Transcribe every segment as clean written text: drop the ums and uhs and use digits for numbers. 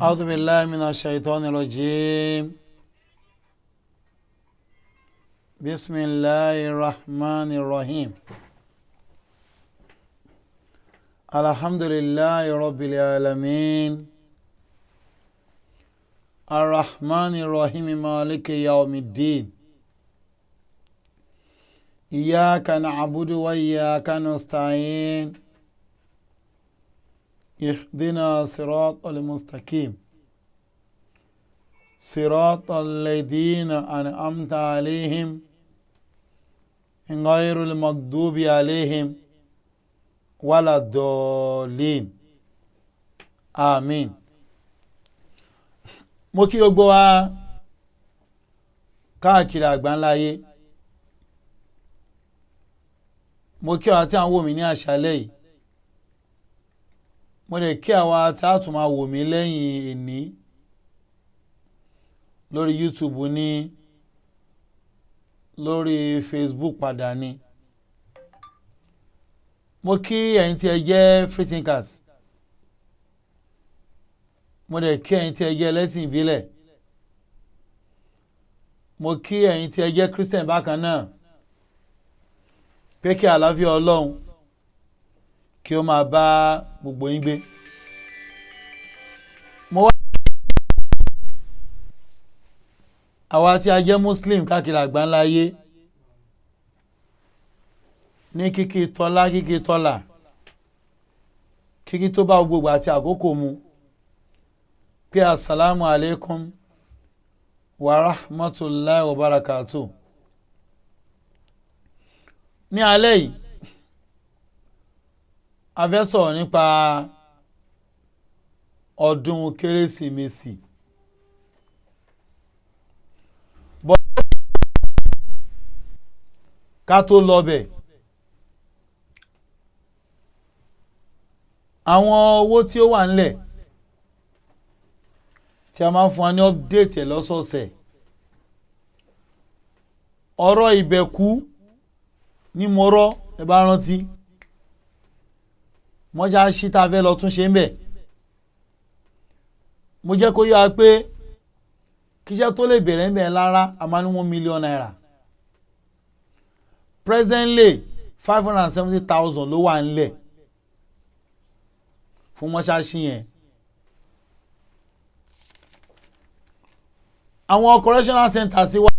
أعوذ بالله من الشيطان الرجيم. بسم الله الرحمن الرحيم. الحمد لله رب العالمين، الرحمن الرحيم، مالك يوم الدين. إياك نعبد وإياك نستعين، اهدنا صراط المستقيم، صراط الذين أنعمت عليهم غير المغضوب عليهم ولا الضالين، آمين. Mo kí gbogbo wa káàkiri àgbáńlá ayé. Mo kí àwa tí à ń wò mí ní àṣálẹ́ yìí. Mo lè kí àwa tí a tún máa wò mí lẹ́yìn èní lórí YouTube ní lórí Facebook padà ni. Mo kí ẹ̀yin tí ẹ jẹ́ free thinkers. Mo lè kí ẹ̀yin tí ẹ jẹ́ ẹlẹ́sìn ìbílẹ̀. Mo kí ẹ̀yin tí ẹ jẹ́ Christian bákan náà, pé kí àlàáfíà Ọlọ́run kí ó máa bá gbogbo yín gbé. Mo wá àwa tí a jẹ́ Muslim káàkiri àgbáńlá ayé ní kíkí tọ́lá, kíkí tọ́lá, kíkí tó bá gbogbo àti àkókò mu, pé asalaamu alaykum wa rahmatulahi wa barakatu. Ní alẹ́ yìí, a fẹ́ sọ̀rọ̀ nípa ọdún Kérésìmesì. Bọ́ ká tó lọ bẹ̀, àwọn owó tí ó wà ńlẹ̀ tí a máa ń fún wa ní update ẹ̀ lọ́sọ̀ọ̀sẹ̀, ọ̀rọ̀ ìbẹ̀kú ní mo rọ́, ẹ bá rántí mọ́ṣáláṣí tá a fẹ́ lọ tún ṣe ń bẹ̀. Mo jẹ́ kó yé wa pé kíṣẹ́ tó lè bẹ̀rẹ̀ ń bẹ̀ lára, a máa ní ₦1 million. Presently, 570,000 ló wà ńlẹ̀ fún mọ́ṣáláṣí yẹn. Àwọn correctional centers sí wa,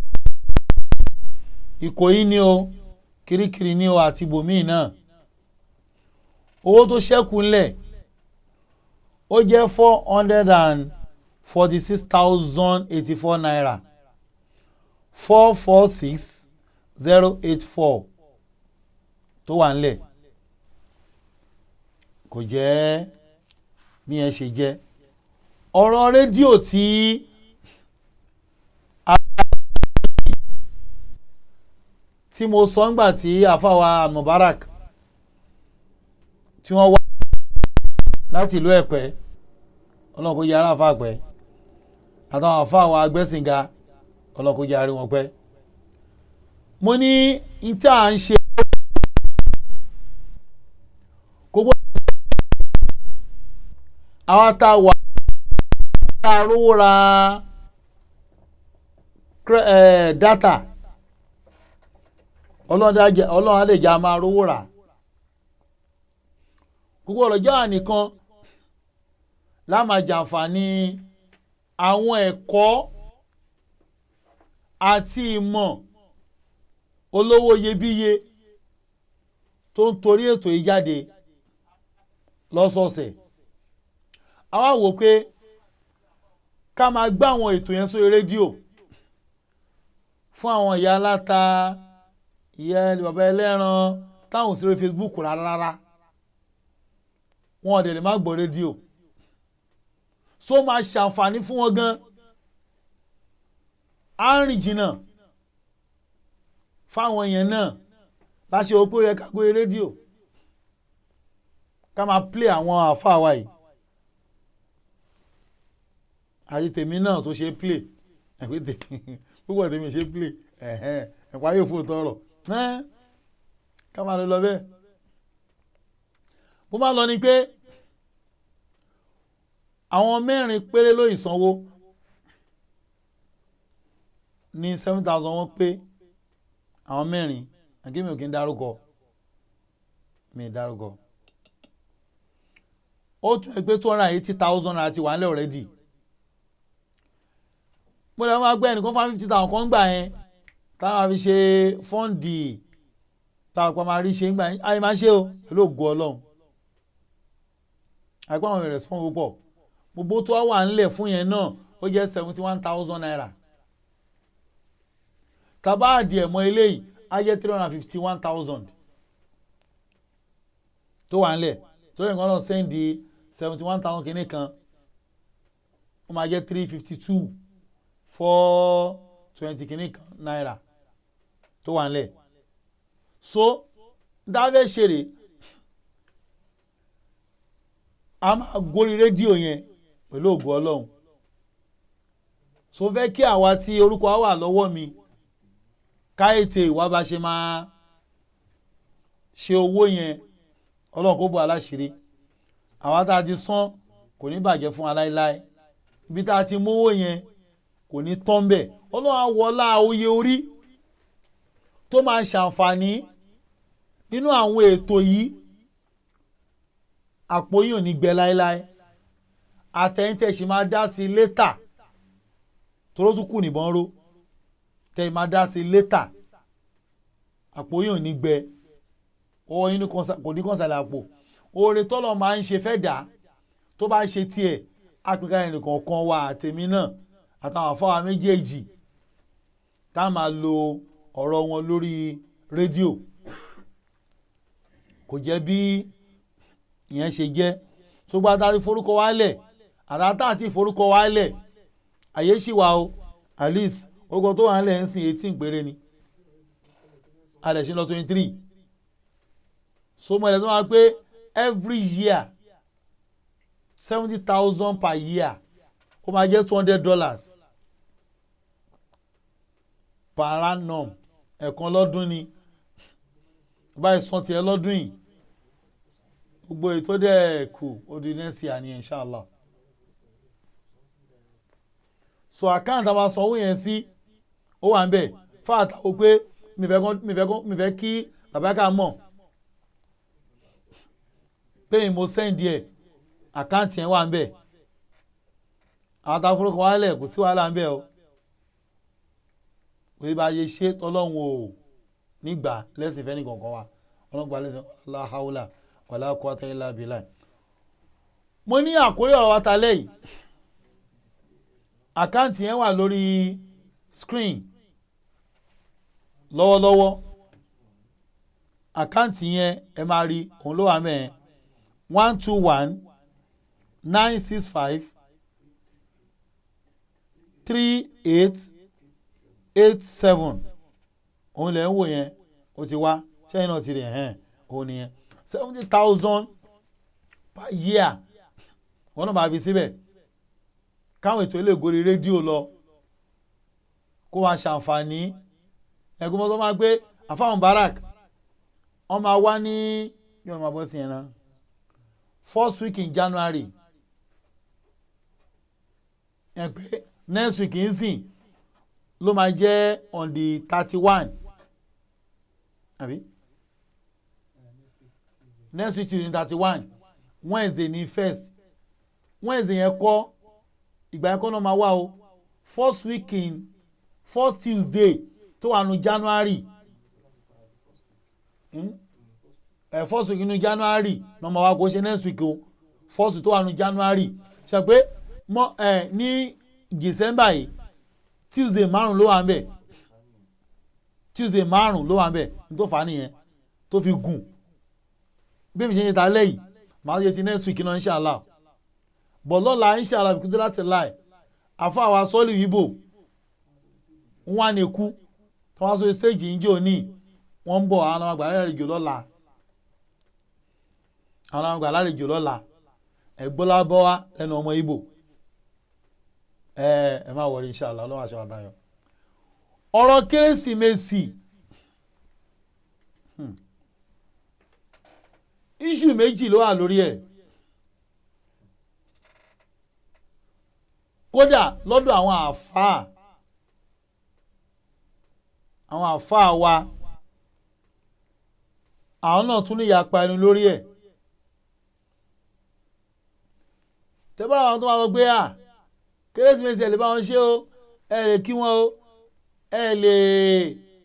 Ìkòyí ni o, Kirikiri ni o, àti ibòmíì náà. Owó tó ṣẹ́kù ńlẹ̀ ó jẹ́ 446,084 naira, 446084 tó wà ńlẹ̀. Kò jẹ́ bí yẹn ṣe jẹ́. Ọ̀rọ̀ rédíò tí mo sọ ńgbà tí àfàwà Mubarak tí wọ́n wá láti ìlú Ẹ̀pẹ́, Ọlọ́run kó yẹ ara àfà pẹ́, àtàwọn àfàwà agbẹ́sìnga, Ọlọ́run kó yẹ ara wọn pẹ́. Mo ní ìta à ń ṣe kó gbọ́dọ̀ àwa tá a wà tá a rówó ra data, Ọlọ́run á lè jẹ́ a máa rówó rà. Gbogbo ọ̀rọ̀ jẹ́ ànìkan la máa jàǹfààní àwọn ẹ̀kọ́ àti ìmọ̀ olówó iyebíye tó ń torí ètò yìí jáde lọ́sọ̀ọ̀sẹ̀. A wá wò pé ká máa gbá àwọn ètò yẹn sórí rédíò fún àwọn ìyá aláta, ìyá bàbá ẹlẹ́ran táwọn ò sí lórí Facebook rárá rárá, wọn ò dẹ̀ lè má gbọ́ rédíò, so máa ṣàǹfààní fún wọn gan. Á rìn jìnnà fáwọn èèyàn náà láṣẹ òpó yẹ ká gbé rédíò, ká máa play àwọn àáfàá wa yìí àti tèmi náà tó ṣe play, ẹ̀pẹ́ tèmi púpọ̀, tèmi ṣe play ẹ̀pá yóò fò tọrọ ká máa lọ bẹ́ẹ̀. Mo máa lọ ni pé Àwọn mẹ́rin péré ló ìsanwó ní 7,000 wọ́n pé àwọn mẹ́rin. Àgé mi ò kí ń dárúkọ, mi ì dárúkọ. Ó tún ẹ pé ₦280,000 ti wà nílẹ̀ already. Mo lè máa gbé ẹnìkan fún 50,000 kan gbà yẹn, táwọn máa fi ṣe fund, táwọn pa máa rí ṣe ń gbà yẹn. Àyè máa ṣe o pẹ̀lú ògo Ọlọ́run. Àìpé àwọn èèyàn respond púpọ̀. Gbogbo tó wà ńlẹ̀ fún yẹn náà, ó jẹ́ ₦71,000. Tàbá àdìẹ mọ́ eléyìí, á jẹ́ 351,000 tó wà ńlẹ̀. Torí nǹkan náà send 71,000 kìíní kan, ó máa jẹ́ 352,420 kìíní kan náírà tó wà ńlẹ̀. So dáfẹ́ ṣeré, a máa gorí rédíò yẹn pẹ̀lú ògo Ọlọ́run. So fẹ́ kí àwa tí orúkọ wa wà lọ́wọ́ mi ká ètè ìwà bá ṣe máa ṣe owó yẹn. Ọlọ́run kó bọ́ aláṣìírí àwa tá a ti san, kò ní bàjẹ́ fún wa láéláé. Ibi tá a ti mówó yẹn kò ní tán bẹ́ẹ̀. Ọlọ́run á wọlá oyè orí tó máa ṣàǹfààní nínú àwọn ètò yìí. Àpò yìí ò ní gbẹ láéláé. Àtẹ̀yìntẹ̀ sì máa dá sí later, toró tún kù níbọn ró tẹ̀ máa dá sí later. Àpò yìí ò ní gbẹ, ọwọ́ yín kò ní kọ̀ǹsàlẹ̀ àpò. Oore tọ́lọ̀ máa ń ṣe fẹ́ dà tó bá ṣe tiẹ̀ àpèkà ẹnìkọ̀ọ̀kan wa, àtẹ̀mí náà àtàwọn àfọwà méjèèjì tá a máa lo ọ̀rọ̀ wọn lórí rédíò. Kò jẹ́ bí ìyẹn ṣe jẹ́. Ṣùgbọ́n àtàtì forúkọ wálẹ̀, àtàtà àti forúkọ wálẹ̀, àyè ṣì wà o. At least orúkọ tó wà nílẹ̀ ń sìn 18 péré ni, a lè ṣe lọ 23. So mo lè tó wá pé every year 70,000 per year, ó máa jẹ́ $200 per annum. Ẹ̀kan lọ́dún ni báyìí san tiẹ̀ lọ́dún yìí. Gbogbo ètò dẹ̀ kù, ó di next year ni, inshallah. So account àwọn sanwó yẹn sí, ó wà ń bẹ̀ fáàtà ó pé mi fẹ́ kí bàbá ká mọ̀ pé mo send ẹ̀. Account yẹn wà ń bẹ̀. Àwọn tá a forúkọ wálẹ̀, kò sí wàhálà ń bẹ̀ o. Kò sí bá a ṣe ṣe tọ́lọ́hún o nígbà lẹ́sìn fẹ́ nìkankan wa. Ọlọ́run gba lẹ́sìn. La hawla wala quwwata illa billah. Mo ní àkórí ọ̀rọ̀ wa ta lẹ́yìn. Account yẹn wà lórí screen lọ́wọ́lọ́wọ́. Account yẹn, ẹ máa rí òun ló wà mẹ́ẹ̀: 1219653887. Òun lẹ̀ ń wò yẹn, ó ti wá sẹ́yìn náà ti rí ẹ̀hẹ́n. Òun nìyẹn, 70,000 per year. Wọ́n náà máa fi síbẹ̀ káwọn ètò ilé ìgòrí rédíò lọ, kó máa ṣàǹfààní. Ẹ̀gbọ́n mọ́tò máa gbé àfáwọn barak, wọ́n máa wá ní yóò máa bọ́ sí yẹn náà first week in January ẹ̀, pé next week ń sìn ló máa jẹ́ on the 31, àbí next week ní 31, Wednesday ní first Wednesday yẹn kọ́. Ìgbà yẹn kọ́ náà máa wá o. First week in, first Tuesday tó wà nù January, First week nínú January náà máa wá. Kó ṣe next week o, first week tó wà nù January. Ṣe pé mọ ẹ ní December yìí, Tuesday márùn ló wà ń bẹ̀. Tuesday márùn ló wà ń bẹ̀. Ní tó fà á nìyẹn tó fi gùn. Bí mi ṣe ń ṣe ta lẹ́yìn, màá ṣe sí next week náà, inshallah. Bọ̀ lọ́la, inshallah, bí kúndé láti láì àfọ àwa sọ́ọ̀lì yìí wọ́n á ní kú tí wọ́n á sọ stage yìí jẹ́ òní. Wọ́n ń bọ̀, àwọn àgbà lálejò lọ́la, àwọn àgbà lálejò lọ́la. Ẹ̀gbọ́lá bọ́ wá lẹ́nu ọmọ Ìgbò. Ẹ ẹ má wọrí, inshallah, ọlọ́wọ́ aṣọ àtayọ. Ọ̀rọ̀ Kérésìmesì, issue méjì ló wà lórí ẹ̀. Kódà lọ́dọ̀ àwọn àáfàá wa, àwọn náà tún ní ìyapa ẹnu lórí ẹ̀. Tẹ́bá àwọn tó wà lọ gbé à Kérésìmesì, ẹ̀ lè bá wọn ṣe o, ẹ lè kí wọn o, ẹ lè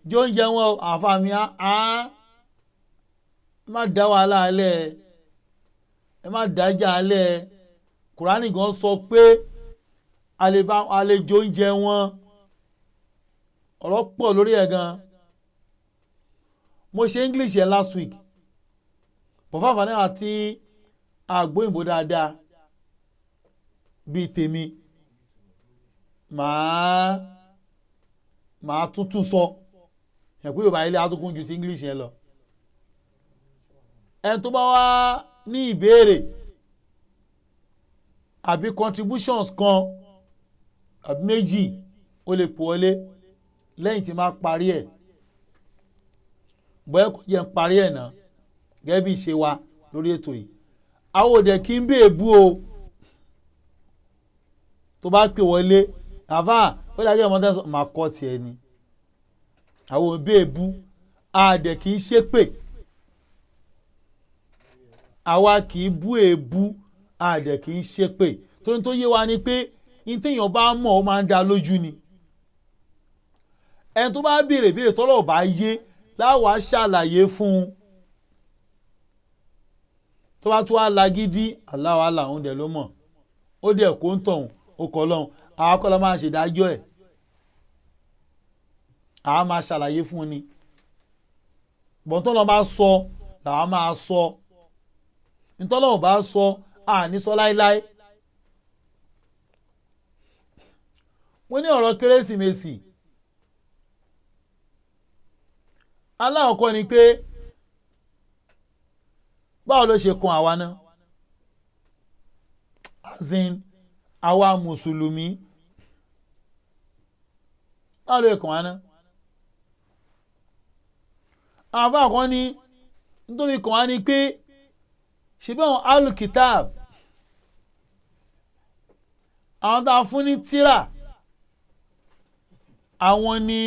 jẹ oúnjẹ wọn o. Àáfàá mi á má dá wàhálà alẹ́, ẹ má dájà alẹ́. Kùránì gan sọ pé a lè bá a lè jẹ oúnjẹ wọn. Ọ̀rọ̀ pọ̀ lórí ẹ̀ gan. Mo ṣe English yẹn last week bọ̀ fún àǹfààní àti àgbóyìnbó dáadáa bíi tèmi, màá tuntun sọ ẹ̀ pé Yorùbá ilé atukun ju ti English yẹn lọ. Ẹni tó bá wá ní ìbéèrè àbí contributions kan àbí méjì, ó lè pò wọlé lẹ́yìn tí máa parí ẹ̀. Bóyá kò jẹ́ ń parí ẹ̀ náà gẹ́gẹ́ bí ìṣe wa lórí ètò yìí. Àwọn òde kì í bèèbú o. Tó bá pè wọlé, àfà ó dájọ́ ìmọ̀ tẹ́sán máa kọ́ tiẹ̀ ni. Àwọn ò bèèbú, àdẹ̀ kì í ṣépè. Àwa kì í bú èébú, àdẹ̀ kì í ṣépè, torí tó yé wa ni pé ní téèyàn bá mọ̀, ó máa ń dá lójú ni. Ẹni tó bá béèrè béèrè tọ́lọ̀ bá yé láwàá ṣàlàyé fún un. Tó bá tún wá lagídí, aláwọ̀ àlà òun dẹ̀ ló mọ̀, ó dẹ̀ kó ń tọ̀hún, ó kọ́ lọ́hùn. Àwa kọ́ la máa ṣèdájọ́ ẹ̀, àwa máa ṣàlàyé fún un ni. Bọ̀ntọ́ lọ́ máa sọ làwa máa sọ, ntọ́lọ́hùn bá sọ, àní sọ láéláé. Mo ní ọ̀rọ̀ Kérésìmesì, aláwọ̀kọ́ ni pé báwo ló ṣe kan àwa náà, as in àwa mùsùlùmí, báwo ló ṣe kan àwa náà? Àwọn afáà kan ní nítorí kan wá ni pé ṣebí àwọn alukitab, àwọn tá a fún ní tírà, àwọn ni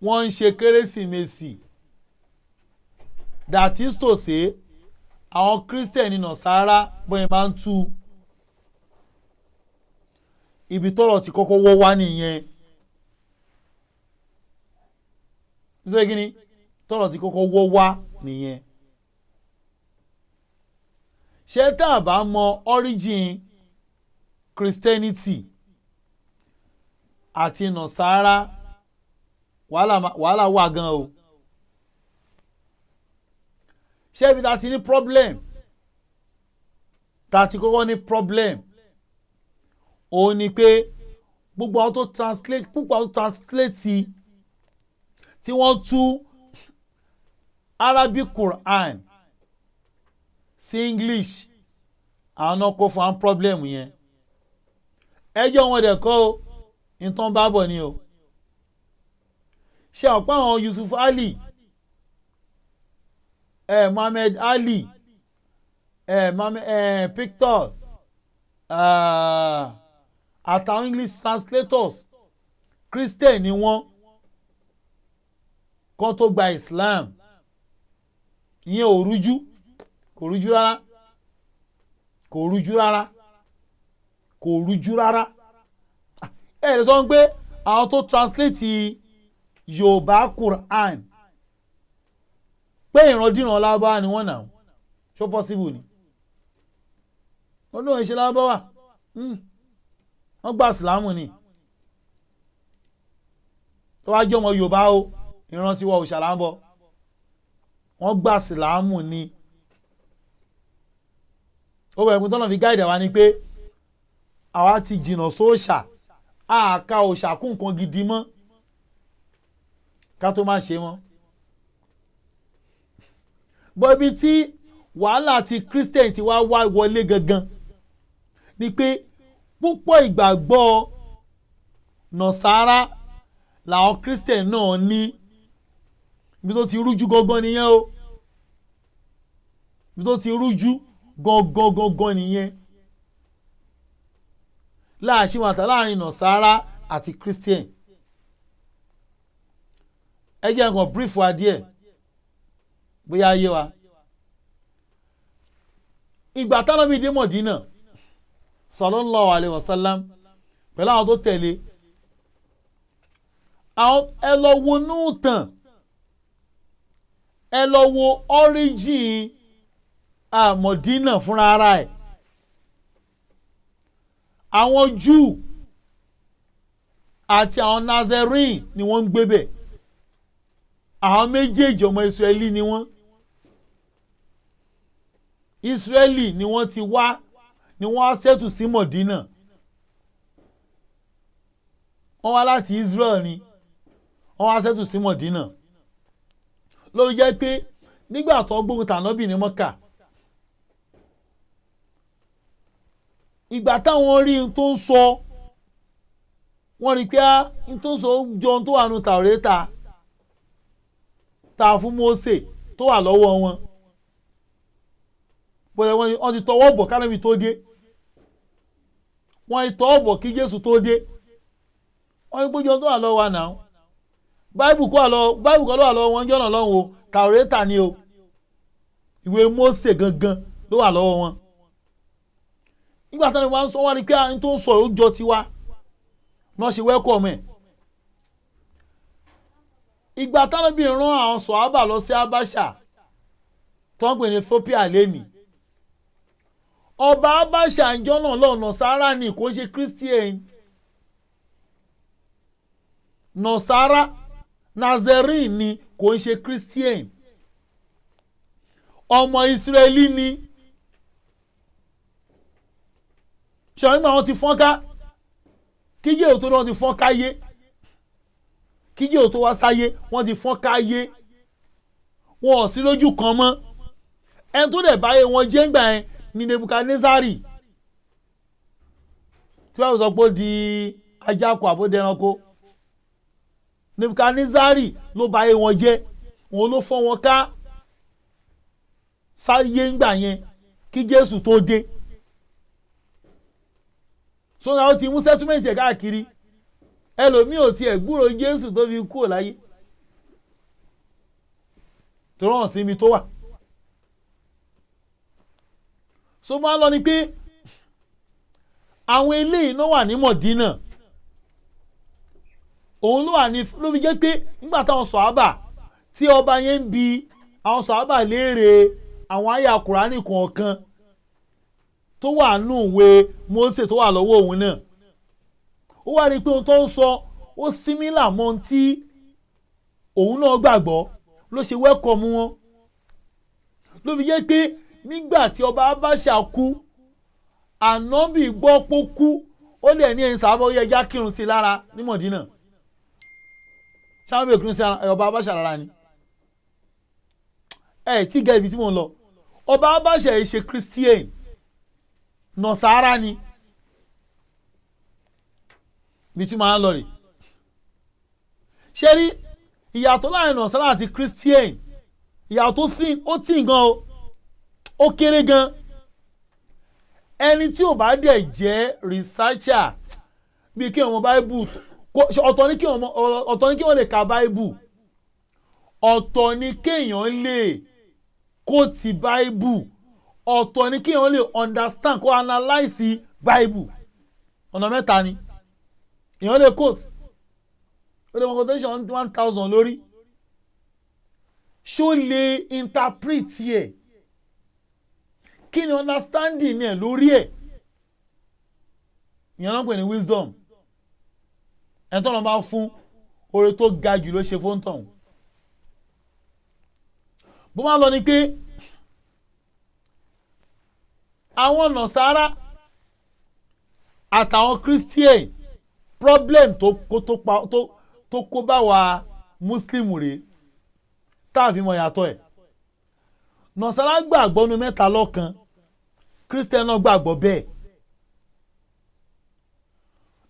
wọ́n ń ṣe Kérésìmesì. That is to say, àwọn Christian Nàsárà, bóyá máa ń tú ibi tọ́rọ̀ ti kọ́kọ́ wọ́ wá nìyẹn. Nítorí kí ni tọ́rọ̀ ti kọ́kọ́ wọ́ wá nìyẹn? Ṣé tá a bá mọ origin Christianity àti Nàsárà, wàhálà wà gan o. Ṣé ibi tá a ti ní problem, tá a ti kọ́kọ́ ní problem, òun ni pé gbogbo àwọn tó translate, púpọ̀ àwọn tó translate tí wọ́n tú Arabic Quran sí English, àwọn náà kó fún àwọn problem yẹn. Ẹjọ́ wọn dẹ̀ kọ́ o, nǹkan bá bọ̀ ni o. Ṣe ọ̀pọ̀ àwọn Yusuf Ali, Mohammed Ali, Mohammed Pictor, àtàwọn English translators, Christian ni wọ́n kán tó gba Islam. Ìyẹn ò rújú, kò rújú rárá, kò rújú rárá, kò rújú rárá. Ẹ lè sọ pé àwọn tó translate Yorùbá Quran pé ìrandíran Lárúbáwá ni wọ́n nà. Ṣó possible ni? Wọ́n lóun ṣe Lárúbáwá, wọ́n gba ìsìlámù ni. Tó wá jẹ́ ọmọ Yorùbá o, ìran tiwa òòṣà là ń bọ, wọ́n gba ìsìlámù ni. Ó wẹ̀ ẹ̀kún tọ́nà fi guide wa ni pé àwa ti jìnnà sóòṣà, àka òòṣà kún nǹkan gidi mọ́ ká tó má ṣe mọ́. Bọ́ ibi tí wàhálà ti Christian ti wá wá wọlé gangan ni pé púpọ̀ ìgbàgbọ́ Nàsárà làwọn Christian náà ní. Ibi tó ti rújú gangan nìyẹn o, ibi tó ti rújú gangan gangan nìyẹn. Láàṣìwọ̀n láàrin Nàsárà àti Christian. Ẹ jẹ́ nǹkan brief wa díẹ̀, bóyá yé wa. Ìgbà tánábì dé Mọ̀dínà sallallahu alayhi wa sallam pẹ̀lú àwọn tó tẹ̀lé àwọn, ẹ lọ wo núùtàn, ẹ lọ wo origin Mọ̀dínà fúnra ara ẹ̀. Àwọn Júù àti àwọn Nazarene ni wọ́n ń gbé bẹ̀. Àwọn méjèèjì, ọmọ Israẹli ni wọ́n. Israẹli ni wọ́n ti wá, ni wọ́n á settle sí Mọ̀dínà. Wọ́n wá láti Israel ni wọ́n wá settle sí Mọ̀dínà. Lórí jẹ́ pé nígbà tó gbógun tànábì ní Mọ́kà, ìgbà táwọn rí n tó ń sọ, wọ́n rí pé n tó ń sọ jọ ohun tó wà nù Tàwórátà tá a fún Mósè tó wà lọ́wọ́ wọn. Bóyá wọ́n ti tọwọ́ bọ̀ kánábì tó dé, wọ́n ti tọwọ́ bọ̀ kí Jésù tó dé. Wọ́n rí gbójú ohun tó wà lọ́wọ́ wa náà. Báìbù kọ́ ló wà lọ́wọ́ wọn jọ́nà lọ́wọ́ o, Tàwórátà ni o, ìwé Mósè gangan ló wà lọ́wọ́ wọn. Nígbà tí wọ́n sọ, wọ́n rí pé n tó ń sọ yóò jọ tiwa náà ṣe wẹ́kọ̀ mẹ́. Ìgbà táwọn bí rán àwọn sọ̀hábà lọ sí Abáṣà tó ń pè ní Ethiopia lẹ́nìí, ọba Abáṣà ìjọ náà lọ́nà Nàsárà ni, kò ń ṣe Christian. Nàsárà, Nazarene ni, kò ń ṣe Christian. Ọmọ Israẹli ni. Ṣọ̀rọ̀ nígbà wọn ti fọ́nká kíjé òtó ni wọ́n ti fọ́nká yé, kíjé òtó wá sáyé wọ́n ti fọ́nká yé, wọn ò sí lójú kan mọ́. Ẹni tó dẹ̀ báyé wọn jẹ́ ńgbà yẹn ní Nebukadnezari, tí wọ́n sọ pé ó di ajáko àbódẹranko. Nebukadnezari ló báyé wọn jẹ́, wọn ló fọ́n wọn ká sáyé ńgbà yẹn kí Jésù tó dé. Sọ́nà ó ti mú settlement ẹ̀ káàkiri, ẹlòmíì ò tiẹ̀ gbúrò Jésù tó fi kúrò láyé tó rán sí ibi tó wà. So máa lọ ni pé àwọn eléyìí náà wà ní Mọ̀dínà, òun ló wà ní, ló fi jẹ́ pé nígbà táwọn sọ̀hábà tí ọba yẹn ń bi àwọn sọ̀hábà léèrè àwọn àyà Kùránì kọ̀ọ̀kan tó wà nù ìwé Mósè tó wà lọ́wọ́ òun náà, ó wá rí i pé ohun tó ń sọ ó símílà mọ́ ohun tí òun náà gbàgbọ́, ló ṣe wẹ́kọ̀mù wọn. Ló fi jẹ́ pé nígbà tí ọba Abáṣà kú, Ànábì gbọ́ pó kú, ó lè ní ẹ̀yin sábà ó yẹ ẹja kírun sí i lára ní Mọ̀dínà. Sábà kírun sí ọba Abáṣà lára ni. Ẹ tí gẹ ibi tí mò ń lọ, ọba Abáṣà yìí ṣe Christian, Nọ̀sára ni. Ibi tí màá lọ rè, ṣé rí ìyàtọ̀ láàrin Nọ̀sára àti Christian? Ìyàtọ̀ ó tì gan o, ó kéré gan. Ẹni tí ò bá dẹ̀ jẹ́ researcher, bíi kí ọmọ báíbù, ọ̀tọ̀ ni kí wọ́n lè ka báíbù, ọ̀tọ̀ ni kéèyàn lè kóòtì báíbù, ọ̀tọ̀ ni kéèyàn lè understand, kó analyse báíbù. Ọ̀nà mẹ́ta ni èèyàn lè quote. Ó lè mọ quotation 1000 lórí, ṣó lè interpret yẹ, kí ni understanding ẹ̀ lórí ẹ̀? Ìyẹn náà pè ní wisdom. Ẹni tó lọ bá fún oore tó ga jù ló ṣe fún tọ̀hún. Bó máa lọ ni pé àwọn Nàsárà àtàwọn Christian, problem tó kó bá wa Muslim rèé tá a fi mọ̀ yàtọ̀ ẹ̀. Nàsárà gbàgbọ́ nu mẹ́ta lọ́kan, Christian náà gbàgbọ́ bẹ́ẹ̀.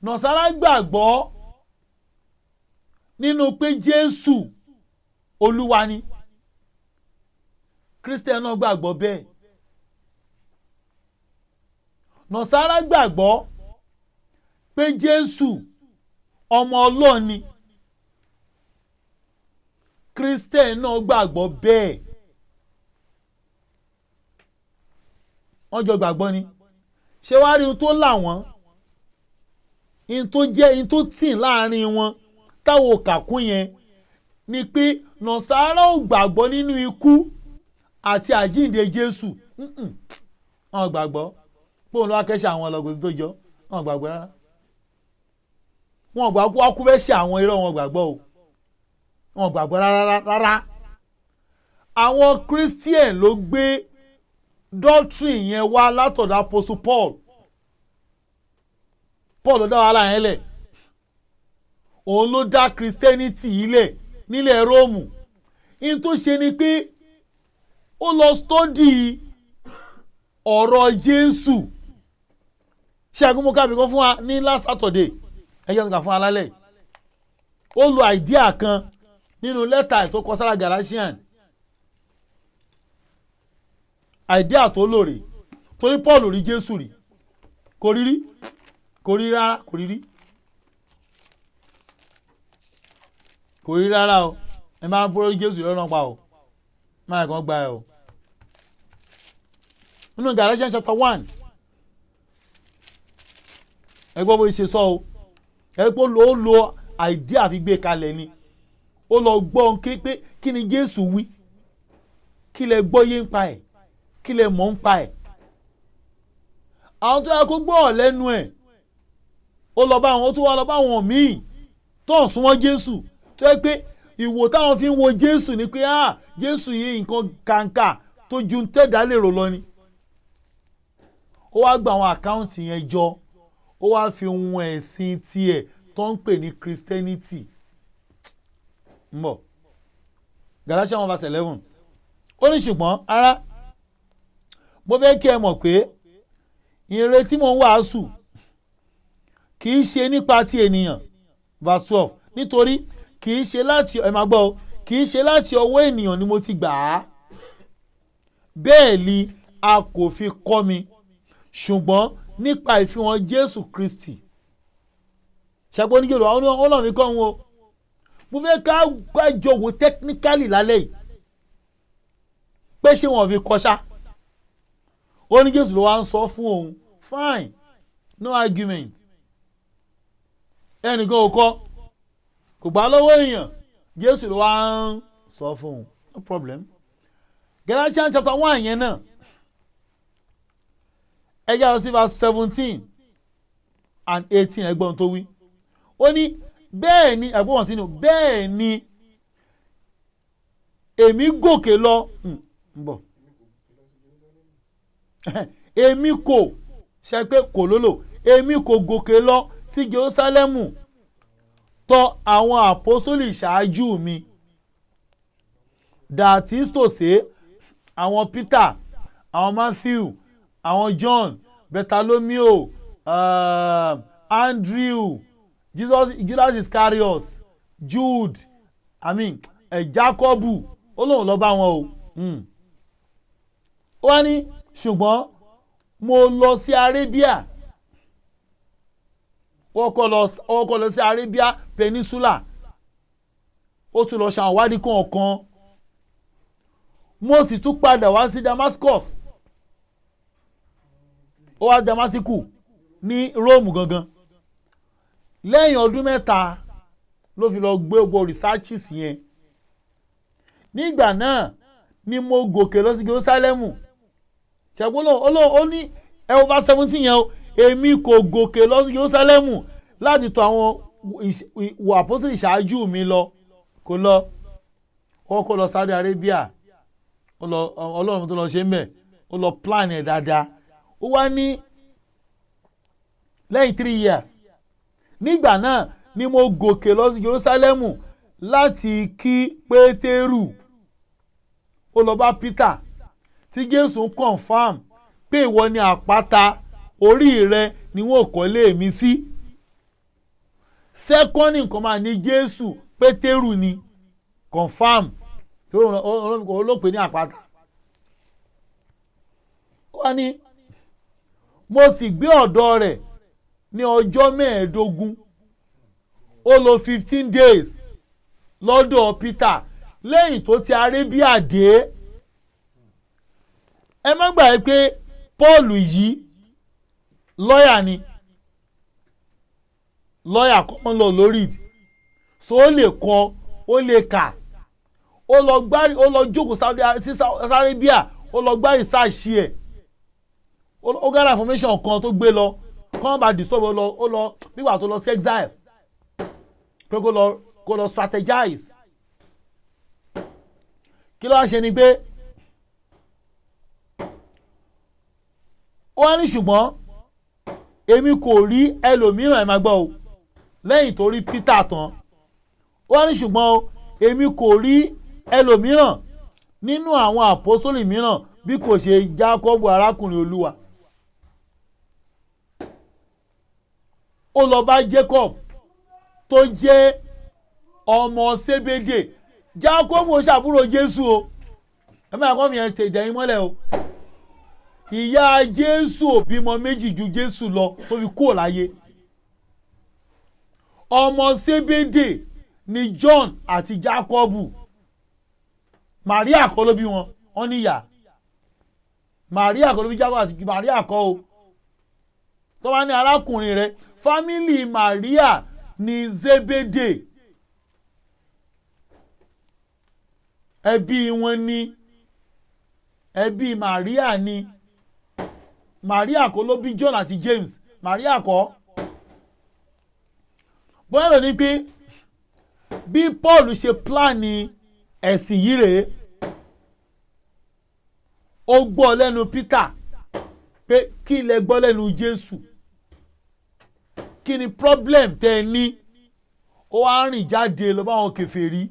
Nàsárà gbàgbọ́ nínú pé Jésù Olúwa ni, Christian náà gbàgbọ́ bẹ́ẹ̀. Nàsárà gbàgbọ́ Pé Jésù ọmọ Ọlọ́run ni, Christian náà gbàgbọ́ bẹ́ẹ̀. Wọ́n jọ gbàgbọ́ ni. Ṣé wàá rí ohun tó là wọ́n, ohun tó jẹ́ ohun tó tì láàrin wọn táwọn òkàkún yẹn ni pé Nàsárà ò gbàgbọ́ nínú ikú àti àjíǹde Jésù. Wọn gbàgbọ́ pé òun ló wá kẹ́sẹ̀ àwọn ọlọ́gùn tó jọ. Wọn gbàgbọ́ rárá. Wọn gbàgbọ́ wá kú fẹ́ ṣe àwọn irọ́. Wọn gbàgbọ́ o, wọn gbàgbọ́ rárá rárá. Àwọn Christian ló gbé doctrine yẹn wá látọ̀dọ̀ Apostle Paul. Paul ló dá wàhálà yẹn lẹ̀, òun ló dá Christianity yìí lẹ̀ nílẹ̀ Róòmù. In tó ṣe ni pé ó lọ study ọ̀rọ̀ Jésù. Ṣẹ́gun, mo kábí kan fún wa ní last Saturday, ẹ jẹ́ nǹkan fún wa lálẹ́. Ó lo idea kan nínú lẹ́tà tó kọ sára Galatian. Idea tó lò rè, torí Paul rí Jésù rí, kò rí rí, kò rí rárá, kò rí rí, kò rí rárá o. Ẹ máa ń bọ́rọ̀ Jésù lọ́nà pa o, máa kàn gba ẹ o. Nínú Galatians chapter 1, ẹ gbọ́ bó ṣe sọ o. Ẹ pé ó lo idea fi gbé kalẹ̀ ni. Ó lọ gbọ́ pé kí ni Jésù wí, kí lẹ gbọ́ yé ń pa ẹ̀, kí lẹ mọ̀ ń pa ẹ̀. Àwọn tó yẹ kó gbọ́ lẹ́nu ẹ̀, ó lọ bá àwọn, ó tún wá lọ bá àwọn míì tó ń súnmọ́ Jésù, tó yẹ pé ìwò táwọn fi ń wo Jésù ni pé, ah, Jésù yìí, nǹkan kàǹkà tó ju tẹ̀dá lè rò lọ ni. Ó wá gba àwọn account yẹn jọ, ó wá fi ohun ẹ̀sìn tiẹ̀ tó ń pè ní Christianity ń bọ̀. Galatians 1 verse 11, ó ní, "Ṣùgbọ́n ará, mo fẹ́ kí ẹ mọ̀ pé ìrètí mò ń wàásù kì í ṣe nípa ti ènìyàn." Verse 12, "Nítorí kì í ṣe láti," ẹ máa gbọ́ o, "kì í ṣe láti ọwọ́ ènìyàn ni mo ti gbà á, bẹ́ẹ̀ ni a kò fi kọ́ mi, ṣùgbọ́n nípa ìfihàn Jésù Kristi." Ṣàgbọ́n oníjòrò àwọn ọlọ́run fi kọ́ wọn o. Mo fẹ́ ká jọ wò technically lálẹ́ yìí pé ṣé wọn fi kọ́ ṣá. Ó ní Jésù ló wá ń sọ fún òun. Fine, no argument. Ẹnìkan ò kọ́, kò gbà lọ́wọ́ èèyàn, Jésù ló wá ń sọ fún òun, no problem. Galatians chapter 1 yẹn náà, ẹ jẹ́ lọ sí verse 17 and 18. Ẹgbọ́n tó wí, ó ní, "Bẹ́ẹ̀ ni," ẹ̀gbọ́n wọn sínú, "bẹ́ẹ̀ ni èmi gòkè lọ," ń bọ̀, "èmi kò ṣe pé kò lólò, èmi kò gòkè lọ sí Jerúsálẹ́mù tọ̀ àwọn àpọ́sítélì ṣáájú mi," that is to say, àwọn Peter, àwọn Matthew, àwọn John, Bartholomew, Andrew, Jesus, Judas Iscariot, Jude, I mean, Jacobu. Ó lóun lọ bá wọn o. Ó wá ní, "Ṣùgbọ́n mo lọ sí Arabia." Ó kọ́ lọ sí Arabia Peninsula, ó tún lọ ṣe àwọn ìwádìí kọ̀ọ̀kan. "Mo sì tún padà wá sí Damascus." Ó wá Damascus ní Róòmù gangan. Lẹ́yìn ọdún 3 ló fi lọ gbé gbogbo researches yẹn. "Nígbà náà ni mo gòkè lọ sí Jerusalem." Ṣàgbọ́n ó ní, ẹ wo verse 17 yẹn o, "Èmi kò gòkè lọ sí Jerusalem láti tọ̀ àwọn ìwà àpọ́sítélì ìṣáájú mi lọ." Kò lọ. Ó kọ́ lọ Saudi Arabia, ó lọ, Ọlọ́run tó lọ ṣe ń bẹ̀, ó lọ plan ẹ̀ dáadáa. Ó wá ní lẹ́yìn 3 years, "Nígbà náà ni mo gòkè lọ sí Jerusalem láti kí Pétérù." Ó lọ bá Peter tí Jésù ń confirm pé, "Ìwọ ni àpáta, orí rẹ ni wọn ò kọ́lé mi sí." Second nǹkan máa ní Jésù, Pétérù ni confirm tí ó pè ní àpáta. Ó wá ní, "Mo sì gbé ọ̀dọ̀ rẹ̀." Ní ọjọ́ 15, ó lò 15 days lọ́dọ̀ Peter lẹ́yìn tó ti Arabia dé. Ẹ má gbàgbé pé Paul yìí, lọ́ọ̀yà ni, lọ́ọ̀yà common law lórí ìdí, so ó lè kọ, ó lè kà. Ó lọ gbá, ó lọ jókòó sí Arabia, ó lọ gbá research ẹ̀, ó gather information kan tó gbé lọ kọ́ bá disturb. Ó lọ nígbà tó lọ sí exile pé kó lọ strategize. Kí ló wá ṣe ni pé ó wá ní, "Ṣùgbọ́n èmi kò rí ẹlòmíràn." Ẹ máa gbọ́ o. Lẹ́yìn tó rí Peter tán, ó wá ní, "Ṣùgbọ́n o, èmi kò rí ẹlòmíràn nínú àwọn àpọ́sólì mìíràn bí kò ṣe Jákọ́bù arákùnrin Olúwa." Ó lọ bá Jacob tó jẹ́ ọmọ Sébédè. Jacob ó ṣàbúrò Jésù o. Ẹ máa kọ́ fi yẹn tẹ̀ ìdẹ́yìn mọ́lẹ̀ o. Ìyá Jésù ò bímọ méjì ju Jésù lọ tó fi kúrò láyé. Ọmọ Sébédè ni John àti Jacob. Maria kọ́ ló bí wọn. Wọ́n níyà Maria kọ́ ló bí Jacob àti Maria kọ́ o. Tó bá ní arákùnrin rẹ̀, family Maria ní Zébédè, ẹbí wọn ní, ẹbí Maria ní. Maria kọ́ ló bí John àti James, Maria kọ́. Bóyá ló ní pé bí Paul ṣe plan ẹ̀sìn yìí rèé. Ó gbọ́ lẹ́nu Peter pé, "Kí lẹ gbọ́ lẹ́nu Jésù? Kí ni problem tẹ́ ẹ ní?" Ó wá rìn jáde lọ bá àwọn kèfèrí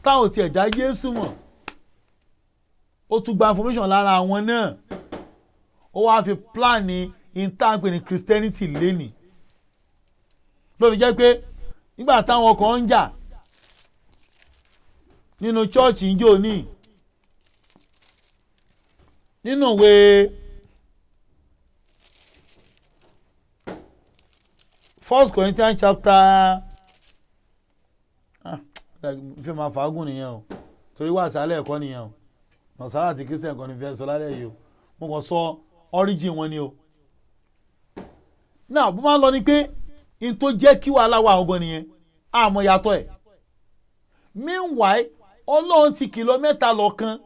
táwọn tiẹ̀ dá Jésù mọ̀. Ó tún gba information lára àwọn náà. Ó wá fi plan ní intanpe ní Christianity lẹ́nìí. Ló fi jẹ́ pé nígbà táwọn kan ń jà nínú chọ́ọ̀chì ń jò ní nínú ìwé First Corinthians chapter, ah, fi máa fàágùn nìyẹn o, torí wà sálẹ̀ ẹ̀kọ́ nìyẹn o. Nọ̀sálà àti Christian kan ní fẹ́ sọ lálẹ́ yìí o. Mo kàn sọ origin wọn ni o. Náà bó máa ń lọ ni pé n tó jẹ́ kí wàhálà wà ọgọ́ nìyẹn, àmọ́ yàtọ̀ ẹ̀. Meanwhile, Ọlọ́run ti kìlọ̀ mẹ́ta lọ́kan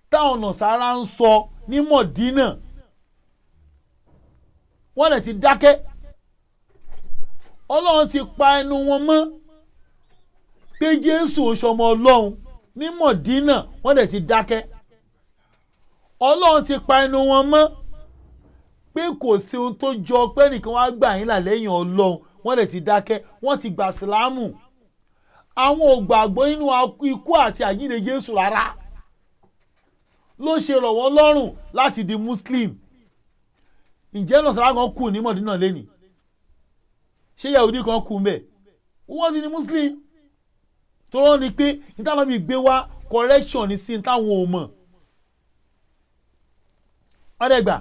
táwọn nọ̀sára ń sọ ní Mọ̀dínà, wọ́n lè ti dákẹ́. Ọlọ́run ti pa ẹnu wọn mọ́ pé Jésù ò ṣọmọ Ọlọ́run ní Mọ̀dínà, wọ́n lè ti dákẹ́. Ọlọ́run ti pa ẹnu wọn mọ́ pé kò sí ohun tó jọ pé nìkan wá gbà yín là lẹ́yìn Ọlọ́run, wọ́n lè ti dákẹ́. Wọ́n ti gbà sílámù. Àwọn ò gbàgbọ́ nínú ikú àti àjíǹde Jésù rárá. Ló ṣe rọ̀ wọ́n lọ́rùn láti di Muslim. Ǹjẹ́ nọ̀sára kan kù ní Mọ̀dínà lẹ́nìí? Ṣé Yahudi kan kù mbẹ̀? Wọ́n ti di Muslim. Tó rọ́ ni pé ìtàwọn mi gbé wá correction ní sí táwọn ò mọ̀. Ọ̀dẹ̀gbà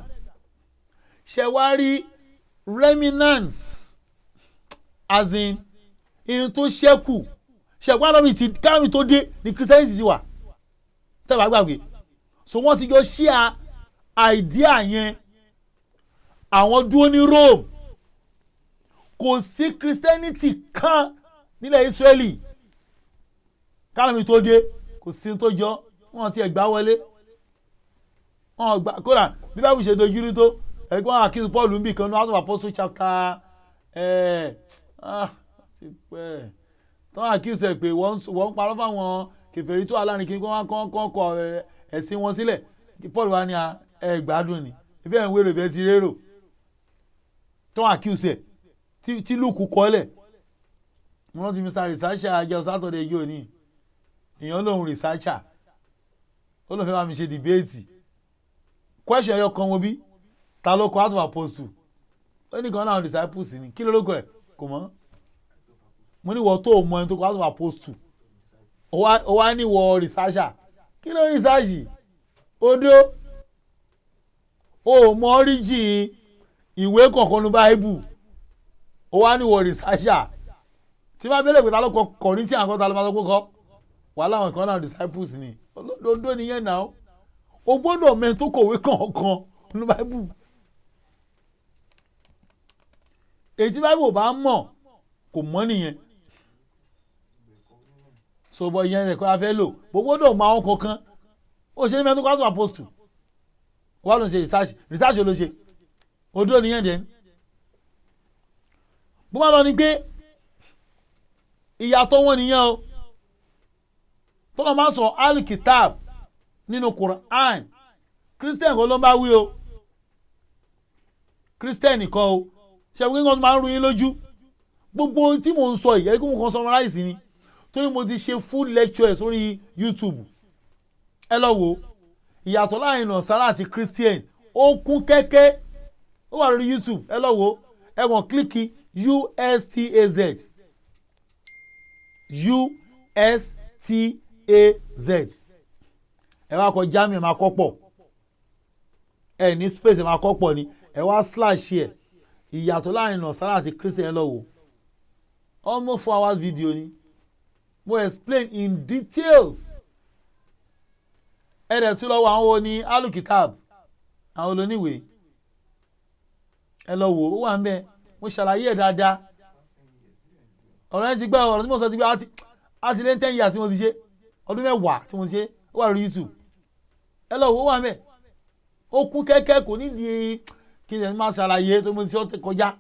ṣe wá rí remnants, as in ihun tó ṣẹ́kù ṣẹ̀gbọ́n àná mi ti kámi tó dé ní Christianity ti wà tẹ́lẹ̀ gbàgbé. So wọ́n ti jọ share idea yẹn. Àwọn dúró ní Rome. Kò sí Christianity kan nílẹ̀ Israeli kámi tó dé, kò sí tó jọ. Wọ́n ti ẹ̀ gbá wọlé, wọ́n gbà. Kódà bí báwo ṣe dojúrú tó, ẹ̀gbọ́n accuse Paul ń bì kan ní Acts of Apostles chapter ẹ̀ ti pẹ́ tán, accuse ẹ̀ pé wọ́n ń parọ́ fáwọn kèfèrí tó alárin kí wọ́n kọ́ kọ́ ẹ̀sìn wọn sílẹ̀. Paul wá ní ẹ gbádùn ni, ibi ẹ̀ ń wérò, ibi ẹ̀ ti rérò tán accuse ẹ̀ tí Luke kọ́lẹ̀. Mo rántí Mr Researcher àjọ Saturday yìí ò ní èèyàn lòun researcher, ó lóun fẹ́ bá mi ṣe debate. Question ẹyọ kan wo bí ta ló kọ Acts of Apostles? Ó ní kan náà disciples ni. Kí ló ló kọ ẹ? Kò mọ̀. Mo ní wọ́n tó mọ ẹni tó kọ Acts of Apostles, ó wá ní wọ researcher. Kí ló research odó? Ó mọ origin. Ìwé kọ̀ọ̀kan ní Báíbù, ó wá ní wọ researcher tí bá bẹ́lẹ̀ pé ta ló kọ Corinthians kan, ta ló máa sọ pé kọ́ wà láwọn kan náà disciples ni. Olódodo nìyẹn náà. O gbọ́dọ̀ mẹ́ni tó kọ̀wé kọ̀ọ̀kan ní Báíbù. Èyí tí Báíbù ò bá mọ̀, kò mọ̀ nìyẹn. So bọ ìyẹn rẹ̀ kọ́ la fẹ́ lò. O gbọ́dọ̀ mọ àwọn kọ̀ọ̀kan. Ó ṣe ní mẹ́ni tó kọ́ apostle wà ló ń ṣe research. Research ló ṣe, odó nìyẹn dẹ̀. Bó bá lọ ni pé ìyàtọ̀ wọn nìyẹn o. Tọ́lọ́ máa ń sọ Alikitab nínú Quran, Christian kan ló ń bá wí o, Christian kan o. Ṣe wí nǹkan tó máa ń ru yín lójú? Gbogbo ohun tí mò ń sọ yìí, ẹ̀rí kí mo kàn summarize ni, torí mo ti ṣe full lecture ẹ̀ sórí YouTube. Ẹ lọ wo ìyàtọ̀ láàrin Nasara àti Christian, ó kún kẹ́kẹ́, ó wà lórí YouTube. Ẹ lọ wo, ẹ kàn click USTAZ, USTAZ, ẹ wá kọ Jamiu, ẹ máa kọ́ pọ̀, ẹ ní space, ẹ máa kọ́ pọ̀ ni, ẹ wá slash ẹ, ìyàtọ̀ láàrin Nasara àti Christian. Ẹ lọ wò, almost 4 hours video ni, mo explain in details. Ẹ dẹ̀ tún lọ wo àwọn wo ni Alukitab, àwọn olóníwèé. Ẹ lọ wò ó, wà ń bẹ, mo ṣàlàyé ẹ̀ dáadáa. Ọ̀rọ̀ yẹn ti gbẹ́, ọ̀rọ̀ tí mo sọ ti gbẹ́, á ti lé 10 years tí mo ti ṣe, ọdún 10 tí mo ti ṣe. Ó wà lórí YouTube, ẹ lọ wò ó, wà ń bẹ, ó kún kẹ́kẹ́. Kò nídìí kí n máa ṣàlàyé tó mo ti ṣe kọjá.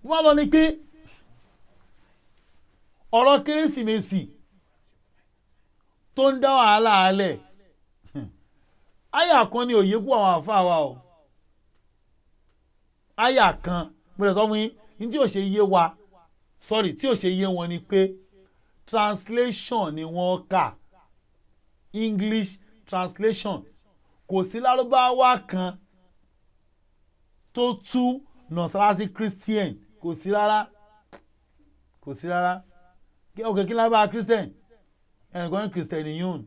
Mo máa lọ ni pé ọ̀rọ̀ Kérésìmesì tó ń dá wàhálà alẹ̀, àyà kan ni òye kú àwọn àfa wa o. Àyà kan mo lè sọ fún yín ní tí ò ṣe yé wa, sorry, tí ò ṣe yé wọn ni pé translation ni wọ́n kà, English translation. Kò sí Lárúbáwá kan tó tú Nasara sí Christian, kò sí rárá, kò sí rárá. Ok, kí lábàá Christian? Ẹnìkan ní Christianiyun,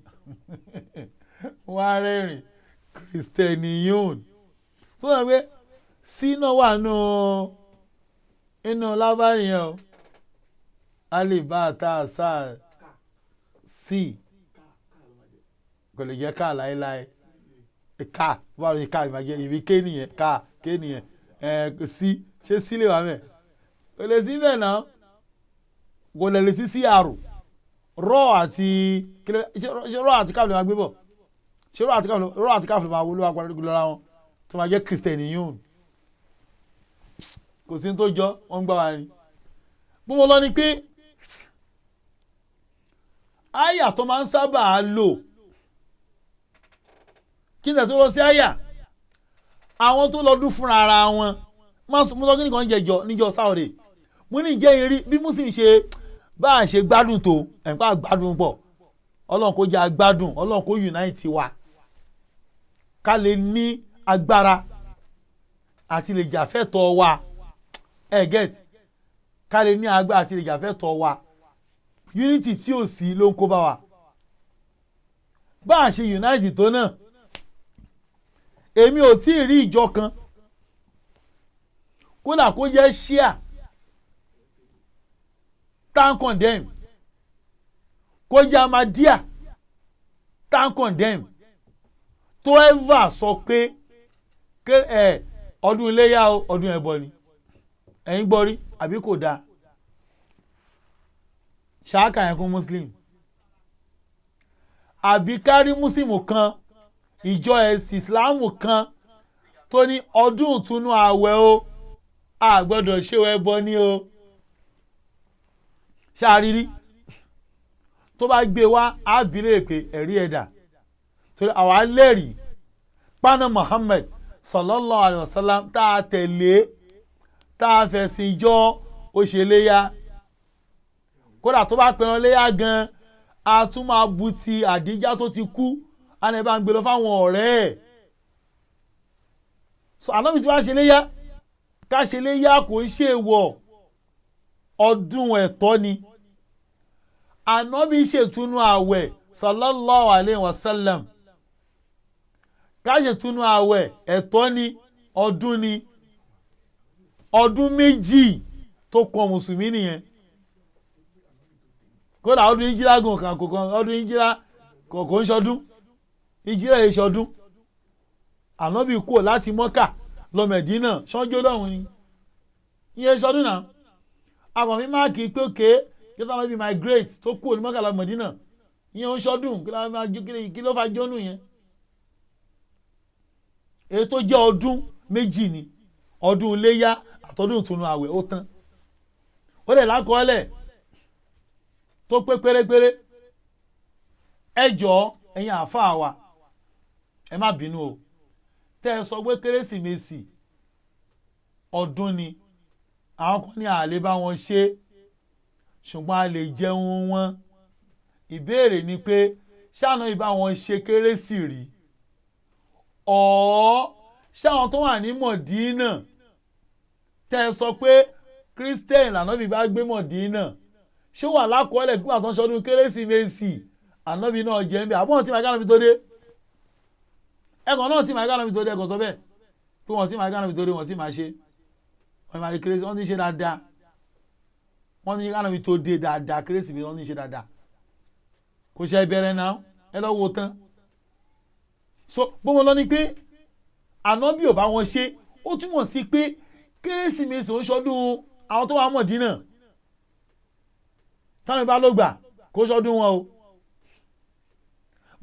wọ́n á rẹ́rìn. Christianiyun sọ pé sí náà wà nù inú lábàárì yẹn o. Alif, ba, ta, sa, sí kò lè jẹ́ ká láéláé. Ká báwo ni ká ìbàjẹ́ ìbí ké nìyẹn, ká ké nìyẹn. Ẹ sí, ṣé sí lè wà mẹ́? Kò lè sí bẹ́ẹ̀ náà, kò lè lè sí sí àrò rọ àti ṣé rọ àti káàlù máa gbé bọ̀, ṣé rọ àti káàlù, rọ àti káàlù máa wọlé wá lọ́ra wọn tó máa jẹ́ Christian yìí. Kò sí ní tó jọ, wọ́n ń gbá wa ni. Bó mo lọ ni pé àyà tó máa ń sábà lò, kí n tẹ̀ tó lọ sí àyà àwọn tó lọ dún fúnra ara wọn. Mo sọ kí nìkan jẹjọ níjọ Sáwọ́dẹ̀, mo ní jẹ́ irí bí Muslim ṣe bá a ṣe gbádùn tó ẹ̀ńpá gbádùn pọ̀. Ọlọ́run kó jẹ́ agbádùn, Ọlọ́run kó unite wa, ká lè ní agbára àti lè jà fẹ́tọ̀ọ́ wa. Ẹ get, ká lè ní agbára àti lè jà fẹ́tọ̀ọ́ wa. Unity tí ò sí ló ń kó bá wa. Bá a ṣe unite tó náà, èmi ò tí ì rí ìjọ kan, kódà kó jẹ́ Shia tá ń condemn, kó jẹ́ Ahmadiyya tá ń condemn, tó ever sọ pé ẹ ọdún iléyà o, ọdún ẹbọ ni. Ẹ̀yin gbọ́ rí àbí kò dáa? Ṣáàkà yẹn kún Muslim, àbí kárí Muslim kan, ìjọ ẹ̀sìn Ìsìláàmù kan tó ní ọdún ìtúnú ààwẹ̀ o, a gbọ́dọ̀ ṣe ẹbọ ní o? Ṣáàrírí tó bá gbé wá, á bi léèrè pé ẹ̀rí ẹ̀dà, torí àwa lẹ́rìí pánà Muhammad sallallahu alayhi wa sallam tá a tẹ̀lé, tá a fẹ̀sìn jọ, ó ṣe léyà. Kódà tó bá pẹran léyà gan, a tún máa bu ti àdíjá tó ti kú, á ní bá ń gbé lọ fáwọn ọ̀rẹ́ ẹ̀. So ànábì tí wàá ṣe léyà, ká ṣe léyà kò ń ṣe wọ̀, ọdún ẹ̀tọ́ ni. Ànábì ṣètúnú àwẹ̀ sallallahu alayhi wa sallam, ká ṣètúnú àwẹ̀ ẹ̀tọ́ ni, Ọdún ni, ọdún méjì tó kọ mùsùlùmí nìyẹn. Kódà ọdún ìjírá gùn kan kò kan, ọdún ìjírá kò ń ṣọdún, ìjírá yìí ṣọdún. Ànábì kúrò láti Mọ́kà lọ Mẹ̀dínà, ṣọ́njọ́ lọ́hùn ni, ìyẹn ṣọdún náà. Akọ̀fin máàkì pé òkè kí ló bí migrate tó kúrò ní Mọ́kà lọ Mẹ̀dínà, ìyẹn ń ṣọdún. Kí ló fa jónú yẹn? Èyí tó jẹ́ ọdún méjì ni ọdún iléyá àtọdún ìtúnu àwẹ̀. Ó tán, ó lè lákọọ́lẹ̀ tó pé pérépéré. Ẹ jọ̀ọ́, ẹ̀yin àáfàá wa, ẹ má bínú o. Tẹ́ ẹ sọ pé Kérésìmesì ọdún ni, àwọn kan ní àlè bá wọn ṣe, ṣùgbọ́n a lè jẹun wọn. Ìbéèrè ni pé, ṣáà ìbá wọn ṣe kérésì rí ọ̀ọ́? Ṣáwọn tó wà ní Mọ̀dínà, tẹ́ ẹ sọ pé Christian lànàbí bá gbé Mọ̀dínà, ṣé wà lákọọ́lẹ̀ gbé àtúnṣe ọdún Kérésìmesì, ànábì náà jẹ́ ń bẹ́? Àbọ̀n tí màá tó dé, ẹ̀kọ́ náà tí màá gánà tó dé, ẹ̀kọ́ sọ bẹ́ẹ̀ pé wọ́n tí màá gánà tó dé, wọ́n tí màá ṣe, wọ́n máa ṣe kérésì, wọ́n ti ṣe dáadáa. Wọ́n ti gánà tó dé dáadáa, Kérésìmesì wọ́n ti ṣe dáadáa, kò ṣe ìbẹ̀rẹ̀ náà. Ẹ lọ́ wo tán. So gbọ́mọ lọ ni pé ànábì ò bá wọn ṣe, ó túmọ̀ sí pé Kérésìmesì ò ń ṣọdún àwọn tó wà Mọ̀dínà táwọn ìbá ló gbà kó ṣọdún wọn o.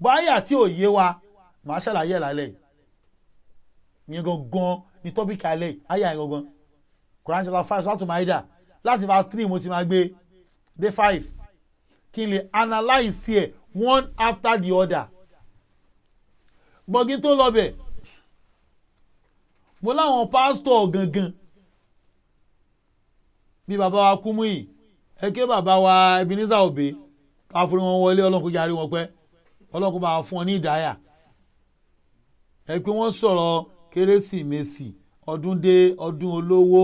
Báyà tí ò yé wa, màá ṣàlàyé ẹ̀ lálẹ́ yẹn gangan ní topic alẹ́. Àyà yẹn gangan, Quran chapter 5, Surah Maida, láti verse 3 mo ti máa gbé dé 5, kí n lè analyse ẹ̀ one after the other. Gbọ̀ngìn tó lọ bẹ̀, mo láwọn pásítọ̀ gangan bí bàbá wa Kúmúyì, ẹ ké bàbá wa Ebenezer Obey, ká fún wọn wọlé. Ọlọ́run kó yarí wọn pẹ́, Ọlọ́run kó bá fún wọn ní ìdáyà. Ẹ pé wọ́n sọ̀rọ̀ Kérésìmesì, ọdún dé, ọdún olówó,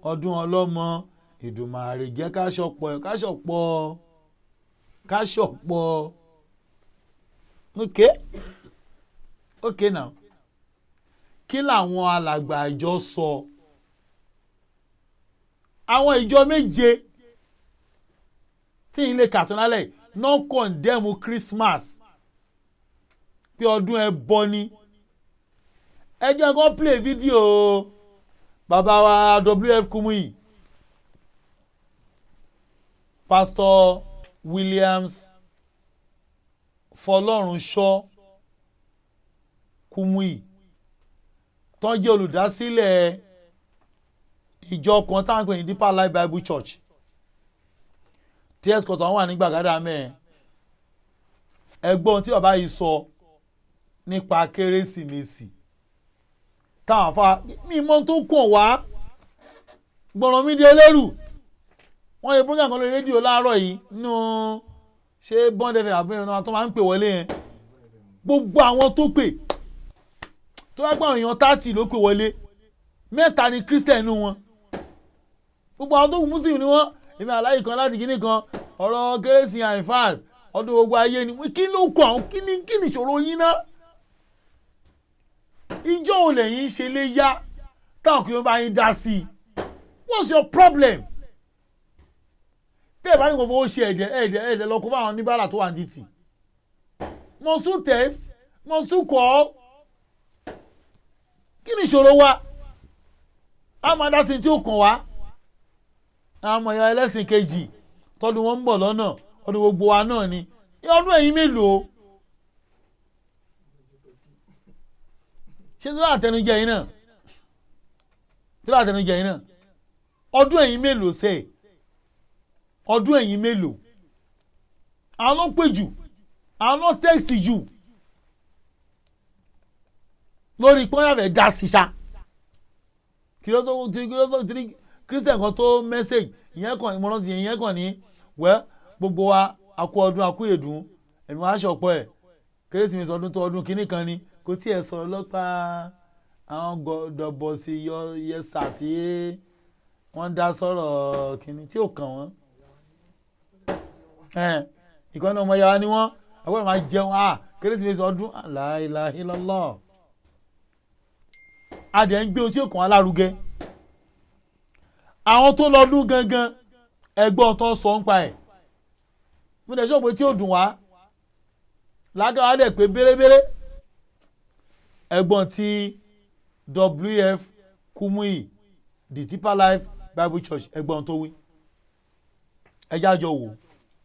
ọdún ọlọ́mọ. Èdùmàrè jẹ́ káṣọpọ̀, káṣọpọ̀, káṣọpọ̀. Ok, now, kí làwọn alàgbà ìjọ sọ? Àwọn ìjọ méje tí ilé kàtún lálẹ́ náà condemn Christmas pé ọdún ẹbọ ni. Ẹ jẹ́ kó play fídíò bàbá wa W.F. Kumuyi, Pastor Williams Fọlọ́runṣọ́ Kumuyi, tó jẹ́ olùdásílẹ̀ ìjọ kan táwọn pè ní Deeper Life Bible Church, tí headquarter wà ní Gbàgádà mẹ́ẹ̀. Ẹgbọ́n tí bàbá yìí sọ nípa Kérésìmesì táwọn afa mímọ́ tó kàn wá gbọ̀ràn mi di ẹlẹ́rù. Wọ́n yẹ program kan lórí rédíò láàárọ̀ yìí nínú, ṣé Bond FM àbí ọ̀nà tó máa ń pè wọlé yẹn. Gbogbo àwọn tó pè, tó bá gbọ́ àwọn èèyàn 30 ló pè wọlé, mẹ́ta ni Christian nínú wọn, gbogbo àwọn tó kù Muslim ni wọ́n. Èmi àláyé kan láti kíní kan, ọ̀rọ̀ kérésì, in fact, ọdún gbogbo ayé ni. Kí ló kọ àwọn? Kí ni ìṣòro yín náà? Ìjọ ò lẹ́yìn ṣe lè yá táwọn kìlọ̀ bá yín dá sí i? What's your problem? Tẹ́ ẹ̀ bá ní kò fowó ṣe ẹ̀jẹ̀ ẹ̀jẹ̀ ẹ̀jẹ̀ lọ kó bá àwọn oníbàárà tó wà ní títì. Must you text? Must you call? Kí ni ìṣòro wa? A máa dá sí tí ó kàn wá. Àwọn ọmọ ìyá ẹlẹ́sìn kejì tọdún wọn ń bọ̀ lọ́nà, ọdún gbogbo wa náà ni. Ọdún ẹ̀yin mélòó? Ṣé tí wọ́n àtẹnujẹ yìí náà, tí wọ́n àtẹnujẹ yìí náà, ọdún ẹ̀yin mélòó sẹ́ẹ̀? Ọdún ẹ̀yin mélòó? Àwọn ló pè jù, àwọn ló tẹ̀sí jù lórí pọ́nyàfẹ́ dá sí ṣá. Kí ló tó tí Christian kan tó message ìyẹn kàn, mo rántí ìyẹn kàn ní wẹ́. Gbogbo wa, akú ọdún, akú èdùn, ẹ̀mí wa ṣọ̀pọ̀ ẹ̀. Kérésìmesì ọdún tó ọdún kínní kan ni, kò tiẹ̀ sọ̀rọ̀ lọ́pàá. Àwọn dọ̀bọ̀sì yọ yẹsà tí wọ́n dá sọ̀rọ̀ kínní tí ò kàn wọ́n. Ìkànnì ọmọ yàrá ni wọ́n àwọn máa jẹun. Ah, Kérésìmesì ọdún, la ilaha illallah. A dẹ̀ ń gbé ohun tí ó kàn án lárugẹ. Àwọn tó lọ́dún gangan, ẹgbọ́n tó sọ ń pa ẹ̀. Mo dẹ̀ sọ pé tí ó dùn wá lágàá dẹ̀ pé bérebére. Ẹgbọ́n tí W.F. Kumuyi, the Deeper Life Bible Church, ẹgbọ́n tó wí, ẹ jájọ wò.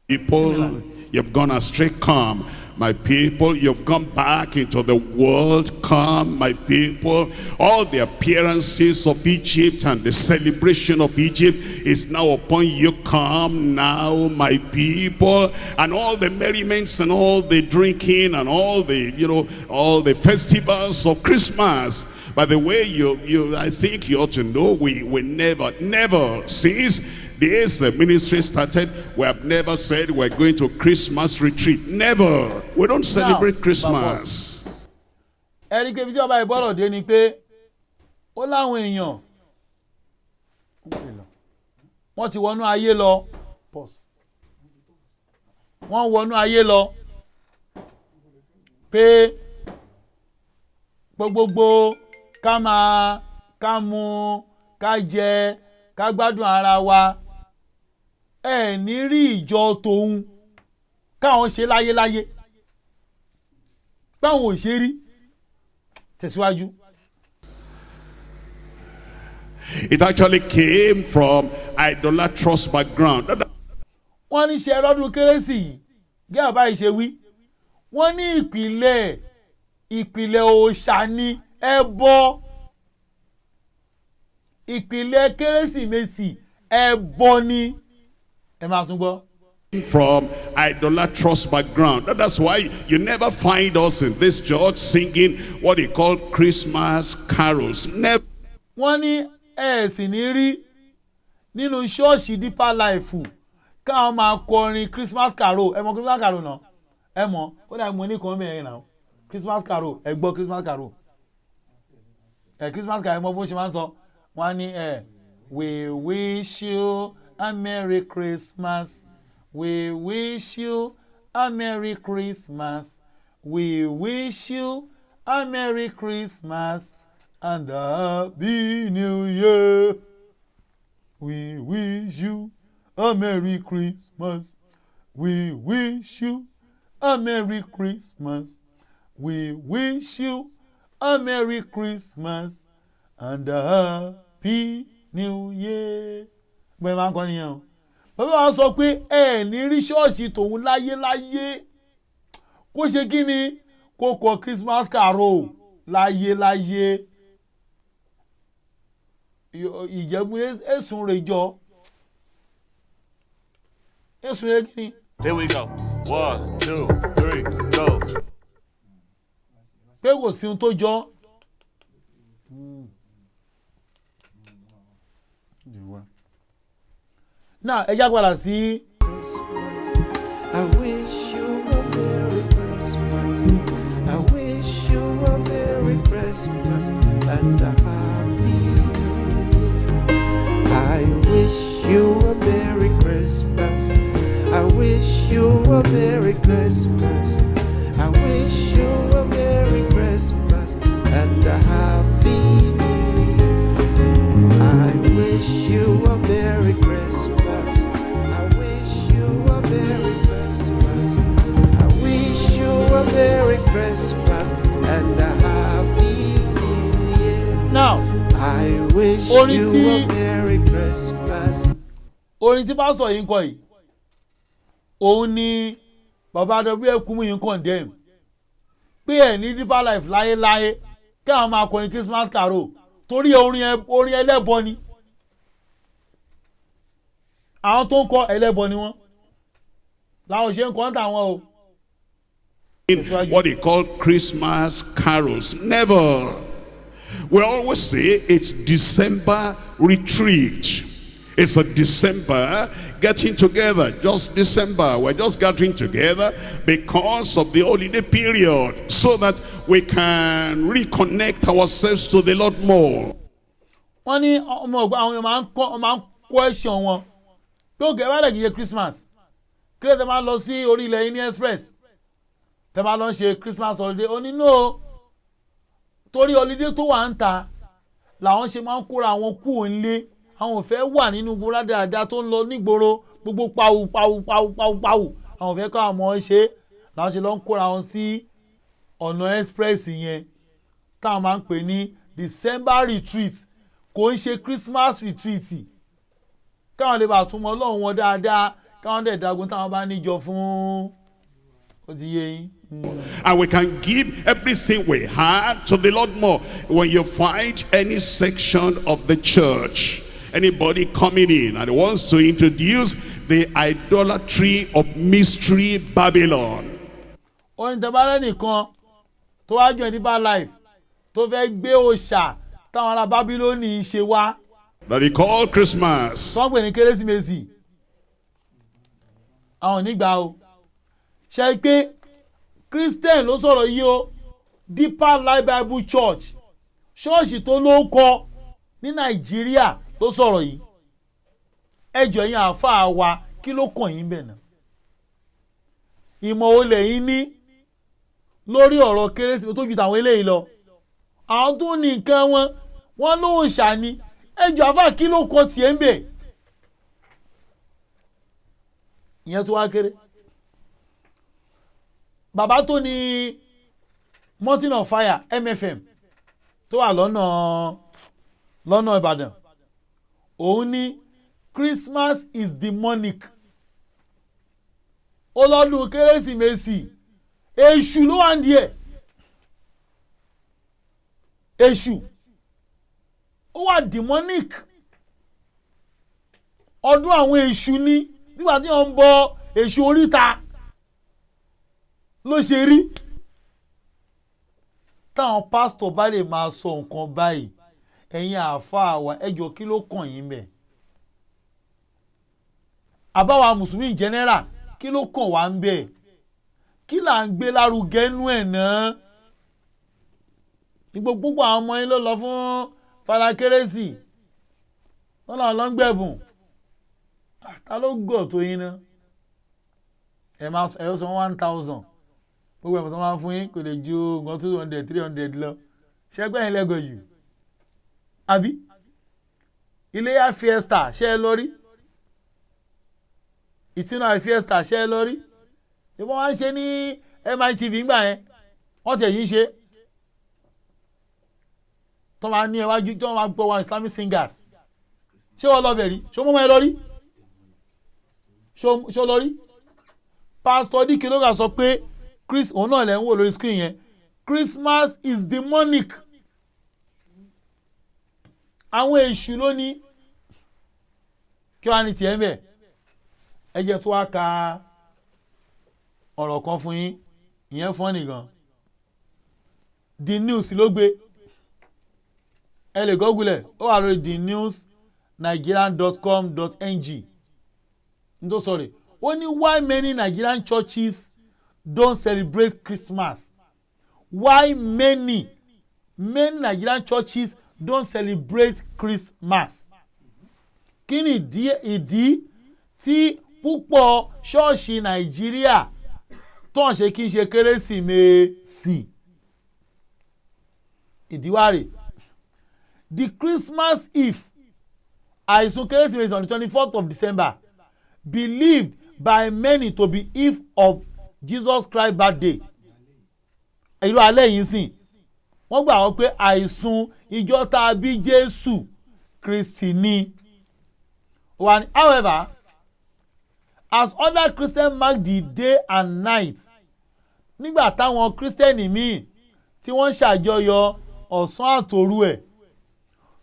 People, you've gone astray, come. My people, you've gone back into the world, come, my people. All the appearances of Egypt and the celebration of Egypt is now upon you. Come now, my people. And all the merriments and all the drinking and all the, you know, all the festivals of Christmas. By the way, I think you ought to know we never, never, since this ministry started, we have never said we're going to Christmas retreat. Never. We don't celebrate Now, Christmas. Ẹ rí i pé ibi tí ọba ìbọ̀rọ̀ dé ni pé ó láwọn èèyàn wọ́n ti wọnú ayé lọ. Pause. Wọ́n wọnú ayé lọ pé gbogbogbò ká máa ká mu, ká jẹ, ká gbádùn ara wa. Ẹ ní rí ìjọ tòun káwọn ṣe láyéláyé, báwọn ò ṣe rí. Tẹ̀síwájú. It actually came from idolatrous background. Wọ́n ní ṣe lọ́dún Kérésì yìí, gẹ́gẹ́ báyìí ṣe wí, wọ́n ní ìpìlẹ̀ òòṣà ni, ẹbọ. Ìpìlẹ̀ Kérésìmesì, ẹbọ ni. Ẹ máa tún gbọ́. From idolatrous background. That's why you never find us in this church singing what they call Christmas carols. Never. Wọ́n ní ẹ sì ní rí nínú ṣọ́ọ̀ṣì Deeper Life káwọn máa kọrin Christmas carol. Ẹ mọ Christmas carol náà? Ẹ mọ. Ó dàbí mo ní kan mẹ́rin náà, Christmas carol. Ẹ gbọ́ Christmas carol, ẹ Christmas carol, ẹ mọ bó ṣe máa ń sọ. Wọ́n á ní ẹ, "We wish you a Merry Christmas, we wish you a Merry Christmas, we wish you a Merry Christmas and a Happy New Year. We wish you a Merry Christmas, we wish you a Merry Christmas, we wish you a Merry Christmas and a Happy New Year." Bẹ́ẹ̀ máa ń kọ́ nìyẹn o. Bàbá wa sọ pé ẹ ní rí ṣọ́ọ̀ṣì tòun láyéláyé kó ṣe kí ni, kó kọ Christmas carol láyéláyé. Ìjẹ̀bú èsùn rẹ̀ jọ èsùn rẹ̀ kí ni. Here we go. One, two, three, go. Pé kò sí ohun tó jọ. Náà ẹ já padà sí. Christmas. I wish you a Merry Christmas. I wish you a Merry Christmas and a Happy New Year. I wish you a Merry Christmas. I wish you a Merry Christmas. I wish you a Merry Christmas and a Happy New Year. I wish you a Merry Christmas. I wish you a Merry Christmas. I wish you a Merry Christmas and a Happy New Year. Now I wish orin you a Merry Christmas. Orin tí pásítọ̀ yìí ń kọ yìí, òun ni bàbá W.F. Kumuyi ń condemn pé ẹ̀ ní Deeper Life láyéláyé kí àwọn máa kọrin Christmas carol, torí orin ẹlẹ́bọ ni. Àwọn tó ń kọ, ẹlẹ́bọ ni wọ́n, làwọn ṣe ń kọ́ ń tà wọ́n o. What they call Christmas carols. Never. We always say it's December retreat. It's a December getting together, just December. We're just gathering together because of the holiday period so that we can reconnect ourselves to the Lord more. Wọ́n ní ọmọ ọgbà àwọn èèyàn máa ń question wọn pé òkè bá lè kí ṣe Christmas, kí ló tẹ máa lọ sí orí ilẹ̀ yìí ní express, tẹ máa lọ ṣe Christmas holiday? Ó ní no, torí holiday tó wà ń ta. Làwọn ṣe máa ń kóra àwọn kú òǹlé, àwọn ò fẹ́ wà nínú gbogbo dáadáa tó ń lọ nígboro, gbogbo pawù pawù pawù pawù pawù, àwọn ò fẹ́ kọ́ àwọn ọmọ ṣe. Làwọn ṣe lọ ń kóra wọn sí ọ̀nà express yẹn táwọn máa ń pè ní December retreat, kò ń ṣe Christmas retreat, káwọn lè bá túmọ̀ Ọlọ́run wọn dáadáa, káwọn dẹ̀ dagun táwọn bá níjọ fún. Ó ti yé yín. And we can give everything we have to the Lord more. When you find any section of the church, anybody coming in and wants to introduce the idolatry of mystery Babylon, Ó ní tẹ́bárẹ́ nìkan tó wá join Deeper Life tó fẹ́ gbé òòṣà táwọn ará Bábílónì ṣe wá that they call Christmas, tó ń pè ní Kérésìmesì, àwọn onígbà o. Ṣe pé Christian ló sọ̀rọ̀ yìí o? Deeper Life Bible Church, ṣọ́ọ̀ṣì tó ló kọ ní Nàìjíríà ló sọ̀rọ̀ yìí. Ẹ jọ̀ọ́, ẹ̀yin àáfàá wa, kí ló kàn yín bẹ̀ náà? Ìmọ̀ olè yín ní lórí ọ̀rọ̀ Kérésìmesì tó ju tàwọn eléyìí lọ? Àwọn tó ní nǹkan wọn, wọn ló ń ṣàní. Ẹ jọ̀ọ́, àáfàá, kí ló kọ tiẹ̀ ń bẹ̀? Ìyẹn tó wá kéré. Bàbá tó ní Mountain of Fire, MFM, tó wà lọ́nà Ìbàdàn, òun ní Christmas is demonic. Ó lọ́dún Kérésìmesì, èṣù ló wà ń díẹ̀, èṣù ó wà demonic, ọdún àwọn èṣù ni, nígbà tí wọ́n ń bọ èṣù oríta ló ṣe rí. Táwọn pásítọ̀ bá lè máa sọ nǹkan báyìí, ẹ̀yin àáfàá wa, ẹ jọ̀ọ́, kí ló kàn yín bẹ̀? Àbáwa mùsùlùmí in general, kí ló kàn wá ń bẹ̀? Kí là ń gbé lárugẹ nú ẹ̀ náà? Gbogbo àwọn ọmọ yín ló lọ fún fara kérésì, wọn làwọn lọ ń gbẹ̀bùn. Ta ló gọ̀ tó yín náà? Ẹ máa ẹ yóò san 1,000, gbogbo ẹ̀bùn tó máa ń fún yín kò lè ju nǹkan 200, 300 lọ. Ṣẹ́gbẹ́ yín lẹ́gọ̀ jù àbí Iléyà fiesta, ṣé ẹ lọ rí? Ìtúnu fiesta, ṣé ẹ lọ rí? Ìbọn wá ń ṣe ní MITV ńgbà yẹn, wọ́n tiẹ̀ yín ṣe tó máa ní ẹwájú tó máa gbọ́ wọn Islamic singers. Ṣé wọ́n lọ bẹ̀ rí? Ṣé wọ́n mọ̀ ẹ lọ rí? Ṣó lọ rí? Pastor Dike ló sọ pé Chris, òun náà lẹ́ ń wò lórí screen yẹn, Christmas is demonic, àwọn èṣù ló ní. Kí wàá ní tiẹ̀ ń bẹ̀? Ẹ jẹ́ tó wá ka ọ̀rọ̀ kan fún yín. Ìyẹn fọ́n nìkan, The News ló gbé. Ẹ lè google ẹ̀, ó wà lórí thenewsnigerian.com.ng. N tó sọ̀rọ̀, ó ní why many Nigerian churches don't celebrate Christmas. Why many many Nigerian churches don't celebrate Christmas. Kí ni ìdí tí púpọ̀ ṣọ́ọ̀ṣì Nàìjíríà tó ń ṣe kí n ṣe Kérésìmesì? Ìdíwárè, the Christmas Eve, àìsùn Kérésìmesì on the 24th of December, believed by many to be eve of Jesus Christ birthday. Ìlú alẹ́ yìí sìn, wọ́n gbà wọ́n pé àìsùn ìjọ tá a bí Jésù Kristi ni. One, however, as other Christians mark the day and night, nígbà táwọn Christian míì tí wọ́n ń ṣàjọyọ̀ ọ̀sán àtòru ẹ̀,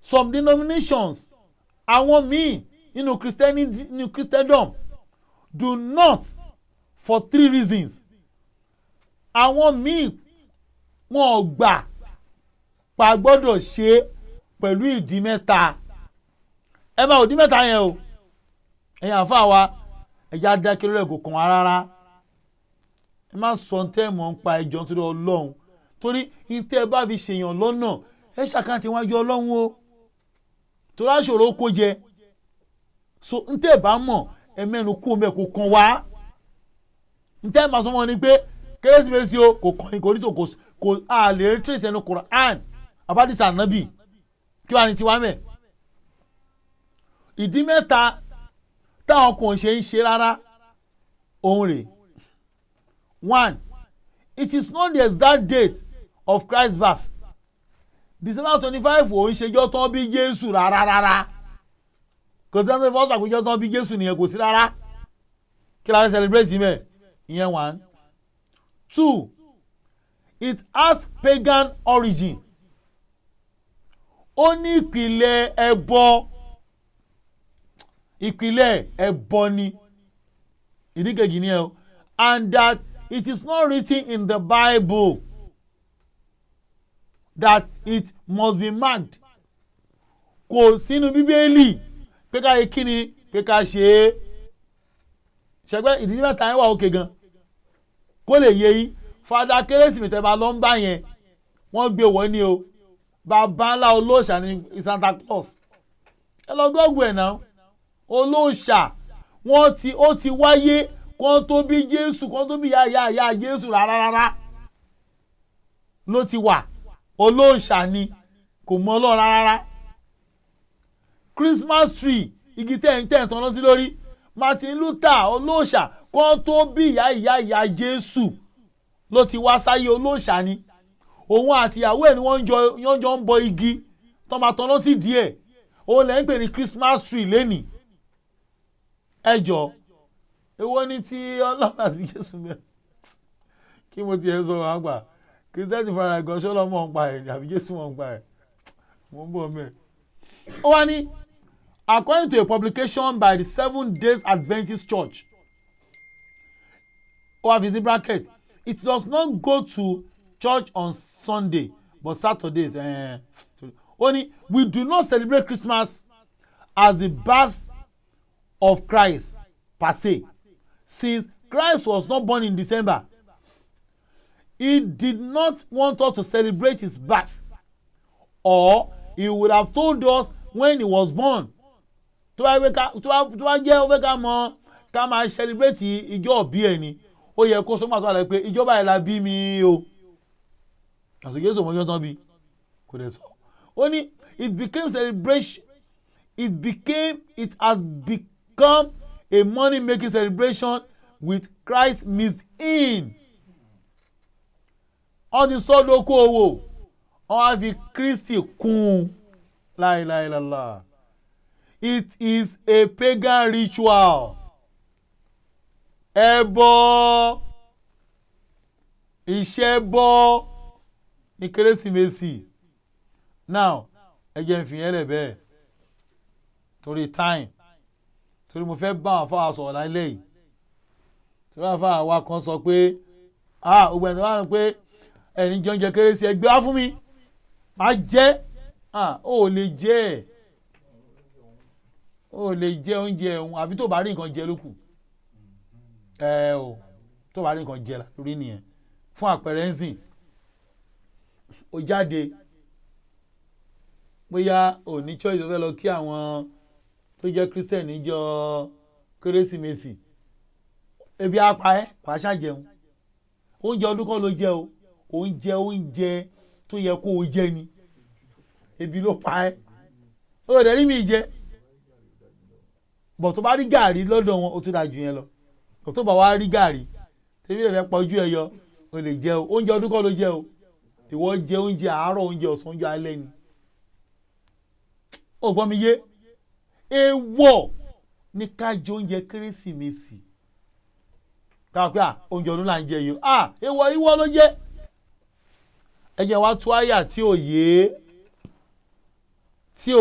some denominations, àwọn míì nínú Christianity, nínú Christendom, do not for three reasons. Àwọn míì wọn ò gbà pa gbọ́dọ̀ ṣe é pẹ̀lú ìdí mẹ́ta. Ẹ máa ìdí mẹ́ta yẹn o. Ẹ̀yin àfa wa, ẹ̀jẹ̀ adákẹ́ lórí ẹ̀, kò kàn wá rárá. Ẹ má sọ tẹ́ mọ̀ ń pa ẹjọ́ nítorí Ọlọ́run, torí ìtẹ́ ẹ bá fi ṣèyàn lọ́nà, ẹ ṣàkáǹtì wájú Ọlọ́run o, torí àṣòro kó jẹ. So ntẹ́ ẹ bá mọ̀, ẹ mẹ́nu kú omi ẹ̀, kò kàn wá. Ntẹ́ ẹ máa sọ wọn ni pé Kérésìmesì o, kò kàn yín, kò ní tó kò a lè trace ẹnu Quran abadisa anabi. Kí wàá ní tiwa mẹ́? Ìdí mẹ́ta táwọn kò ṣe ń ṣe rárá òun rè. One, it is not the exact date of Christ's birth. December 25 ò ń ṣejọ́ tán bí Jésù rárá rárá. Kò sí ẹni tó fọ́ sàpéjọ́ tán bí Jésù nìyẹn, kò sí rárá. Kí la fẹ́ celebrate mẹ́ ìyẹn? One. Two, it has pagan origin. Ó ní ìpìlẹ̀ ẹbọ, ìpìlẹ̀ ẹbọ ni. Ìdí kejì ni ẹ o. And that it is not written in the Bible that it must be marked. Kò sínú Bíbélì pé ká yẹ kí ni pé ká ṣe é. Ṣẹgbẹ́ ìdí mẹ́ta yẹn wà òkè gan kó lè yé yín. Fada Kérésìmesì tẹ́ bá lọ ń bá yẹn, wọ́n gbé wọ́n ní o. Bàbá ńlá olóòṣà ní Santa Claus. Ẹ lọ Google ẹ̀ náà. Olóòṣà wọ́n ti ó ti wáyé kó tó bí Jésù, kó tó bí yá yá yá Jésù rárá rárá ló ti wà. Olóòṣà ni, kò mọ Ọlọ́run rárá. Christmas tree, igi tẹ̀ ń tẹ̀ ń tọ́ná sí lórí, Martin Luther, olóòṣà, kó tó bí ìyá ìyá ìyá Jésù ló ti wá sáyé. Olóòṣà ni. Òun àti ìyàwó ẹ̀ ni wọ́n jọ ń bọ igi tó máa tọ́ná sí díẹ̀. Òun lẹ́ ń pè ní Christmas tree lẹ́nìí. Ẹ jọ, èwo ni ti Ọlọ́run àti Jésù mẹ́? Kí mo tiẹ̀ sọ wàá gbà Christian fúnra ẹ̀ gan, ṣọlọ́ mọ̀ ń pa ẹ̀ àbí Jésù mọ̀ ń pa ẹ̀? Mo ń bọ̀ mẹ́. Ó wá ní, according to a publication by the Seven Days Adventist Church, ó wá fi sí bracket, it does not go to church on Sunday but Saturdays. Ó ní we do not celebrate Christmas as the birth of Christ per se, since Christ was not born in December. He did not want us to celebrate his birth, or he would have told us when he was born. Tó bá jẹ́ ó fẹ́ ká mọ ká máa celebrate ìjọ òbí ẹ̀ ni, ó yẹ kó sọ́mọ́ àtúwà rẹ̀ pé ìjọba ẹ̀ la bí mi o. Àti Jésù ọmọjọ́ tán bí kò dẹ̀ sọ. Ó ní it has become a money making celebration with Christ mixed in. Wọ́n ti sọ́dọ̀ kó owó, wọ́n á fi Kristi kún un. Láìláìlàlá, it is a pagan ritual. Ẹbọ, ìṣẹ́bọ ní Kérésìmesì. Now, ẹ jẹ́ n fi yẹn lẹ̀ bẹ́ẹ̀ torí time, torí mo fẹ́ bá àwọn afáwà sọ̀rọ̀ lálẹ́ yìí, torí àwọn afáwà wa kan sọ pé, ah, ògbẹ́ni tó wà ní pé ẹni jẹ oúnjẹ kérésì, ẹ gbé wá fún mi, má jẹ́. Ah, ó lè jẹ́, ó lè jẹ oúnjẹ ẹ̀hún àbí tó bá rí nǹkan jẹ lókù ẹ o. Tó bá rí nǹkan jẹ lórí nìyẹn. Fún àpẹẹrẹ ń sìn, ó jáde, bóyá ò ní church tó fẹ́ lọ kí àwọn tó jẹ́ Christian níjọ́ Kérésìmesì, ebi á pa ẹ́, wàá ṣàjẹun. Oúnjẹ ọdún kọ́ ló jẹ o, oúnjẹ oúnjẹ tó yẹ kó o jẹ ni. Ebi ló pa ẹ́, ó dẹ̀ rí mi jẹ bọ̀. Tó bá rí gàrí lọ́dọ̀ wọn, ó tún dáa jù yẹn lọ. Bọ̀ tó bá wá rí gàrí tẹ́bí rẹ̀ fẹ́ pọ̀jù ẹ yọ, o lè jẹ o. Oúnjẹ ọdún kọ́ ló jẹ o. Ìwọ jẹ oúnjẹ àárọ̀, oúnjẹ ọ̀sán, oúnjẹ alẹ́ ni. Ó gbọ́ mi yé? Èèwọ̀ ní ká jẹ oúnjẹ Kérésìmesì, ká pé à, oúnjẹ ọdún là ń jẹ yìí. À, èèwọ̀, ìwọ ló jẹ. Ẹ jẹ́ wá tú àyà tí ò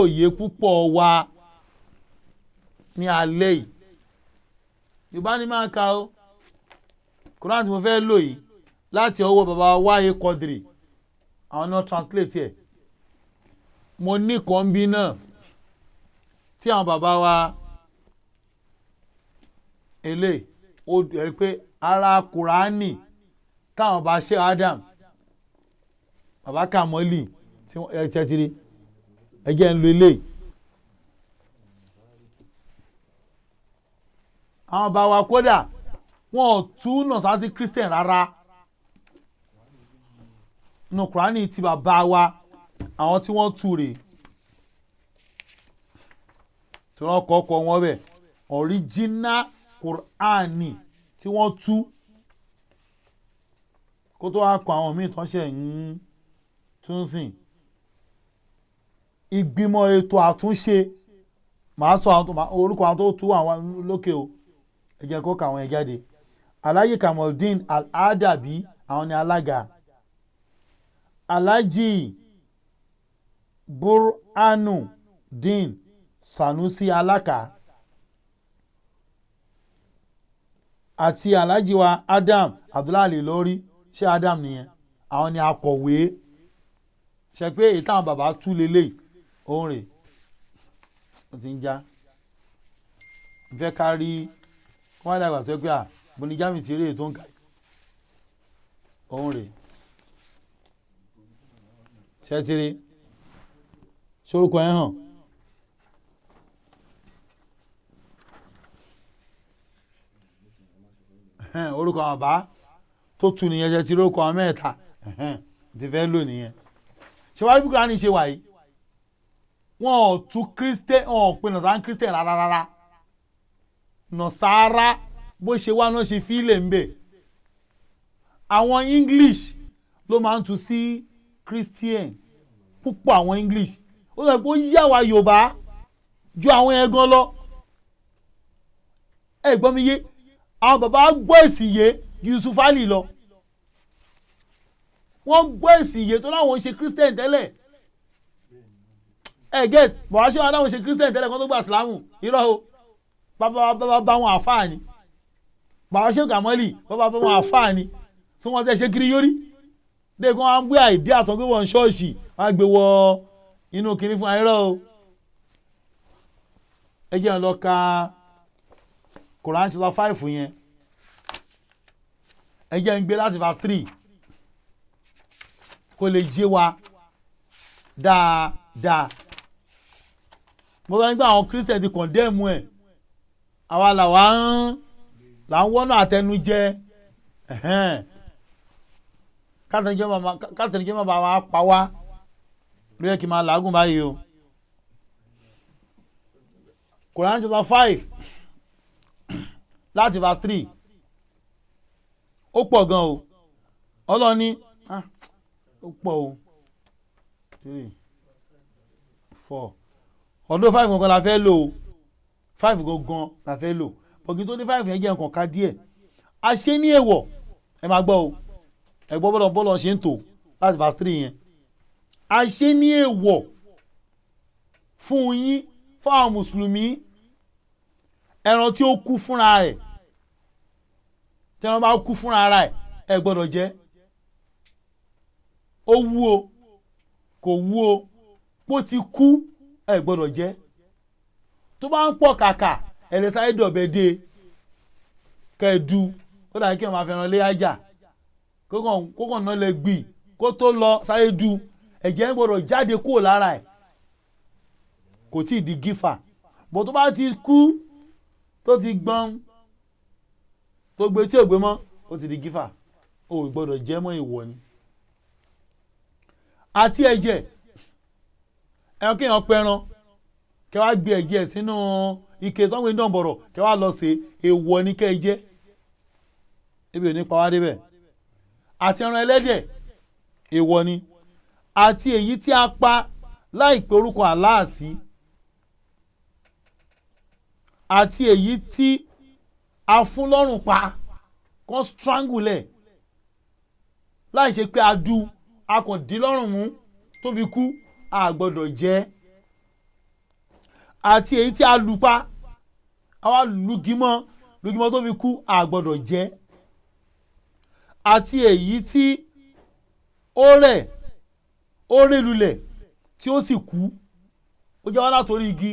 yé púpọ̀ wa ní alẹ́ yìí. Yorùbá ní máa ka ó. Quran tí mo fẹ́ lò yìí, láti ọwọ́ bàbá wáyé Quadri, àwọn náà translate ẹ̀. Mo ní kan bí náà tí àwọn bàbá wa ele ó rí pé ara Kùránì táwọn bá ṣe Adam, bàbá Kamoli tí wọ́n ẹ tẹ́ ti rí. Ẹ jẹ́ ń lo eléyìí. Àwọn bá wa kódà wọn ò tú nọ̀sásí Christian rárá nù. Kùránì ti bàbá wa, àwọn tí wọ́n tú rèé. Tí wọ́n kọ́ ọkọ̀ wọn bẹ̀, original Kùránì tí wọ́n tú kó tó wá kọ àwọn míì tán ṣe ń tún sìn. Ìgbìmọ̀ ètò àtúnṣe, màá sọ àwọn tó orúkọ àwọn tó tú àwọn lókè o, ẹ jẹ́ kó kà àwọn yẹn jáde. Alhaji Kamaldeen Al-Adabi, àwọn ni alága. Alhaji Burhanu Din Sanusi Alaka àti Alhaji wa Adam Abdullahi lórí, ṣé Adam nìyẹn, àwọn ni akọ̀wé. Ṣe pé èyí táwọn bàbá tú lélẹ̀ òun rè ó ti ń já. N fẹ́ ká rí kí wọ́n dàgbà tó pé à bonijami ti rí èyí tó ń kà òun rè. Ṣé ti rí sorúkọ ẹ hàn? Orúkọ àwọn bàbá tó tu nìyẹn. Ṣe ti rí orúkọ àwọn mẹ́ta ti fẹ́ lò nìyẹn. Ṣé wàá rí bí Kúránì ṣe wà yìí, wọn ò tú Christian, wọn ò pe nọ̀sára Christian rárá rárá. Nọ̀sára bó ṣe wá náà ṣe fílẹ̀ ń bẹ̀. Àwọn English ló máa ń tu sí Christian púpọ̀. Àwọn English ó sọ pé ó yá wa Yorùbá ju àwọn yẹn gan lọ. Ẹ gbọ́ mi yé, àwọn bàbá gbọ́ èsì yé ju Yusuf Ali lọ. Wọ́n gbọ́ èsì yé tó láwọn ń ṣe Christian tẹ́lẹ̀. Ẹ get bàbá ṣé wọn láwọn ṣe Christian tẹ́lẹ̀ kó tó gba Ìsìlámù? Irọ́ o, bàbá bàbá bá wọn àfáà ni. Bàbá ṣé Kàmọ́lì bàbá bá wọn àfáà ni tí wọ́n tẹ́ ṣe kiri yórí dé kí wọ́n á gbé àìdí àtọ́ gbé wọn ṣọ́ọ̀ṣì, wọ́n á gbé wọ inú kiri fún irọ́ o. Ẹ jẹ́ n lọ ka Quran chapter 5 yẹn. Ẹ jẹ́ n gbé láti verse 3 kó lè yé wa dáadáa. Mo sọ nígbà àwọn Christian ti condemn ẹ̀, àwa làwa ń là ń wọ́nà àtẹnujẹ. Kátẹnujẹ máa bá wa pa wá ló yẹ kí n máa làágùn báyìí o. Quran chapter 5 láti verse 3, ó pọ̀ gan o. Ọlọ́ni ó pọ̀ o, 3 4 ọdún 5 gangan la fẹ́ lò o, 5 gangan la fẹ́ lò. Bọ̀gì tó ní 5 yẹn jẹ́ nǹkan ká díẹ̀. A ṣe ní èèwọ̀, ẹ máa gbọ́ o, ẹ gbọ́ bọ́lọ̀ bọ́lọ̀ ṣe ń tò láti verse 3 yẹn. A ṣe ní èèwọ̀ fún yín, fáwọn mùsùlùmí, ẹran tí ó kú fúnra rẹ̀, tí ẹran bá kú fúnra rẹ̀ ẹ gbọ́dọ̀ jẹ. Ó wú o, kò wú o, bó ti kú ẹ gbọ́dọ̀ jẹ. Tó bá ń pọ̀ kàkà ẹ lè sáré dọ̀bẹ dé kẹ́ẹ̀dú. Ó dàbí kí wọ́n máa fẹ́ràn lé ajá kókàn náà lè gbì kó tó lọ sáré du. Ẹ̀jẹ̀ ń gbọ́dọ̀ jáde kúrò lára ẹ̀, kò tí ì di gífà. Bó tó bá ti kú tó ti gbọ́n tó gbé tí ò gbé mọ́, ó ti di gífà, ó gbọ́dọ̀ jẹ mọ́, ìwọ ni. Àti ẹ̀jẹ̀ ẹran, kéèyàn pẹran kẹ́ wá gbé ẹ̀jẹ̀ sínú ike tó ń gbé dànbọ̀rọ̀ kẹ́ wá lọ sí, èèwọ̀ ni kẹ́ ẹ jẹ. Ebi ò ní pa wá débẹ̀. Àti ẹran ẹlẹ́dẹ̀ èèwọ̀ ni. Àti èyí tí a pa láì pé orúkọ Allah sí, àti èyí tí a fún lọ́rùn pa kó strangle ẹ̀ láì ṣe pé a du, a kàn dín lọ́rùn mú tó fi kú, a gbọ́dọ̀ jẹ. Àti èyí tí a lù pa, àwa lùgímọ́ tó fi kú, a gbọ́dọ̀ jẹ. Àti èyí tí ó rẹ̀ ó rẹ̀ lulẹ̀ tí ó sì kú, ó jẹ́ wá látòrí igi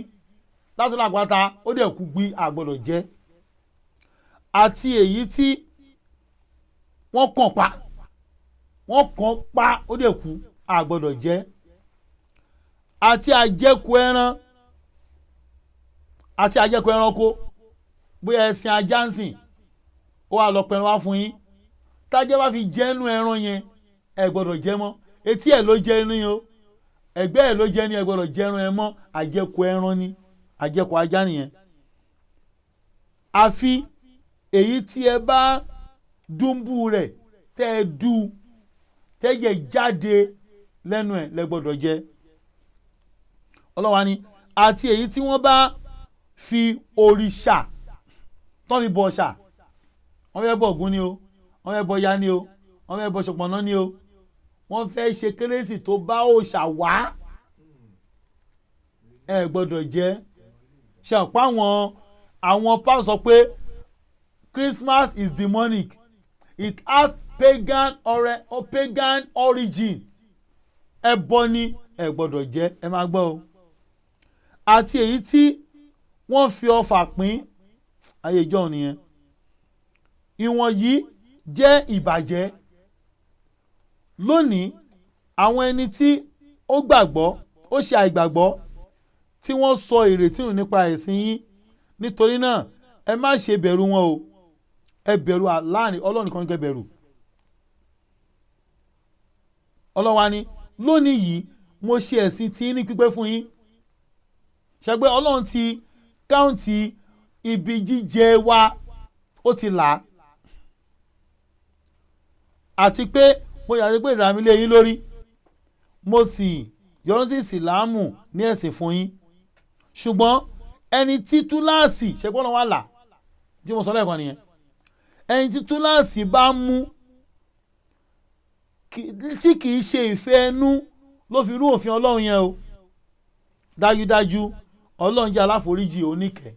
látòrí àpáta ó dẹ̀ kú gbí, a gbọ́dọ̀ jẹ. Àti èyí tí wọ́n kàn pa, wọ́n kàn pa ó dẹ̀ kú, a gbọ́dọ̀ jẹ. Àti àjẹkù ẹran, àti àjẹkù ẹranko, bóyá ẹṣin ajá ń sìn ó wà lọ pẹran wá fún yín, tájẹ́ bá fi jẹ́nu ẹran yẹn ẹ gbọ́dọ̀ jẹ mọ́. Etí ẹ̀ ló jẹ inú yẹn o, ẹ̀gbẹ́ ẹ̀ ló jẹ ní, ẹ gbọ́dọ̀ jẹran ẹ mọ́, àjẹkù ẹran ni. Àjẹkù ajá nìyẹn. Àfi èyí tí ẹ bá dúnbù rẹ̀ tẹ́ ẹ dú tẹ́jẹ̀ jáde lẹ́nu ẹ̀ lẹ gbọ́dọ̀ jẹ. Ọlọ́wà ni àti èyí tí wọ́n bá fi òrìṣà tán fi bọ ọ̀ṣà, wọ́n fẹ́ bọ Ògún ni o, wọ́n fẹ́ bọ ya ni o, wọ́n fẹ́ bọ Ṣọ̀pọ̀nná ni o, wọ́n fẹ́ ṣe kérésì tó bá òòṣà wá, ẹ gbọ́dọ̀ jẹ. Ṣe ọ̀pọ̀ àwọn pásítọ̀ sọ pé Christmas is demonic, it has pagan or pagan origin, ẹbọ ni, ẹ gbọ́dọ̀ jẹ. Ẹ máa gbọ́ o. Àti èyí tí wọ́n fi ọfà pín, ayé ìjọ nìyẹn. Ìwọ̀nyí jẹ́ ìbàjẹ́. Lónìí àwọn ẹni tí ó gbàgbọ́ ó ṣe àìgbàgbọ́ tí wọ́n sọ ìrètí nù nípa ẹ̀sìn yín. Nítorí náà ẹ má ṣe bẹ̀rù wọn o, ẹ bẹ̀rù Allah, Ọlọ́run nìkan ní kẹ́ bẹ̀rù. Ọlọ́wà ni lónìí yìí mo ṣe ẹ̀sìn tí ní pípẹ́ fún yín. Ṣẹgbẹ́ Ọlọ́run ti káùntì ibi jíjẹ wa, ó ti là á. Àti pé mo yàtọ̀ pé ìdààmú lé yín lórí, mo sì yọ́nú sí ìsìlámù ní ẹ̀sìn fún yín. Ṣùgbọ́n ẹni tí túláàsì ṣẹgbọ́n náà wà là tí mo sọ lẹ́ẹ̀kan nìyẹn, ẹni tí túláàsì bá mú tí kì í ṣe ìfẹ́ ẹnu ló fi rú òfin Ọlọ́run yẹn o, dájúdájú Ọlọ́run jẹ́ aláforíjì oníkẹ́.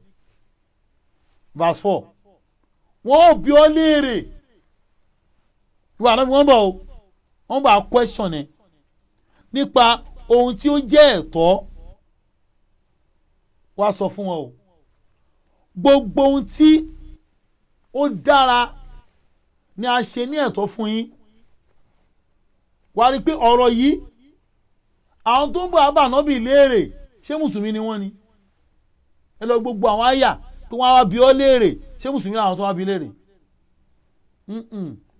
Verse 4, wọ́n ò bi ọ́ léèrè ìwà àná wọ́n bọ̀ o, wọ́n bá question ẹ̀ nípa ohun tí ó jẹ́ ẹ̀tọ́, wá sọ fún wọn o. Gbogbo ohun tí ó dára ni a ṣe ní ẹ̀tọ́ fún yín. Wá rí i pé ọ̀rọ̀ yìí àwọn tó ń bọ̀ àbànọ́bì léèrè ṣé mùsùlùmí ni wọ́n ni? Ẹ lọ gbogbo àwọn àyà tó wọ́n wá bi ọ́ léèrè ṣé mùsùlùmí àwọn tó wá bi léèrè?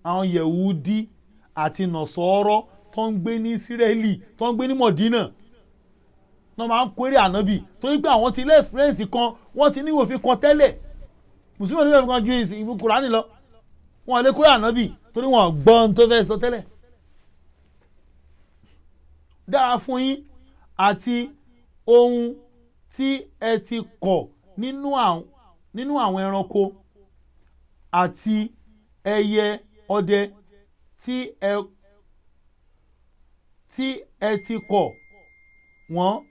Àwọn Yẹ̀wúdí àti Nọ̀sọ́rọ́ tó ń gbé ní Ísírẹ́lì, tó ń gbé ní Mọ̀dínà náà máa ń kórè ànábì, torí pé àwọn ti ilé experience kan, wọ́n ti ní òfin kan tẹ́lẹ̀. Mùsùlùmí ò ní òfin kan ju ìbú Kùránì lọ, wọ́n lè kórè ànábì torí wọ́n gbọ́ ohun tó fẹ́ sọ tẹ́lẹ̀. Dára fún yín àti ohun tí ẹ ti kọ̀ nínú àwọn ẹranko àti ẹyẹ ọdẹ tí ẹ ti kọ̀ wọ́n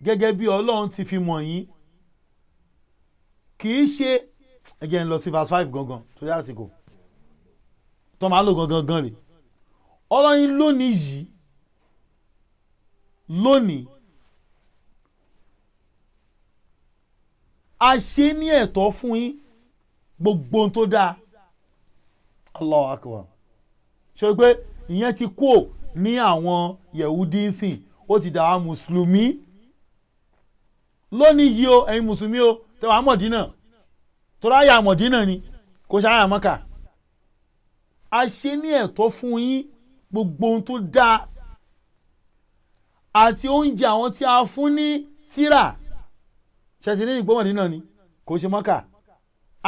gẹ́gẹ́ bí Ọlọ́run ti fi mọ̀ yín. Kì í ṣe ẹ jẹ́ n lọ sí verse 5 gangan torí àsìkò tó máa lò gangan gan rè. Ọlọ́run lónìí yìí, lónìí a ṣe ní ẹ̀tọ́ fún yín gbogbo ohun tó dáa. Allahu Akbar. Ṣe pé ìyẹn ti kú ní àwọn Yẹ̀wúdí ń sìn, ó ti dà wá mùsùlùmí lónìí yìí o. Ẹ̀yin mùsùlùmí o tẹwàá Mọ̀dínà, torí àyà Mọ̀dínà ni kò ṣe àyà Mọ́kà. A ṣe ní ẹ̀tọ́ fún yín gbogbo ohun tó dáa àti oúnjẹ àwọn tí a fún ní tírà. Ṣẹ̀sìn ní ìgbọ́ Mọ̀dínà ni kò ṣe Mọ́kà.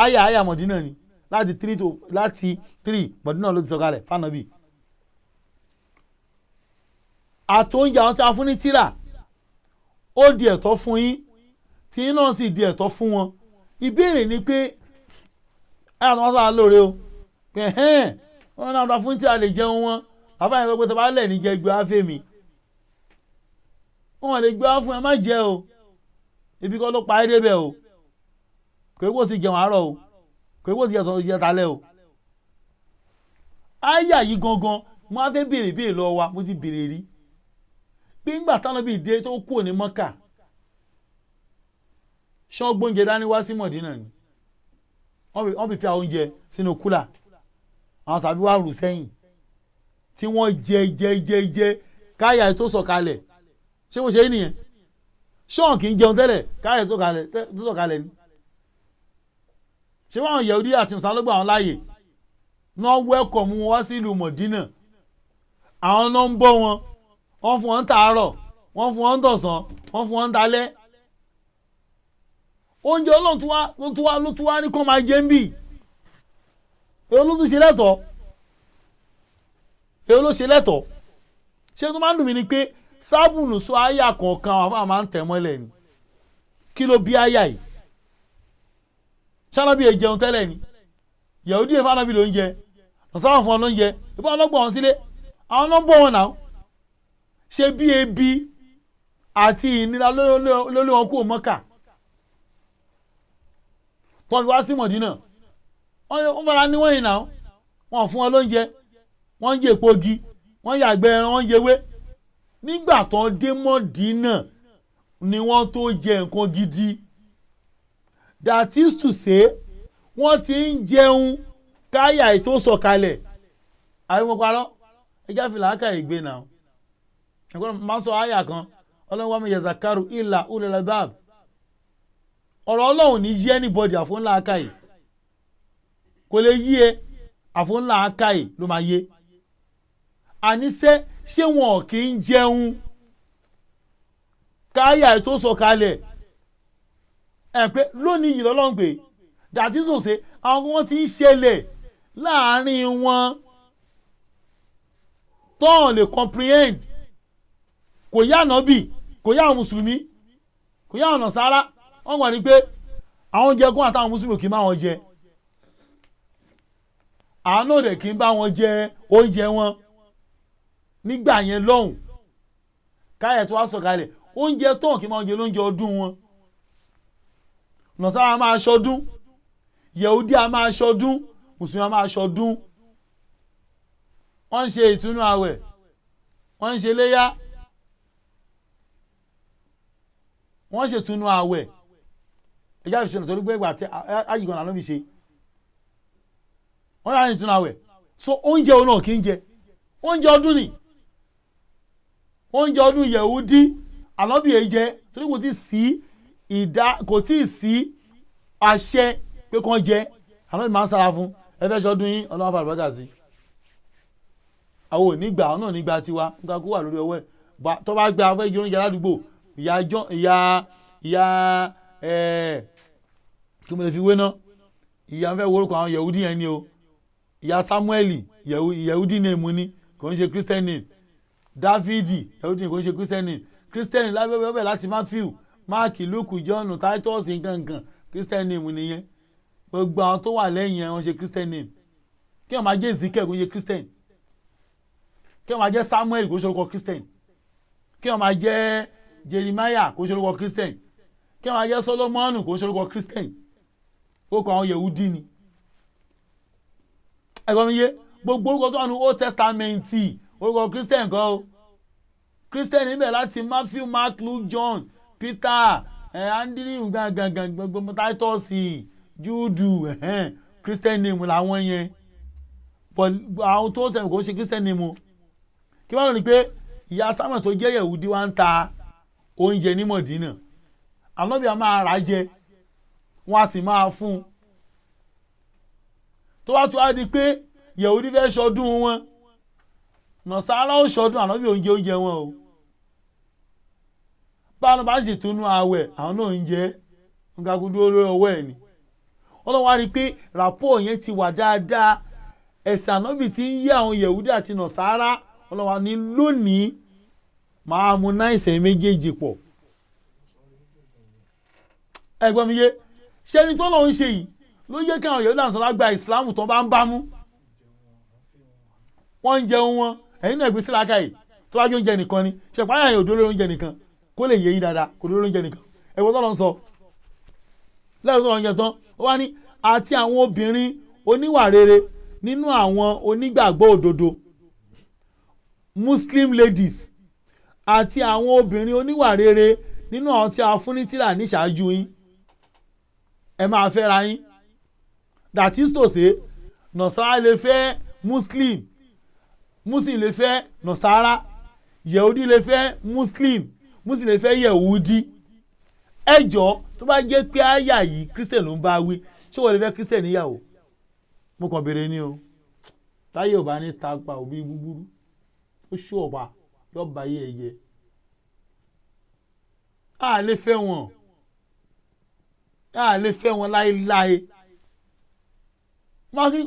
Àyà Mọ̀dínà ni láti 3 Mọ̀dínà ló ti sọ̀kalẹ̀ fànàbì. Àti oúnjẹ àwọn tí a fún ní tírà ó di ẹ̀tọ́ fún yín, tí yín náà sì di ẹ̀tọ́ fún wọn. Ìbéèrè ni pé ẹ̀ àwọn sábà lóore o pé ẹ̀hẹ́n wọn náà ta fún tírà lè jẹun wọn. Bàbá yẹn sọ pé tọ́ba lẹ̀ ní jẹ gbé wá fèmí, wọn lè gbé wá fún ẹ má jẹ o, ibi kọ́ ló pa é débẹ̀ o, kò kó ti jẹun àárọ̀ o, kò kó ti jẹ talẹ́ o. Àyà yìí gangan mo á fẹ́ béèrè béèrè lọ́wọ́ wa, mo ti béèrè rí pé ńgbà táwọn bíi dé tó kúrò ní Mọ́kà, ṣán gbóúnjẹ dání wá sí Mọ̀dínà ni? Wọ́n fi oúnjẹ sínú kúlà, àwọn sàbí wá rù sẹ́yìn tí wọ́n jẹ jẹ jẹ jẹ káyà tó sọ̀kalẹ̀. Ṣé mo ṣe é nìyẹn? Ṣọ́ọ̀n kì í jẹun tẹ́lẹ̀ káyà tó sọ̀kalẹ̀ ni? Ṣé wọ́n Yẹ̀wúdí àti Nùsà ló gbà wọn láàyè náà wẹ́kọ̀mù wọn wá sí ìlú Mọ̀dínà? Àwọn náà ń bọ́ wọn, wọ́n fún wọn ń tàárọ̀, wọ́n fún wọn ń tọ̀sán, wọ́n fún wọn ń talẹ́. Oúnjẹ Ọlọ́run tó wá ló tún wá ló tún wá ní kó máa jẹ ń bì. Èwo ló tún ṣe lẹ́tọ̀ọ́? Èwo ló ṣe lẹ́tọ̀ọ́? Ṣé tó máa ń dùn mí ni pé sábùnù sọ àyà kọ̀ọ̀kan àwọn afáà máa ń tẹ̀ mọ́lẹ̀ ni. Kí ló bí àyà yìí? Ṣánábì èyí jẹun tẹ́lẹ̀ ni? Yahudi èfó ànábì ló ń jẹ, ọ̀sán fún ọ ló ń jẹ, ìbọn ọlọ́gbọ̀n wọn sílé, àwọn ló ń bọ̀ wọn náà. Ṣé bí ebi àti ìnira ló lé wọn kúrò Mọ́kà tó fi wá sí Mọ̀dínà? Wọ́n fara ní wọ́n yìí náà, wọ́n fún wọn lóúnjẹ, wọ́n ń jẹ èpo igi, wọ́n yàgbẹ́ ẹran, wọ́n ń jẹ ewé. Nígbà tó dé Mọ̀dínà ni wọ́n tó jẹ nǹkan gidi. That is to say, wọ́n ti ń jẹun káyà ètò sọ̀kalẹ̀. Àbí mo parọ́? Ẹjá fi làákà ìgbé náà. Ẹ̀kọ́ máa sọ àyà kan, Ọlọ́run wa mi yazakaru illa ulul albab. Ọ̀rọ̀ Ọlọ́run ní yí anybody àfọ̀nlá akáyè. Kò lè yí ẹ, àfọ̀nlá akáyè ló máa yé. Àníṣe ṣé wọn kì í jẹun káyà ètò sọ̀kalẹ̀? Ẹ pé lónìí yìí lọ́lọ́run pé dàtí sòsè àwọn wọn ti ń ṣẹlẹ̀ láàrin wọn tọ́hàn lè comprehend. Kò yá ànábì, kò yá àwọn mùsùlùmí, kò yá ọ̀nà sára. Wọ́n wà ní pé àwọn oúnjẹ kún àtàwọn mùsùlùmí kì í máa wọn jẹ, àánú rẹ̀ kì í bá wọn jẹ oúnjẹ wọn nígbà yẹn lọ́hùn. Káyẹ̀ tó wá sọ̀kalẹ̀, oúnjẹ tọ́hàn kì í máa wọn jẹ lóúnjẹ ọdún wọn. Nọ̀sára máa ṣọdún, Yẹ̀húdí a máa ṣọdún, mùsùlùmí a máa ṣọdún. Wọ́n ń ṣe ìtúnú àwẹ̀, wọ́n ń ṣe léyá, wọ́n ń ṣe ìtúnú àwẹ̀. Ẹjá ìṣúná torí pé ìgbà tí ayíkan náà ló fi ṣe wọ́n yára ìtúnú àwẹ̀. So oúnjẹ òun náà kì í jẹ oúnjẹ ọdún ni oúnjẹ ọdún Yẹ̀húdí ànábì èyí jẹ, torí kò tí ì sí ìdá, kò tí ì sí àṣẹ pé kàn jẹ. Ànábì máa ń sára fún ẹ fẹ́ ṣọdún yín, Ọlọ́run fàlùbọ́gà bàgà sí. Àwọn ò ní gbà, àwọn náà ní gbà tiwa, nǹkan kó wà lórí ọwọ́ ẹ̀. Tó bá gba afẹ́ jẹ oúnjẹ ládùúgbò, ìyá ìyá ìyá ẹ̀ kí mo lè fi wé ná, ìyá ń fẹ́ worúkọ àwọn Yẹ̀húdí yẹn ni o. Ìyá Samueli Yẹ̀húdí name ni, kò ń ṣe Christian name. Dáfídì Yẹ̀húdí ni, kò ń ṣe Christian name. Christian lábẹ́ bẹ́ẹ̀ láti Matthew, Mark, Luke, John, Titus nkankan, Christian name nìyẹn. Gbogbo àwọn tó wà lẹ́yìn ẹ̀ wọ́n ṣe Christian name. Kí wọ́n máa jẹ́ Ezekiel kò ń ṣe Christian, kí wọ́n máa jẹ́ Samuel kò ń ṣe orúkọ Christian, kí wọ́n máa jẹ́ Jeremiah kò ń ṣe orúkọ Christian, kí wọ́n máa jẹ́ Solomon kò ń ṣe orúkọ Christian. Orúkọ àwọn Yehudi ni. Ẹ̀gbọ́n mi yé, gbogbo orúkọ tó wà ní Old Testament orúkọ Christian kọ́ o. Christian níbẹ̀ láti Matthew, Mark, Luke, John, Peter, Andrew gangan, gbogbo Titus, Jude, Christian name làwọn yẹn. But àwọn tó tẹ̀ kò ṣe Christian name o. Kí wọ́n lọ ní pé ìyá Samuel tó jẹ́ Yẹ̀húdí wá ń ta oúnjẹ ní Mọ̀dínà, ànábì á máa rà á jẹ, wọ́n á sì máa fún un. Tó bá tún á di pé Yẹ̀húdí fẹ́ ṣọdún wọn, Nọ̀sárà ó ṣọdún, ànábì oúnjẹ oúnjẹ wọn o. Báwọn bá sì túnú àwẹ̀, àwọn náà ń jẹ nǹkan kú dúró lórí ọwọ́ ẹ̀ ni. Ọlọ́run wá rí i pé ràpọ̀ yẹn ti wà dáadáa, ẹ̀sìn ànábì ti ń yé àwọn Yẹ̀húdí àti Nọ̀sárà. Ọlọ́run wá ní lónìí máa mú náìsẹ̀ méjèèjì pọ̀. Ẹ̀gbọ́n mi yé, ṣé ẹni tó lọ́n ń ṣe yìí ló yẹ kí àwọn Yẹ̀húdí àti Nọ̀sárà gba ìsìlámù tó bá ń bá mú? Wọ́n ń jẹun wọn, ẹ̀yin náà gbé sí làákàyè. Tó bá jẹ́ oúnjẹ nìkan ni ṣèpáyà yẹn ò dúró lórí oúnjẹ nìkan, kó lè yé yín dáadáa, kò dúró lórí oúnjẹ nìkan. Ẹ̀wọ́n tó lọ ń sọ lẹ́yìn tó lọ ń jẹ tán, ó wá ní àti àwọn obìnrin oníwà rere nínú àwọn onígbàgbọ́ òdodo, Muslim ladies, àti àwọn obìnrin oníwà rere nínú àwọn tí a fún ní tírà níṣáájú yín, ẹ máa fẹ́ra yín. That is to say, Nọ̀sára lè fẹ́ Muslim, Muslim lè fẹ́ Nọ̀sára, Yẹ̀húdí lè fẹ́ Muslim, Muslim lè fẹ́ Yẹ̀húdí. Ẹ jọ, tó bá jẹ́ pé àyà yìí Christian ló ń bá wí, ṣé wọ́n lè fẹ́ Christian níyàwó? Mo kàn béèrè ni o. Táyé ò bá ní tapa òbí búburú ó ṣú ọ̀pá yóò bá yé ẹ jẹ. A lè fẹ́ wọn. A lè fẹ́ wọn láéláé.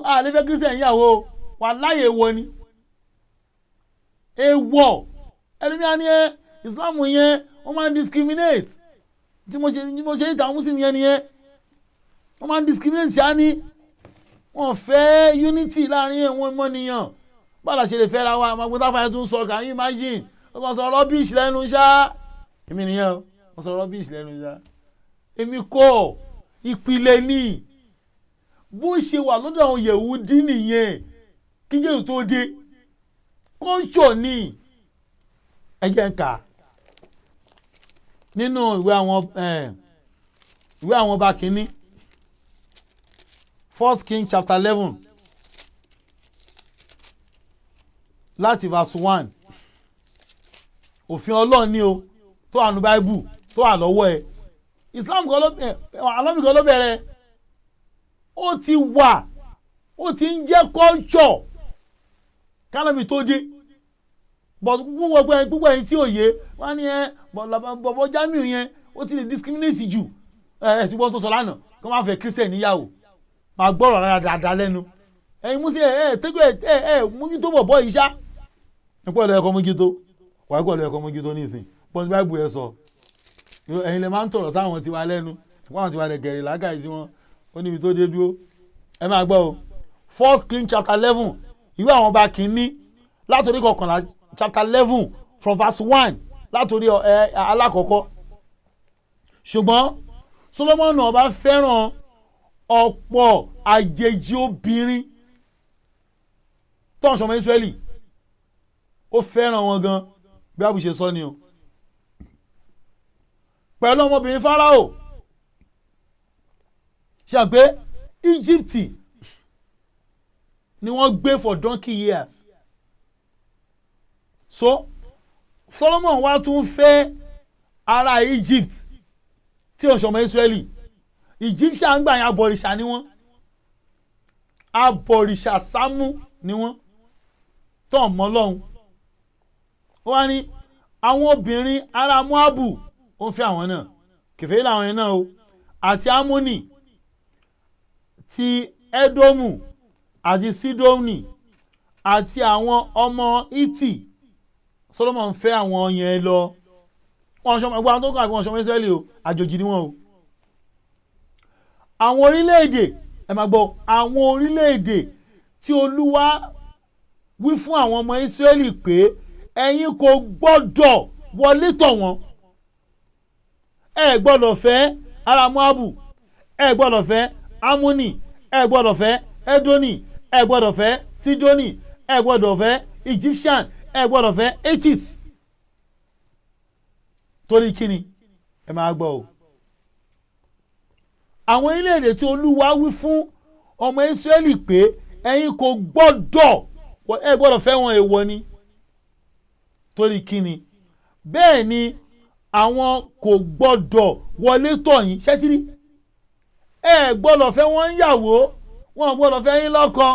A lè fẹ́ Christian yàwó wà láyé èèwọ̀ ni, èèwọ̀. Ẹlòmíà ni ẹ Islam yẹn wọ́n máa ń discriminate. Tí mo ṣe ìta Muslim yẹn nìyẹn, wọ́n máa ń discriminate ṣáá ní wọ́n fẹ́ unity láàrin ẹ̀wọ̀n mọ́nìyàn. Báwo la ṣe lè fẹ́ra wa? Àwọn agbóhùn táfàyàn tún sọ, can you imagine? Wọ́n kàn sọ rubbish lẹ́nu ṣá. Èmi nìyẹn o, wọ́n sọ rubbish lẹ́nu ṣá. Èmi kọ́ ìpìlẹ̀ ni bó ṣe wà lọ́dọ̀ àwọn Yẹ̀húdí nìyẹn kí Jésù tó dé. Kọ́ńtò ni ẹ jẹ́ ń kà nínú ìwé àwọn ọba kìíní, First King chapter 11 láti verse 1. Òfin Ọlọ́run ni o tó wà ní Báíbù tó wà lọ́wọ́ ẹ. Islam kan ló alọ́mì kan ló bẹ̀rẹ̀, ó ti wà, ó ti ń jẹ́ culture kálọ́mì tó dé. But púpọ̀ ẹni tí ò yé wọ́n á ní ẹ bọ̀bọ̀ Jamiu yẹn ó ti lè discriminate jù. Ẹ ti gbọ́n tó sọ lánàá kó má fẹ́ Christian níyàwó, máa gbọ́rọ̀ rárá dáadáa lẹ́nu. Ẹ̀yin musa ẹ tẹ́gbẹ́ ẹ ẹ mójútó bọ̀bọ̀ yìí ṣá. Nípa ẹ̀rọ ẹ̀kọ́ mójútó wàá gbọ́dọ̀ ẹ̀kọ́ mójútó nísìn pọ́ńtì báìbù ẹ sọ. Ẹ̀yin lè máa ń tọ̀rọ̀ sáwọn tiwa lẹ́nu, ṣùgbọ́n àwọn tiwa lè gẹ̀rẹ̀ làákàyè tí wọ́n ó níbi tó dé dúró. Ẹ máa gbọ́ o, First King chapter 11, ìwé àwọn ọba kìíní látòrí kọkànlá, chapter 11 from verse 1 látòrí alákọ̀ọ́kọ́. Ṣùgbọ́n Solomoni ọba fẹ́ràn ọ̀pọ̀ àjèjì obìnrin tó ń sọmọ Ísírẹ́lì, ó fẹ́ràn wọn gan bí Ábù ṣe sọ ni o, pẹ̀lú ọmọbìnrin Fáráò. Ṣàgbé Egypt ni wọ́n gbé for donkey years. So Solomon wá tún fẹ́ ará Egypt tí ó ń sọmọ Ísírẹ́lì. Egyptian gbà yẹn abọ̀rìṣà ni wọ́n, abọ̀rìṣà sámú ni wọ́n tó ń mọ Ọlọ́run. Ó wá ní àwọn obìnrin ará Moabu, ó ń fẹ́ àwọn náà, kèfèrí làwọn yẹn náà o, àti Amoni ti Edomu àti Sidoni àti àwọn ọmọ Hiti. Solomon fẹ́ àwọn yẹn lọ. Wọ́n ṣọmọ ẹgbẹ́ àwọn tó kàn àbí wọ́n ṣọmọ Ísírẹ́lì o, àjòjì ni wọ́n o. Àwọn orílẹ̀-èdè, ẹ máa gbọ́, àwọn orílẹ̀-èdè tí Olúwa wí fún àwọn ọmọ Ísírẹ́lì pé ẹ̀yin kò gbọ́dọ̀ wọlé tọ̀ wọ́n. Ẹ gbọ́dọ̀ fẹ́ ará Moabu, ẹ gbọ́dọ̀ fẹ́ Amoni, ẹ gbọ́dọ̀ fẹ́ Edoni, ẹ gbọ́dọ̀ fẹ́ Sidoni, ẹ gbọ́dọ̀ fẹ́ Egyptian, ẹ gbọ́dọ̀ fẹ́ Hethis. Torí kíni? Ẹ máa gbọ́ o. Àwọn orílẹ̀-èdè tí Olúwa wí fún ọmọ Ísírẹ́lì pé ẹ̀yin kò gbọ́dọ̀, ẹ gbọ́dọ̀ fẹ́ wọn, èèwọ̀ ni. Torí kíni? Bẹ́ẹ̀ ni àwọn kò gbọ́dọ̀ wọlé tọ̀ yín. Ṣẹ́tírí, ẹ gbọ́dọ̀ fẹ́ wọn yàwó, wọn gbọ́dọ̀ fẹ́ yín lọ́kọ.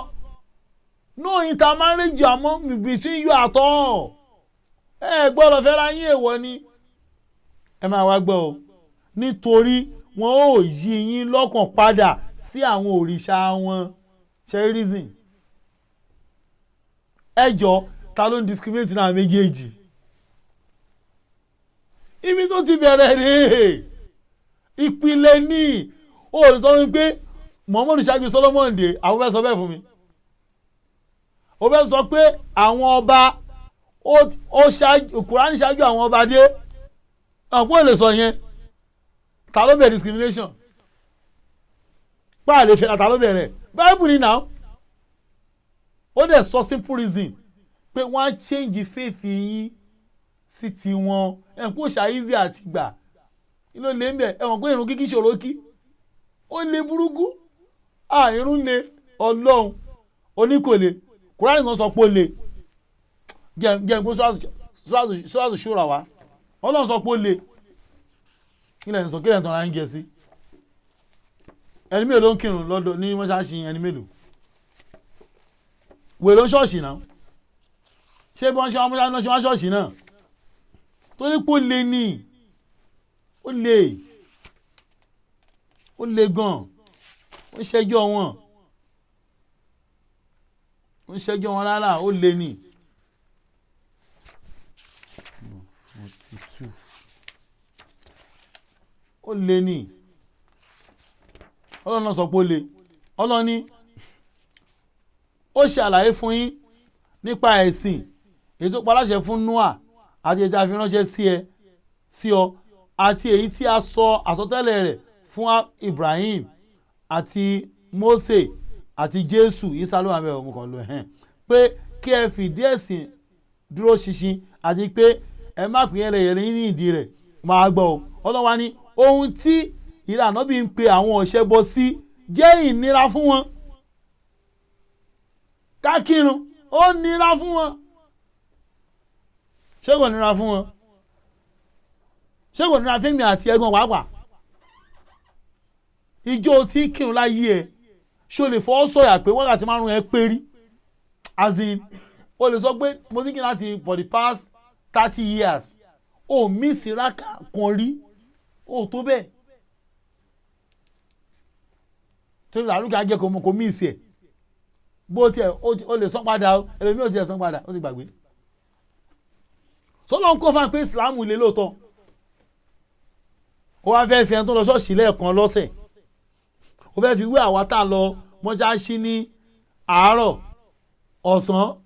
No intermarriage among between you at all. Ẹ gbọ́dọ̀ fẹ́ ra yín, èèwọ̀ ni. Ẹ máa wá gbọ́ o, nítorí wọn ò yí yín lọ́kàn padà sí àwọn òrìṣà wọn. Ṣe reason? Ẹ jọ, ta ló ń discriminate náà méjèèjì? Ibi tó ti bẹ̀rẹ̀ rèé, ìpìlẹ̀ ní o lè sọ wípé Muhammadu ṣáájú Solomon dé. Àwọn fẹ́ sọ bẹ́ẹ̀ fún mi, o fẹ́ sọ pé àwọn ọba ó ṣáájú Kùránì ṣáájú àwọn ọba dé, àwọn ò lè sọ yẹn. Ta ló bẹ̀rẹ̀ discrimination? Pa àlè fẹ́ra, ta ló bẹ̀rẹ̀? Bible ni now. Ó dẹ̀ sọ simple reason pé wọ́n á change faith yín sí tiwọn. Ẹ̀ kó ṣàyíṣe àti gbà kí ló lè ń bẹ̀. Ẹ̀ wọ́n pé irun kíkí ṣòro kí ó lè burúkú, irun lè Ọlọ́run oníkòlè. Kùránì kan sọ pé ó lè jẹ́ pé sọ́ọ̀sì ṣúra wa, Ọlọ́run sọ pé ó lè. Kí lẹ́yìn sọ, kí lẹ́yìn tán ra ń jẹ sí? Ẹni mélòó ń kírun lọ́dọ̀ ní mọ́ṣáláṣí? Ẹni mélòó wèrè ń ṣọ́ọ̀ṣì náà? Ṣé bí wọ́n ṣe wọ́n ṣe wọ́n ṣọ́ọ̀ṣì náà? Torí pé ó lè ní, ó lè, ó Ó le gan, ó ń ṣẹjọ́ wọn, ó ń ṣẹjọ́ wọn rárá, ó le ni. 42. Ó le ni. Ọlọ́run náà sọ pé ó le. Ọlọ́run ní ó ṣe àlàyé fún yín nípa ẹ̀sìn èyí tó paláṣẹ fún Noah, àti èyí tí a fi ránṣẹ́ sí ẹ sí ọ, àti èyí tí a sọ àsọtẹ́lẹ̀ rẹ̀ fún Ibrahim àti Mose àti Jésù Isa ló wà bẹ́ẹ̀ ọmọ kan lọ ẹ̀hẹ́n, pé kí ẹ fìdí ẹ̀sìn dúró ṣinṣin, àti pé ẹ má pín yẹlẹyẹlẹ ní ìdí rẹ̀. Máa gbọ́ o. Ọlọ́run wa ní ohun tí ìlànà bí ń pe àwọn ọ̀ṣẹ́bọ sí jẹ́ ìnira fún wọn. Ká kírun ó nira fún wọn. Ṣé kò nira fún wọn? Ṣé kò nira fún mi àti ẹ̀gbọ́n pàápàá? Ìjọ tí ń kírun láyé ẹ, ṣó lè fọwọ́ sọ̀yà pé wákàtí 5 ẹ pé rí? As in, o lè sọ pé mo ti kírun láti for the past 30 years, o miss raka kan rí, o tó bẹ́ẹ̀. Torí làlúkà jẹ́ kó miss ẹ̀. Bó tiẹ̀ o lè san padà o, ẹlòmíì ò tiẹ̀ san padà, ó ti gbàgbé. Sọlọ ń kọ́ fún wa pé Islam lè lóòótọ́. Ó wá fẹ́ fi ẹni tó lọ ṣọ́ọ̀ṣì lẹ́ẹ̀kan lọ́sẹ̀, ó fẹ́ fi wé àwa tá a lọ mọ́ṣáláṣí ní àárọ̀, ọ̀sán,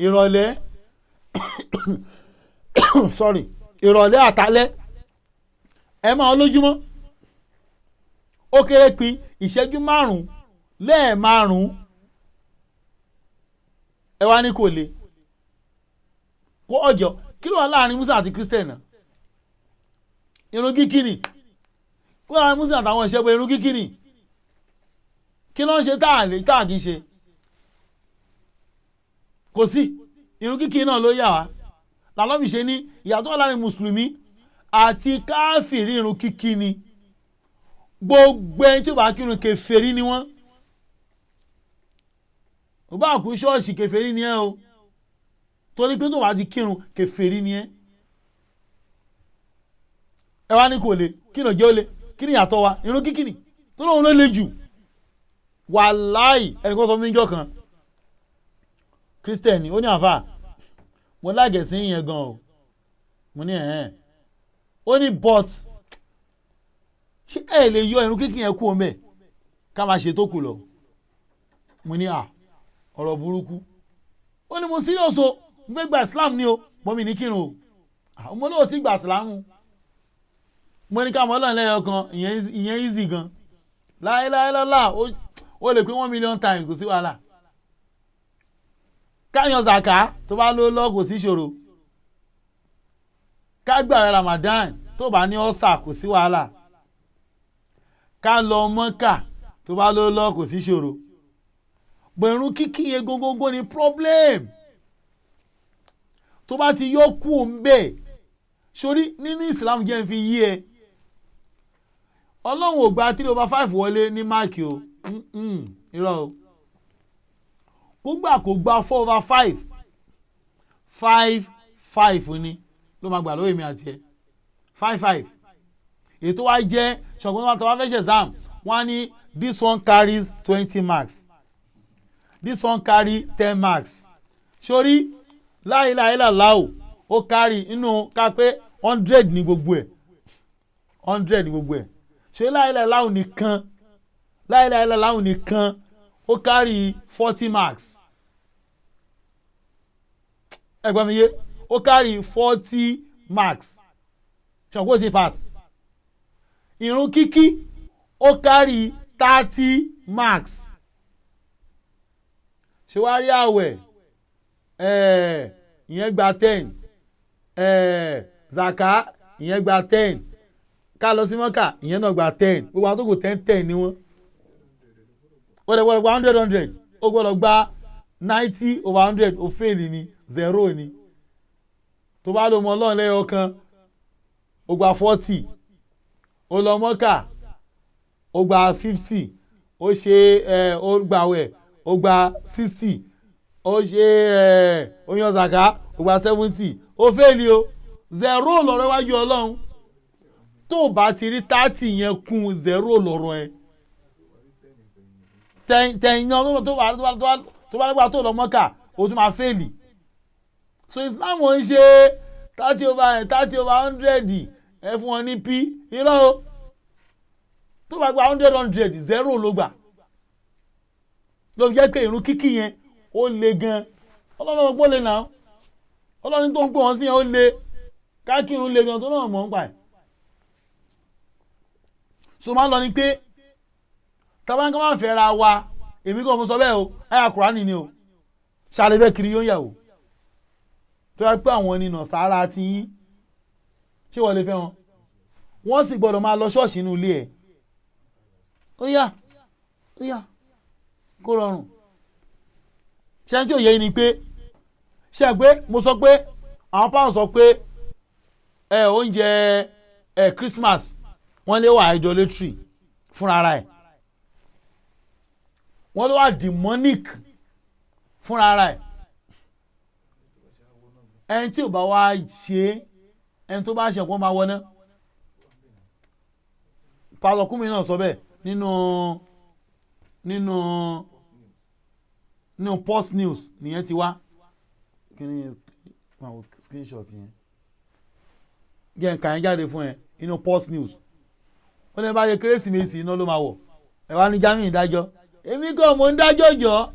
ìrọ̀lẹ́, sorry, ìrọ̀lẹ́ àtàlẹ́, ẹ máa lójúmọ́. Ó kéré pin ìṣẹ́jú 5 lẹ́ẹ̀márùn-ún, ẹ wá ní kò le kó ọjọ́. Kí ló wà láàrin Musa àti Christian náà? Irun kíkí ni. Kó láàrin Musa àtàwọn ìṣẹ́gun irun kíkí ni. Kí ló ń ṣe tá à kì í ṣe? Kò sí. Irun kíkí náà ló yà wá. Làlọ́bì ṣe ní ìyàtọ̀ láàrin mùsùlùmí àti káfìrí, irun kíkí ni. Gbogbo ẹni tí ó bá kírun kèfèrí ni wọ́n. Ó bá kú ṣọ́ọ̀ṣì, kèfèrí ni ẹ́ o. Torí pé tó bá ti kírun, kèfèrí ni ẹ́. Ẹ wá ní kò le. Kí ló jẹ́ ó le? Kí ni ìyàtọ̀ wa? Irun kíkí ni. Tó lóun ló le jù. Wàláì, ẹnìkan sọ fún mi níjọ́ kan, Christian, ó ní àfà, mo lágẹ̀sí yẹn gan o. Mo ní ẹ̀hẹ́n. Ó ní but ṣé ẹ lè yọ irun kíkí yẹn kú omi ẹ̀ ká máa ṣe tó kù lọ? Mo ní à, ọ̀rọ̀ burúkú. Ó ní mo serious o, mo fẹ́ gba Islam ni o, mo mi ní kírun o. Mo lóò ti gba Islam. Mo ní ká mọ́ Ọlọ́run lẹ́yọ kan, ìyẹn easy gan. Láéláélálá, ó lè pín 1 million times, kò sí wàhálà. Káyan zaka tó bá ló lọ, kò sí ìṣòro. Ká gbààwẹ̀ Ramadan tó bá ní ọ̀sà, kò sí wàhálà. Ká lọ Mọ́kà tó bá ló lọ, kò sí ìṣòro. Gbẹ̀rún kíkí yẹn gógógó ni problem. Tó bá ti yọ kú òun bẹ́ẹ̀ sórí nínú Islam jẹ́ n fi yí ẹ. Ọlọ́run ò gba 3/5 wọlé ní máàkì o. Irọ́ o. Kó gbà kó gba 4/5, 5 5 ni ló máa gbà lóye mi àti ẹ, 5 5. Ètò wa jẹ́ ṣọ̀gbọ́n tó bá fẹ́ ṣe exam, wọ́n á ní this one carries 20 marks, this one carry 10 marks. Sórí láìláìláìláò, ó carry inú ká pé 100 ní gbogbo ẹ̀, 100 ní gbogbo ẹ̀. Ṣé láìláìláò nìkan, láìláìláò nìkan, ó carry 40 marks. Ẹgbọ́n mi yé? Ó carry 40 marks, ṣàǹkó sí pass. Irun kíkí ó carry 30 marks. Ṣé wàá rí àwẹ̀, ìyẹn gba 10, zaka ìyẹn gba 10, ká lọ sí mọ́kà ìyẹn náà gba 10. Gbogbo àwọn tó kù 10 10 ni wọ́n. Wọ́n lè gbọ́dọ̀ gba 100 100, ó gbọ́dọ̀ gba 90/100, ó fail ni, 0 ni. Tó bá lò mọ́ Ọlọ́run lẹ́yọ kan, ó gba 40, ó lọ mọ́kà ó gba 50, ó ṣe ẹ ó gbàwẹ̀ ó gba 60, ó ṣe ẹ ó yan zaka ó gba 70, ó fail o, 0 lọ́rọ̀ iwájú Ọlọ́run. Tó o bá ti rí 30 yẹn kún, 0 lọ́rọ̀ ẹ. Tẹ̀yìn náà tó bá lọ́gbà tó lọ Mọ́kà, o tún máa fail. So Islam ò ń ṣe 30 over 100, ẹ fún wọn ní p. Irọ́ o. Tó bá gba 100 100, zero ló gbà. Ló fi jẹ́ pé ìrun kíkì yẹn, ó le gan. Ọlọ́run ọgbọ́n lè nà án. Ọlọ́run tó ń pè wọ́n sí yẹn, ó le kákìrún, le gan tó náà mọ̀ ń pa ẹ̀. So máa ń lọ ni pé tabanka máa fẹ́ ra wa. Èmi kò mọ sọ bẹ́ẹ̀ o, ẹ̀yà Kùránì ni o. Ṣàlẹ́fẹ́ kiri yóò yàwó tó yẹ pé àwọn ènìyàn sára ti yín, ṣé wọ́n lè fẹ́ wọn? Wọ́n sì gbọ́dọ̀ máa lọ ṣọ́ọ̀ṣì inú ilé ẹ̀. Ó yá, ó yá, kó rọrùn. Ṣé tí ò yẹ ni pé ṣe é pé mo sọ pé àwọn pàrọ̀ sọ pé ẹ oúnjẹ ẹ Christmas, wọ́n lé wà idolatry fúnra ara ẹ̀, wọ́n ló wà demonic fúnra ara ẹ̀. Ẹni tí ò bá wá ṣe é, ẹni tó bá ṣe ọ̀pọ̀ máa wọná. Pásítọ̀ Kúmi náà sọ bẹ́ẹ̀ nínú Post News nìyẹn ti wá. Kí ni máa wo screenshot yẹn? Jẹ́ nǹkan yẹn jáde fún ẹ nínú Post News. Ó ní bá yẹ Kérésìmesì, iná ló máa wọ̀. Ẹ wá ní Jamiu ìdájọ́. Èmi kọ́ mo ń dájọ́ jọ,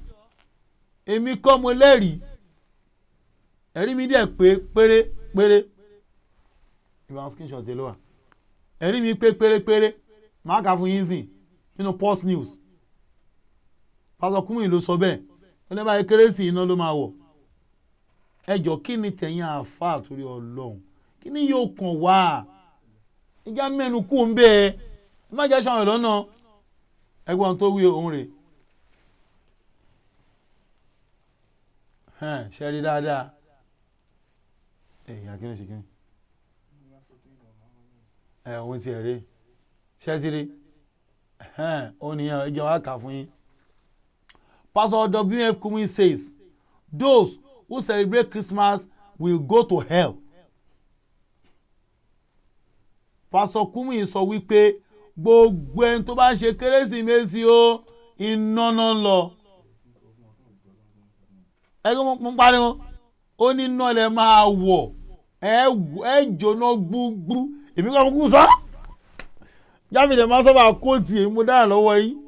èmi kọ́ mo lẹ́rìí. Ẹ̀rí mi dẹ̀ pé péré péré. Ìbáwọn screenshot yẹn ló wà. Ẹ̀rí mi pé péré péré. Màá kà fún yín sìn nínú Post News. Pásítọ̀ Kúmùyí ló sọ bẹ́ẹ̀. Ó ní báyìí, Kérésì, iná ló máa wọ̀. Ẹ jọ, kí ni tẹ̀yìn àáfàá torí Ọlọ́run? Kí ni yóò kàn wá? Ìjà mẹ́nu kú ń bẹ́ẹ̀. Ẹ má jẹ́ sàwọn ìlọ́nà. Ẹgbọ́n tó wí òun rè ṣe rí dáadáa. Ẹ̀yà kí ni ṣe kí ni ẹ̀ òun ti ẹ̀ rí ṣe ti rí òun nìyẹn. Ẹ jẹ́ wá kà fún yín. Pastor W.F. Kumuyi says those who celebrate Christmas will go to hell. Pastor Kumuyi sọ wípé gbogbo ẹni tó bá ṣe Kérésìmesì o, iná náà lọ. Ẹgbẹ́ mo ń pariwo, ó ní iná lẹ máa wọ̀, ẹ jóná gbúgbú. Èmi kọ́ mo kú sọ. Jáde lè máa sábà kóòtù èmi, mo dára lọ́wọ́ yín.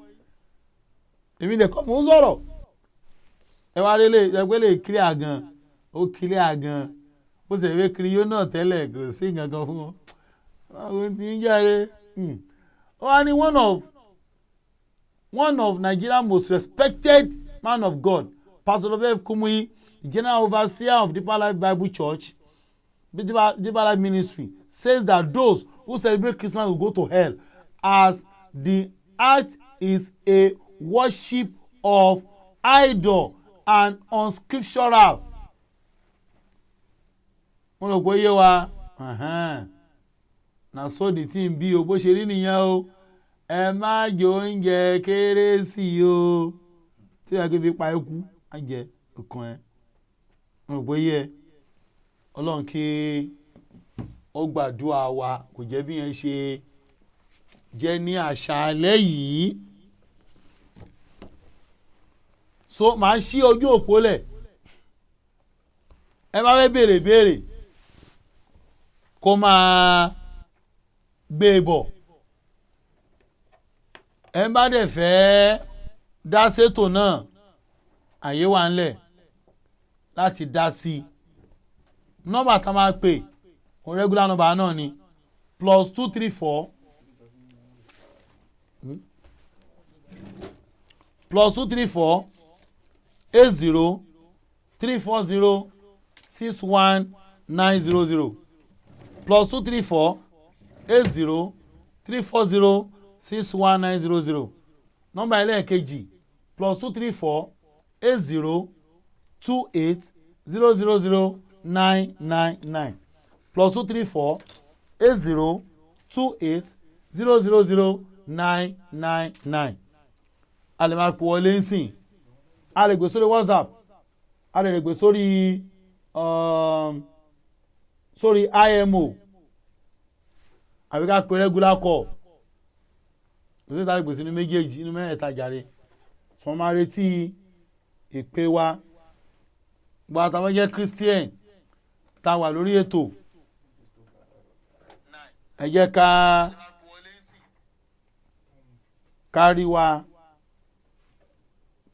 Èmi lè kọ́ mo ń sọ̀rọ̀. Ẹ wá rí ẹgbẹ́ lè clear gan, ó clear gan. Bó ṣe fẹ́ kiri yóò náà tẹ́lẹ̀, kò sí nǹkan kan fún wọn. Báwo ti ń jáde? Ó wá ní one of Nigeria's most respected man of God, Pastor W.F. Kumuyi, the general overseer of Deeper Life Bible Church, Deeper Life Ministry, says that those who celebrate Christmas will go to hell, as the act is a worship of idol and unscriptural. Mo rò pé yé wa. Na so the thing be o. Bó ṣe rí nìyẹn o. Ẹ má jẹ oúnjẹ Kérésì o. Tí wàá fi pa ikú á jẹ ọkàn ẹ. Mo rò pé yé ẹ. Ọlọ́run kí ó gbàdúrà wa. Kò jẹ́ bí yẹn ṣe jẹ́ ní àṣálẹ́ yìí. So màá ṣí ojú òpó lẹ̀. Ẹ bá fẹ́ béèrè béèrè, kó máa gbé e bọ̀. Ẹ bá dẹ̀ fẹ́ dá sétò náà, àyè wà ńlẹ̀ láti dá sí i. Nọ́mbà tá a máa pè, òun regular number náà ni +234 +234 80 340 61900, +234 80 340 61900. Nọ́mbà ẹlẹ́ẹ̀kejì, +234 80 28 000 999, +234 80 28 000 999. A lè máa pò wọlé ń sìn. A lè gbé sórí WhatsApp, a lè gbé sórí IMO, àbí ká pe regular call. Kò sí ìta lè gbé sínú méjèèjì, inú mẹ́rẹ̀ẹ̀ta jàre. Sọ máa retí ìpè wa. Gba àtàwọn jẹ́ Christian tá a wà lórí ètò, ẹ jẹ́ ká rí wa,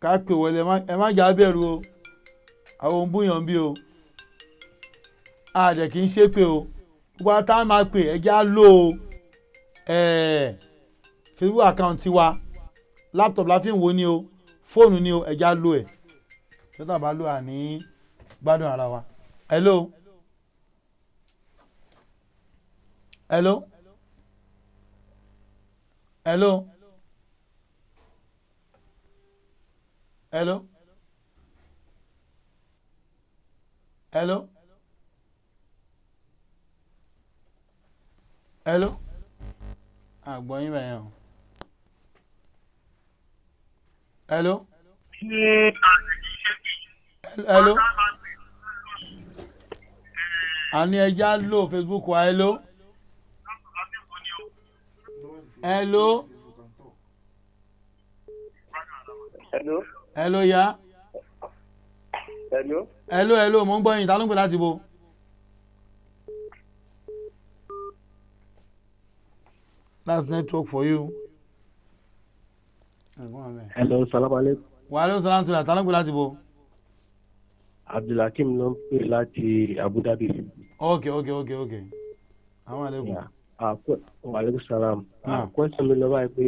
ká pè wọlé. Ẹ má jà bẹ̀rù o, àwọn òun búyàn bí o, a dẹ̀ kì í ṣépè o. Gbogbo àtà máa pè, ẹ já lò ó Facebook account wa, laptop la fi ń wo ni o, fóònù ni o, ẹ já lò ẹ̀ tó tàbá lò àní gbádùn ara wa. Hello, hello, hello, hello, hello, hello. Àgbọ̀yìn bẹ̀yẹn o. Hello, hello. Àní ẹja lò Facebook wa. Hello, hello. Hello. Hello ya. Hello. Hello, hello, mo ń gbọ́ yín. Ta ló ń pè láti bo? That's network for you. Hello, salam alaikum. Wa aleykum salam tula. Ta ló ń pè láti bo? Abdulhakeem ló ń pè láti Abu Dhabi. Ok. Àwọn aleykum. Yeah. Wa alaikum salam. Question mi lọ báyìí pé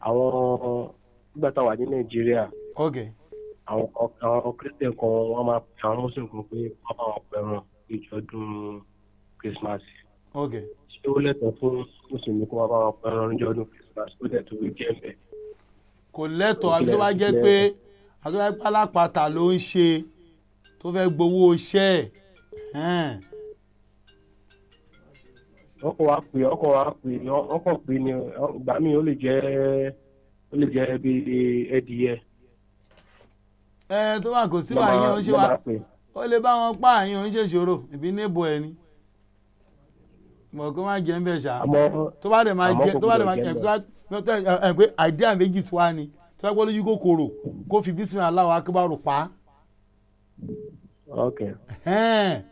àwọn nígbà tá a wà ní Nàìjíríà, àwọn Christian kan wọ́n máa pe àwọn Muslim kan pé wọ́n bá wọn pẹran ìjọdún Christmas. Ṣé ó lẹ́tọ̀ọ́ fún Mùsùlùmí kó wá bá wọn pẹran níjọdún Christmas ó dẹ̀ tó jẹ́ bẹ́ẹ̀? Kò lẹ́tọ̀ọ́, àbí tó bá jẹ́ pé àbí tó bá jẹ́ pé alápatà ló ń ṣe tó fẹ́ gbowó iṣẹ́ ẹ̀. Ọkọ̀ wa pè, ọkọ̀ wa pè, ọkọ̀ pè ní ìgbà míì ó lè jẹ́ bí ẹdìyẹ. Ẹ tó bá kò sí wàá yín ó ṣe wá, ó lè bá wọn pa àyín ó ń ṣèṣòro ìbí níbo ẹ ni mọ̀ kó má jẹ́ ń bẹ̀ ṣá. Tó bá dẹ̀ máa jẹ, tó bá dẹ̀ máa jẹ, tó ẹ pé àìdíà méjì tó wá ni tó bá gbọ́ lójú kòkòrò kó fi bísímì Allahu akbar pa á.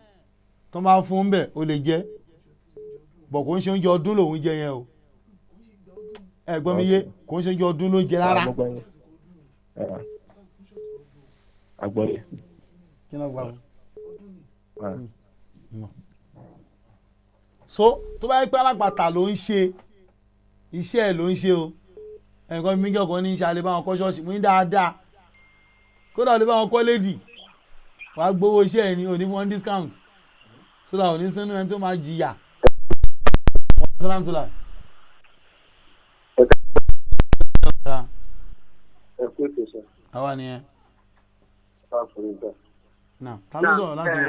Tó máa fún un bẹ̀ ó lè jẹ́ bọ̀, kò ń ṣe oúnjẹ ọdún lòún jẹ yẹn o. Ẹ gbọ́ mi yé, kò ń ṣe oúnjẹ ọdún ló ń jẹ rárá. So tó bá yẹ pé alápàtà ló ń ṣe iṣẹ́ ẹ̀ ló ń ṣe o. Ẹnìkan mi jẹ́ ọkàn ní í ṣe alẹ́ bá wọn kọ́ ṣọ́ọ̀ṣì mú ní dáadáa, kódà olè bá wọn kọ́ lédì, wàá gbowó iṣẹ́ ẹ̀ ní òní fún wọn discount so that òní sínú ẹni tó máa jìyà. Àwa nìyẹn. Ta ló sọ̀rọ̀ láti wọ?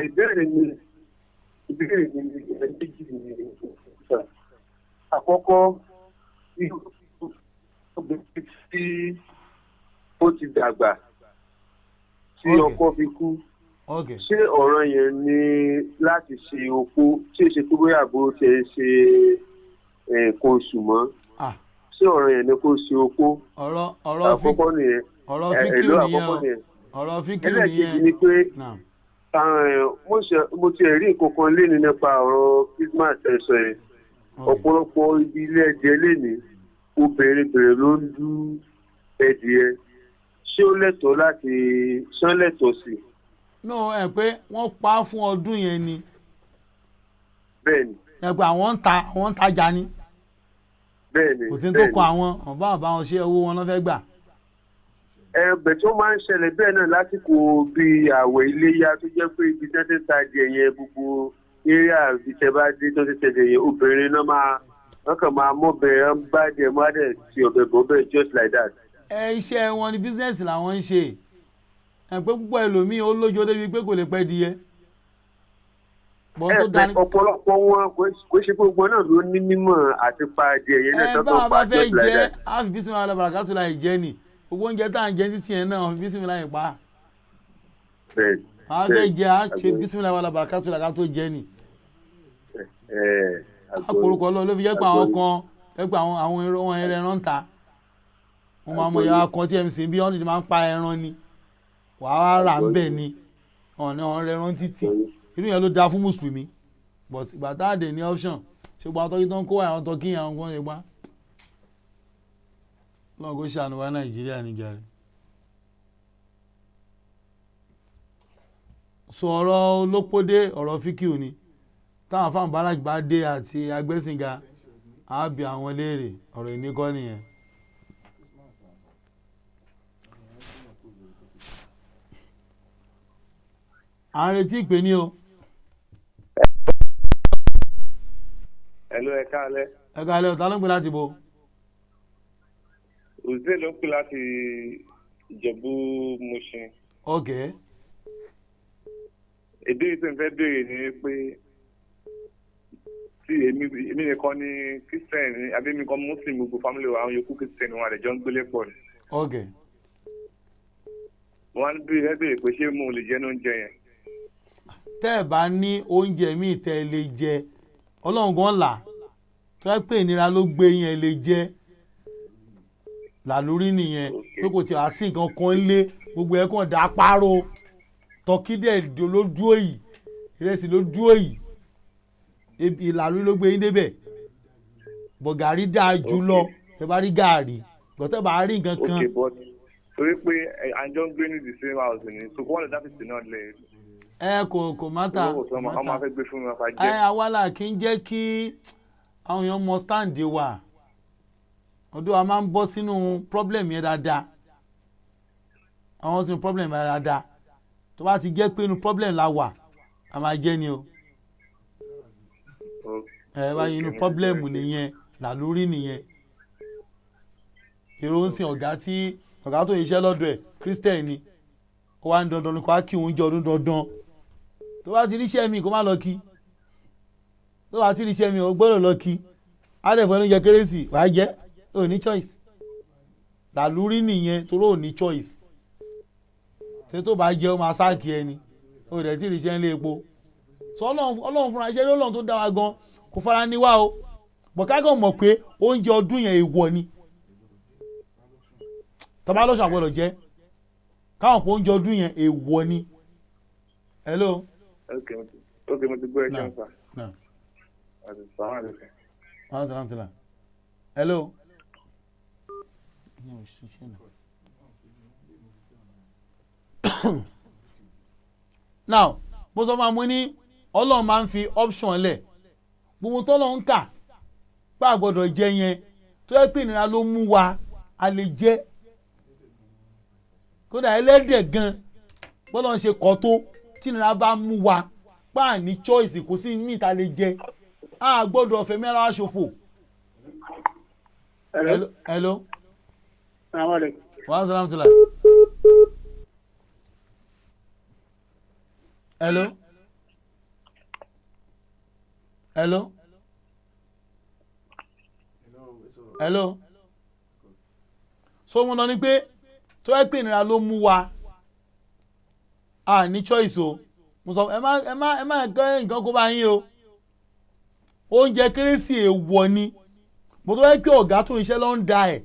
Ìbéèrè mi méjì ni àkọ́kọ́, obìnrin tí ó ti dàgbà tí ọkọ fi kú, ṣé ọ̀ràn yẹn ni láti ṣe opó tí èsì tó bóyá àbúrò ti ẹ̀ ṣe nǹkan oṣù mọ́? Ṣé ọ̀ràn yẹn ni kó ṣe opó? Àkọ́kọ́ nìyẹn. Ọ̀rọ̀ fíkìú nìyẹn. Ọ̀rọ̀ fíkìú nìyẹn. Ẹlẹ́ẹ̀kejì ni pé mo ti rí nǹkan kan léni nípa ọ̀rọ̀ Christmas ẹ̀sọ̀ yẹn. Ọ̀pọ̀lọpọ̀ ibi ilé ẹ̀jẹ̀ léni obìnrin bèrè ló ń dú ẹ̀dìyẹ. Ṣé ó lẹ́tọ̀ọ́ láti ṣán lẹ́tọ̀ọ́ sí? No, ẹ pé wọ́n pa á fún ọdún yẹn ni. Bẹ́ẹ̀ni. Ẹ pé àwọn ń tajà ni. Bẹ́ẹ̀ni. Kò sí ní tó kọ àwọn ọ̀bá ọ̀bá wọn ṣe owó wọn ló fẹ́ gbà. Ẹ̀bẹ̀ tó máa ń ṣẹlẹ̀ bẹ́ẹ̀ náà lásìkò bíi àwẹ̀ iléyá tó jẹ́ pé ibi tẹ́tẹ́ ń tajà yẹn gbogbo eré àbí tẹ́ bá dé tó ti tẹ̀lé yẹn obìnrin náà máa wọ́n kàn máa mọ́bìnrin ń bá díẹ̀ mọ́ àdẹ̀ ti ọ̀bẹ̀ bọ́ bẹ́ẹ̀ just like that. Ẹ iṣẹ́ wọn ni bísíǹsì làwọn ń ṣe. Ẹ pé púpọ̀ ẹlòmíín ó lójó débi pé kò lè pẹ́ di yẹ. Ọ̀pọ̀lọpọ̀ wọn kò ṣe pé gbogbo náà ló ní mímọ̀ àti pa adìẹ yẹn náà tó bá pa a fẹ́ just like jẹ́ that. á fi bísí mi alábàrà tó láì jẹ́ ni gbogbo oúnjẹ tá à ń jẹ títí yẹn náà fi bísí mi láì pa. A fẹ́ jẹ́ á ṣe bísí mi alábàrà tó láì ká tó jẹ́ ni. Àkórúkọ lọ ló fi jẹ́ pé àwọn kan jẹ́ pé àwọn ẹran ń ta. Mo máa mọ ìyá kan tí MC bí wọ́n lè máa ń pa ẹran ni, wàá rà ń bẹ̀ ni, ọ̀nà ọ̀rẹ́ ẹran títì. Irú yẹn ló dáa fún mùsùlùmí, but ìgbà tá a dé ní option, ṣùgbọ́n àwọn tọ́kí tó ń kó àwọn tọ́kí yẹn àwọn kan ṣe pa. Lọ́n kó ṣàánú wa Nàìjíríà ní jàre. Sọ ọ̀rọ̀ olópódé, ọ̀rọ̀ fíkìú ni táwọn fáwọn barak bá dé àti agbẹ́sìnga á bi àwọn léèrè, ọ̀rọ̀ èmi kọ́ nìyẹn. À ń retí ìpè ní o. Hello, ẹ káalẹ́. Ẹ káalẹ́, ọ̀tá ló ń pè láti bo. Òzé ló ń pè láti Ìjẹ̀bú Mùṣín. Ok. Ìbéèrè tí mo fẹ́ béèrè ni pé tí èmi nìkan ni Christian àbí èmi kan Muslim, gbogbo family wa àwọn yòókù Christian wọn àdẹjọ́ ń gbélé pọ̀ ni. Ok. Mo wá ń béèrè pé ṣé mo lè jẹ ní oúnjẹ yẹn? Tẹ́ ẹ bá ní oúnjẹ míì tẹ́ ẹ lè jẹ, Ọlọ́run gan là tó ẹ pé ìnira ló gbé yín ẹ lè jẹ làlórí nìyẹn, pé kò tí a sí nǹkan kan lé, gbogbo ẹ kàn dá páró, tọkí dẹ̀ ló dúró yìí, ìrẹsì ló dúró yìí, ìlàlórí ló gbé yín débẹ̀. Bọ̀ gàrí dáa jù lọ, tẹ́ bá rí gàrí, gbọ́tẹ́ bá rí nǹkan kan. Ok, but torí pé àjọ ń gbé ní the same house ni, so kó wọ́n lè dá fìtì náà lẹ̀. Ẹ kò mátà. Ẹ àwa là kí ń jẹ́ kí àwọn èèyàn mọ stand wa, ọdún wa máa ń bọ́ sínú problem yẹn dáadáa, àwọn sínú problem yẹn dáadáa. Tó bá ti jẹ́ pé inú problem la wà, a máa jẹ́ ni o. Ẹ báyìí inú problem nìyẹn, làlórí nìyẹn. Èrò ń sin ọ̀gá tí ọ̀gá tó yíṣẹ́ lọ́dọ̀ ẹ̀ Christian ni, ó wá ń dandan ní kó á kí oúnjẹ ọdún dandan. Tó bá ti ríṣẹ́ mi kó má lọ kí, tó bá ti ríṣẹ́ mi ó gbọ́dọ̀ lọ kí, á dẹ̀ fún ẹni oúnjẹ kérésì wàá jẹ́, ò ní choice. Làlúrí nìyẹn, torí ò ní choice. Ṣé tó bá jẹ́ ó máa sáàkì ẹni, ó dẹ̀ ti ríṣẹ́ ńlé epo. Sọ Ọlọ́run fúnra iṣẹ́ Ọlọ́run tó dá wa gan kò fara ní wá o, bọ̀kágàn mọ̀ pé oúnjẹ ọdún yẹn èèwọ̀ ni, tọ́ba lọ́sàn àgbọ̀dọ̀ jẹ́ káwọn kò oúnjẹ ọdún yẹn èèwọ̀ ni. Hello. Ok, mo ti gbọ́ ẹ jẹun pa. Hello. Now mo sọ fún wa, mo ní Ọlọ́run máa ń fi option lẹ̀, gbogbo tọ́lọ́ ń kà pé àgbọ̀dọ̀ jẹ yẹn, tó yẹ pé ìnira ló mú wa a lè jẹ. Kódà ẹlẹ́dẹ̀ gan bọ́lá ń ṣe kọ́ tó, tí ìnira bá mú wa pa ní choice, kò sí ní ìta lè jẹ, a gbọ́dọ̀ fẹ̀mí ara wa ṣòfò. Hello. Wa salam tula. Hello. Hello. Hello. So mo lọ ní pé tó ẹ pé ìnira ló mú wa a ní choice o. Mo sọ ẹ má kẹ́ nǹkan kó bá yín o, oúnjẹ kérésì èèwọ̀ ni. Mo tó yẹ kí ọ̀gá tó iṣẹ́ ló ń da ẹ̀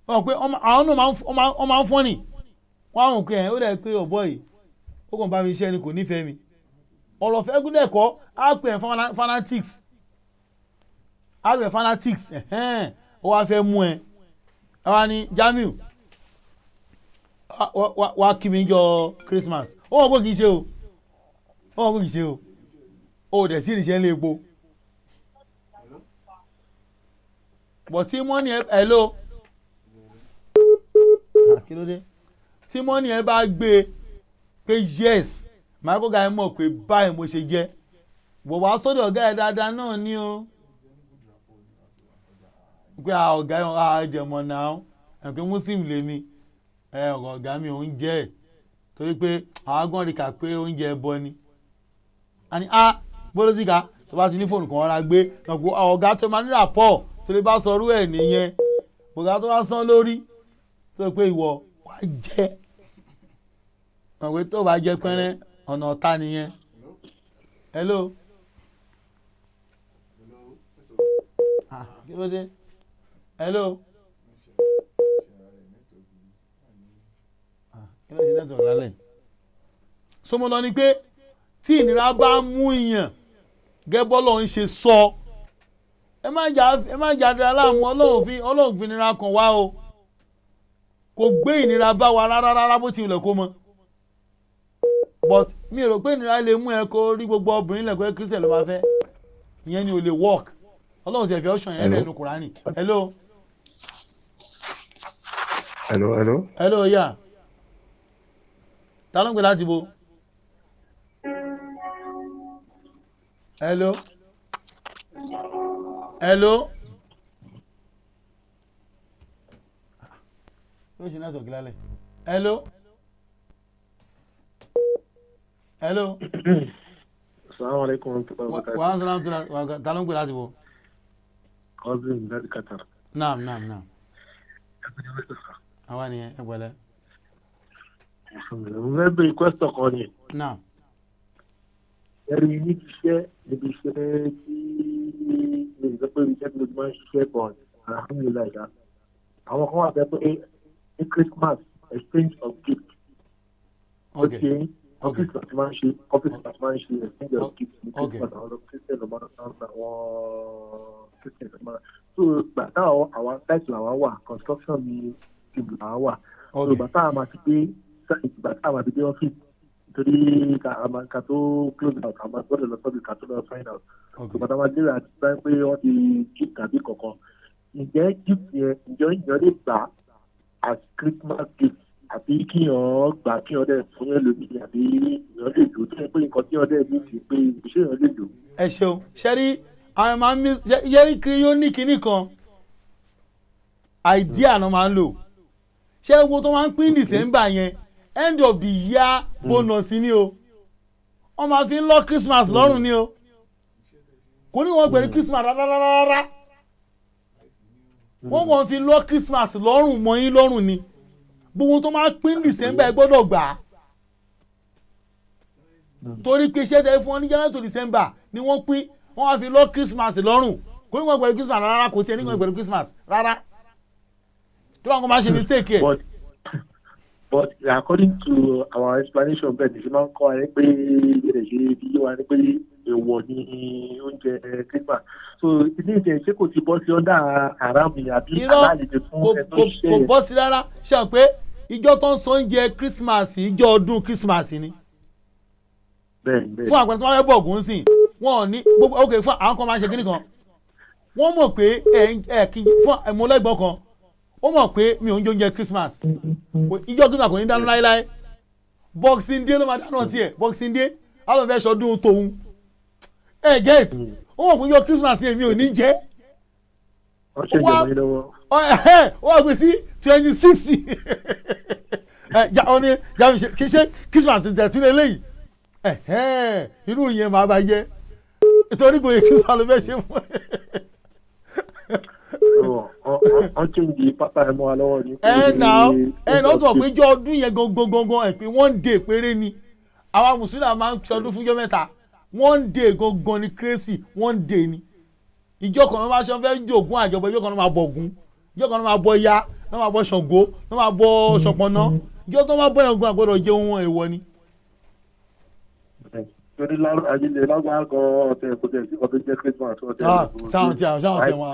wọ́n pé àwọn náà máa ń fọ́nì, wọ́n á mọ̀ pé ẹ̀ ó dẹ̀ pé ọ̀bọ yìí ó kàn bá mi iṣẹ́ ni kò nífẹ̀ẹ́ mi. Ọ̀rọ̀ fẹ́ gúnlẹ̀ kọ́ á pè ẹ̀ fanatics, á pè ẹ̀ fanatics, ó wá fẹ́ mú ẹ ẹ wá ní Jamiu wá kí mi jọ Christmas, ó wọ́n kò kì í ṣe o, ó wọ́n kò kì í ṣe o, ó dẹ̀ sí ìrìṣẹ́ ńlẹ̀ epo. Bọ̀ tí mọ́nì ẹ hello, kí ló dé tí mọ́nì ẹ bá gbé e pé yes, màá kó ga ẹ mọ̀ pé báyìí mo ṣe jẹ́, bọ̀ wá sọ́dọ̀ ọ̀gá ẹ dáadáa náà ni o, pé ọ̀gá ẹ jẹ̀mọ̀ náà ẹ̀ pé Muslim lèmi, ọ̀gá mi ò ń jẹ́ ẹ̀ torí pé àwọn agbọ́n rí kà pé oúnjẹ ẹbọ ni. A ní a gbọ́dọ̀ sí ká tó bá ti ní fóònù kan rárá gbé ọ̀gá tó máa nílà pọ̀ tó lè bá sọrú ẹ̀ nìyẹn, ọ̀gá tó bá sán lórí tó pé ìwọ wá jẹ́ ọ̀wé tó bá jẹ́ pẹ́rẹ́ ọ̀nà ọ̀tá nìyẹn. Hello. Kí ló dé? Hello. Kí ló ṣe network lálẹ́ yìí? So mo lọ ni pé tí ìnira bá mú ìyàn gẹ́gẹ́ bọ́lọ́run ń ṣe sọ, ẹ má jà dára láàmú. Ọlọ́run fi ìnira kàn wá o, kò gbé ìnira bá wa rárá rárá bó ti wulẹ̀ kó mọ. But mi rò pé ìnira lè mú ẹ kó rí gbogbo obìnrin lẹ́kọ̀ọ́ Christian ló máa fẹ́, ìyẹn ni ò lè work. Ọlọ́run sì fi option yẹn lẹ́nu Kùránì. Hello. Hello, hello. Hello, yeah. Ta ló ń pè láti bo? Hello. Hello. Ló ṣe network lálẹ́. Hello. Hello. Assalamu alaikum warahmatullahi wabarakatuh. Wa alaikum, ta ló ń pè láti bo? Cousin láti Qatar. Naam, naam, naam. Àwa nìyẹn, ẹ pẹ̀lẹ́. Mo fẹ́ bèrè question kan ni. Naam. Ẹ̀rí níbi iṣẹ́ tí mi sọ pé iṣẹ́ tí mo ti máa ń ṣiṣẹ́ bọ̀, alhamdulilayi ṣá. Àwọn kan wà fẹ́ pé ní Christmas exchange of gift. Okay. Office láti máa ń ṣe office láti máa ń ṣe exchange of gift ní Christmas. Àwọn Christian ló máa ń san, àwọn Christian ló máa ń. So gbà táwọn àwọn site làwọn wà, construction ní ibi làwọn wà. So gbà táwọn máa ti dé site, gbà táwọn máa ti dé office, torí ká tó close out, àmọ́ gbọ́dọ̀ lọ sọ́dọ̀ ká tó lọ sign out. So gbà táwọn máa dé àti sáyẹn pé wọ́n ti gift tàbí kankan. Ǹjẹ́ gift yẹn, ǹjẹ́ ìyẹn lè gbà as Christmas gift, àbí kíyàn gbà kíyàn dẹ̀ fún yẹn lómi, àbí èèyàn lè lò tó yẹ pé nǹkan tíyàn dẹ̀ ní ti pé ìṣe èèyàn lè lò? Ẹ ṣeun. Ṣẹ́rí àwọn máa ń mí ṣẹ́rí kiri yóò ní kinní kan idea náà máa ń lò. Ṣé wo tó máa ń pín December yẹn, end of the year bonus ni o, wọ́n máa fi ń lọ Christmas lọ́rùn ni o. Kò ní wọ́n pẹ̀lú Christmas rárá rárá, wọ́n kàn fi lọ Christmas lọ́rùn mọ́ yín lọ́rùn ni. Gbogbo tó máa pín December ẹ gbọ́dọ̀ gbà á, torí pé iṣẹ́ tẹ fún wọn ní January to December ni wọ́n pín, wọ́n wá fi lọ Christmas lọ́rùn. Kò ní wọ́n pẹ̀lú Christmas rárá, kò tiẹ̀ ní wọ́n pẹ̀lú Christmas rárá, tó wọn kò máa ṣe mistake ẹ̀. But according to our explanation, bẹ́ẹ̀ ni ṣe máa ń kọ́ ẹ pé ẹ ṣe bí wà ní pé èèwọ̀ ni oúnjẹ Christmas. So ilé ìjẹ ṣé kò ti bọ́ sí ọ̀dà àràmì àbí aláàlejò fún ẹ tó ṣe? Kò bọ́ sí rárá. Ṣe hàn pé ìjọ tó ń sọ oúnjẹ Christmas, ìjọ ọdún Christmas ni. Fún àpẹẹrẹ tó máa fẹ́ bọ̀ ògùn sìn, wọn ò ní gbogbo. Ok, fún àwọn kan máa ń ṣe kíní kan, wọ́n mọ̀ pé ẹ kí fún ẹ̀mọ́lẹ́gbọ̀n kan, ó mọ̀ pé mi ò ń jẹ oúnjẹ Christmas. Ìjọ Christmas kò ní dáná láéláé. Boxing Day ló máa dáná tiẹ̀. Boxing Day á lọ fẹ́ sọdún tòun. Ẹ get, ó mọ̀ pé ìjọ Christmas yẹn mi ò ní jẹ. Ó wá gbé sí 26 ó ní jàmí ṣe Christmas ti tẹ̀ tún lé léyìí. Irú ìyẹn màá bá jẹ, torí kò yẹ Christmas ló fẹ́ ṣe fún ẹ. Wọ́n change pápá ẹ̀ mọ́ wa lọ́wọ́ ni. Ẹ nà ẹ nà ó tún wọ̀ pé jọ ọdún yẹn gangan gangan ẹ̀ pé one day péré ni. Àwa mùsùlùmí máa ń ṣọdún fúnjọ́ mẹ́ta, one day gangan ni kérésì, one day ni. Ìjọ kan ló máa ṣe fẹ́ jogún àjọpọ̀, ìjọ kan ló máa bọ̀ Ògún, ìjọ kan ló máa bọ ya, ló máa bọ Ṣàngó, ló máa bọ Ṣọ̀pọ̀nná. Ìjọ tó máa bọ yẹn gan àgbọ̀dọ̀ jẹun wọn, èèwọ̀ ni. Torí ajílẹ̀ lágbára gan ọ̀tẹ̀ kò tẹ̀ sí ọ̀tẹ̀ jẹ́ Christmas ọ̀tẹ̀. Sáwọn tí àwọn sáwọn tí wọn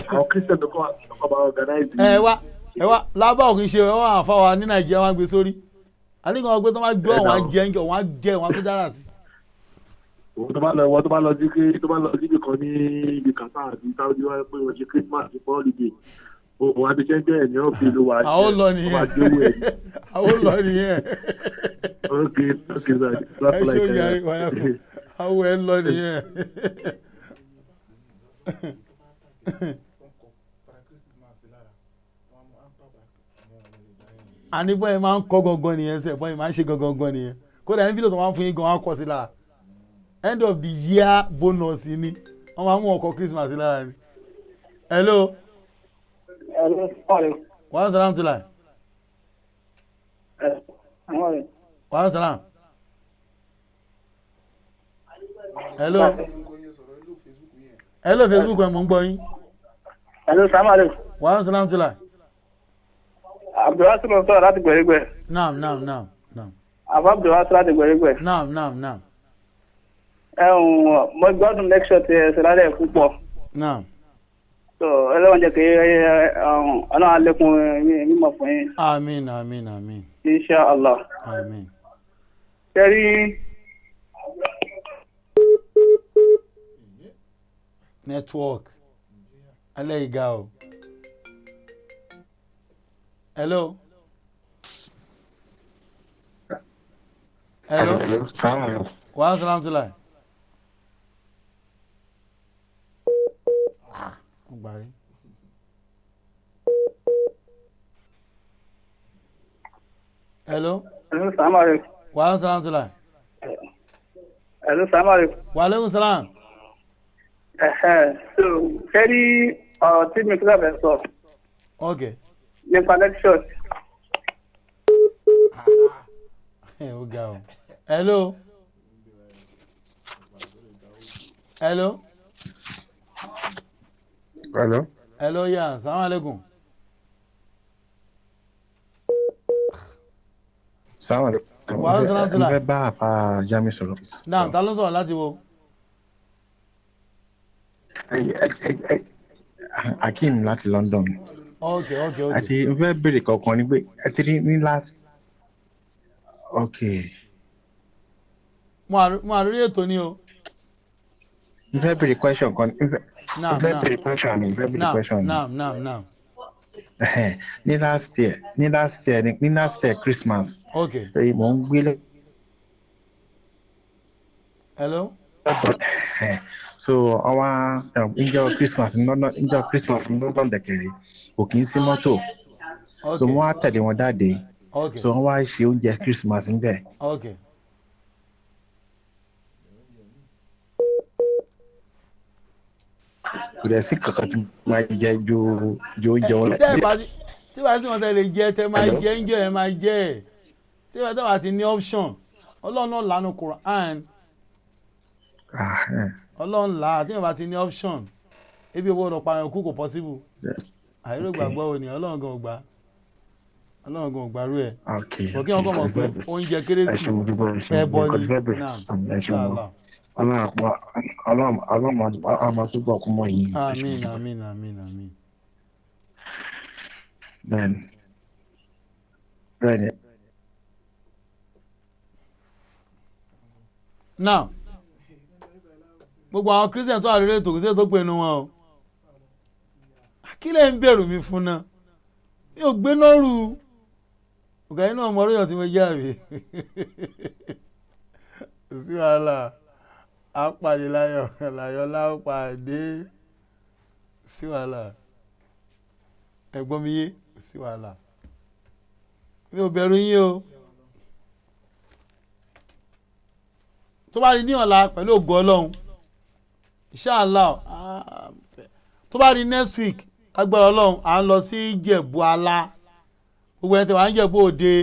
àwọn Christian tó kọ́ àwọn ọba organize. Ẹ wá lábà òkè ṣe ẹ wá àfáwà ní Nàìjíríà wọn gbé sórí àníkàn wọn gbé tó máa gbé wọn jẹ ń jẹ wọn jẹ wọn tó dára sí. Òun tó bá lọ ìwọ tó bá lọ sí tó bá lọ síbi kan ní ibi kàtà àti Saudi wá pé wọ́n ṣe Christmas ní holiday, òun àti ṣẹ́jẹ́ ẹ̀ ní ọ̀fìn ló wà. Àwọn lọ nìyẹn, àwọn lọ nìyẹn. Ok ok sir. Ẹ ṣe ó yàrá ìwáyà kù, àwọn ẹ lọ nìyẹn. Àní bọ́yìí máa ń kọ́ gangan nìyẹn sẹ́, bọ́yìí máa ń ṣe gangan nìyẹn. Kódà ẹni fídíò tó máa ń fún yín gan, wọ́n á kọ́ sí lára end of the year bonus ni wọ́n máa ń mú ọkọ̀ Christmas lára ni. Hello. Wa salam tula. Wa salam. Hello. Hello Facebook ẹ̀ mọ̀ ń gbọ́ yín. Hello, salaam alaikum. Wa salam tula. Abdulwasi ló ń sọ̀rọ̀ láti Gbẹ̀rígbẹ̀. Naam, naam, naam, naam. Àbá Abdulwasi láti Gbẹ̀rígbẹ̀. Naam, naam, naam. Ẹ̀hún, mo gbádùn lecture ti ẹ ṣe lálẹ́ púpọ̀. Naam. So Ọlọ́run jẹ́ kí Ọlọ́run á lékún mímọ̀ fún yín. Àmín, àmín, àmín. Insha Allah. Àmín. Ṣẹ́rí. Network. Alẹ́ ìga o. Hello. Hello. Hello. Wa salam tula. Mo gbà rí. Hello. Hello, salaam alaikum. Wa salam tula. Hello, salaam alaikum. Wa alaikum salam. So, ṣẹ́rí ọ̀rọ̀ tí mi kílà fẹ́ sọ. Okay. Nípa lecture. Ó ga o. Hello. Hello. Hello. Hello, yeah. Salaam alaikum. Salaam alaikum. Wa alaikum salam. Mo fẹ́ bá àfa Jami sọ̀rọ̀. Naam, ta ló ń sọ̀rọ̀ láti wo? Akeem láti London. Okay, okay, okay. Àti mo fẹ́ béèrè kankan ni pé ẹ ti rí ní last. Okay. Mo àrírí ètò ni o. Mo fẹ́ béèrè question kan. Mo fẹ́ béèrè question ni. Mo fẹ́ béèrè question ni. Naam, naam, naam. Ní last year, ní last year, ní last year Christmas. Okay. Mo ń gbé. Hello. So àwa ìjọ Christmas ní London, ìjọ Christmas ní London dẹ̀kẹ̀rẹ̀ kò kí ń sí mọ́tò. So wọ́n á tẹ̀lé wọn jáde. So wọ́n wá ṣe oúnjẹ Christmas níbẹ̀. Okay. Kò dẹ̀ sí kankan tí máa jẹ ju oúnjẹ wọn lọ. Tí wàá sí wọn tẹ lè jẹ tẹ máa jẹ ń jẹ ẹ máa jẹ ẹ tí wàá tẹ wàá ti ní option Ọlọ́run náà lànà Quran. Ọlọ́run là á tí wọ́n bá ti ní option ebi owó ọ̀dọ̀ pààyàn kú kò possible. Àìrò gbàgbọ́ ò ní Ọlọ́run gan ò gbà. Ọlọ́run gan ò gbàrú ẹ̀. Kò kí wọn kọ́ mọ̀ pé oúnjẹ kérésì ẹbọ ni. Naam, inshallah. Ọlọ́run àmọ́ tó bọ̀ kú mọ́ yìí. Àmín, àmín, àmín, àmín. Bẹ́ẹ̀ni. Bẹ́ẹ̀ni. Now, gbogbo àwọn Christian tó wà lórí ètò kò sí ètò pé inú wọn o. Kí lẹ̀ ń bẹ̀rù mi fún náà? Mi ò gbé náà rú. Ọ̀gá yín náà mọ orí ọ̀tí mo jẹ́ àbí. Kò sí wàhálà. A pàdé láyọ̀, láyọ̀ la ó pàdé. Sí wàhálà. Ẹ̀gbọ́n mi yé, sí wàhálà. Mi ò bẹ̀rù yín o. Tó bá rí ní ọ̀la pẹ̀lú ògo Ọlọ́run, inshallah, tó bá rí next week, agbára Ọlọ́run, à ń lọ sí Ìjẹ̀bú Alá. Gbogbo ẹni tí wàá ń Ìjẹ̀bú Òde,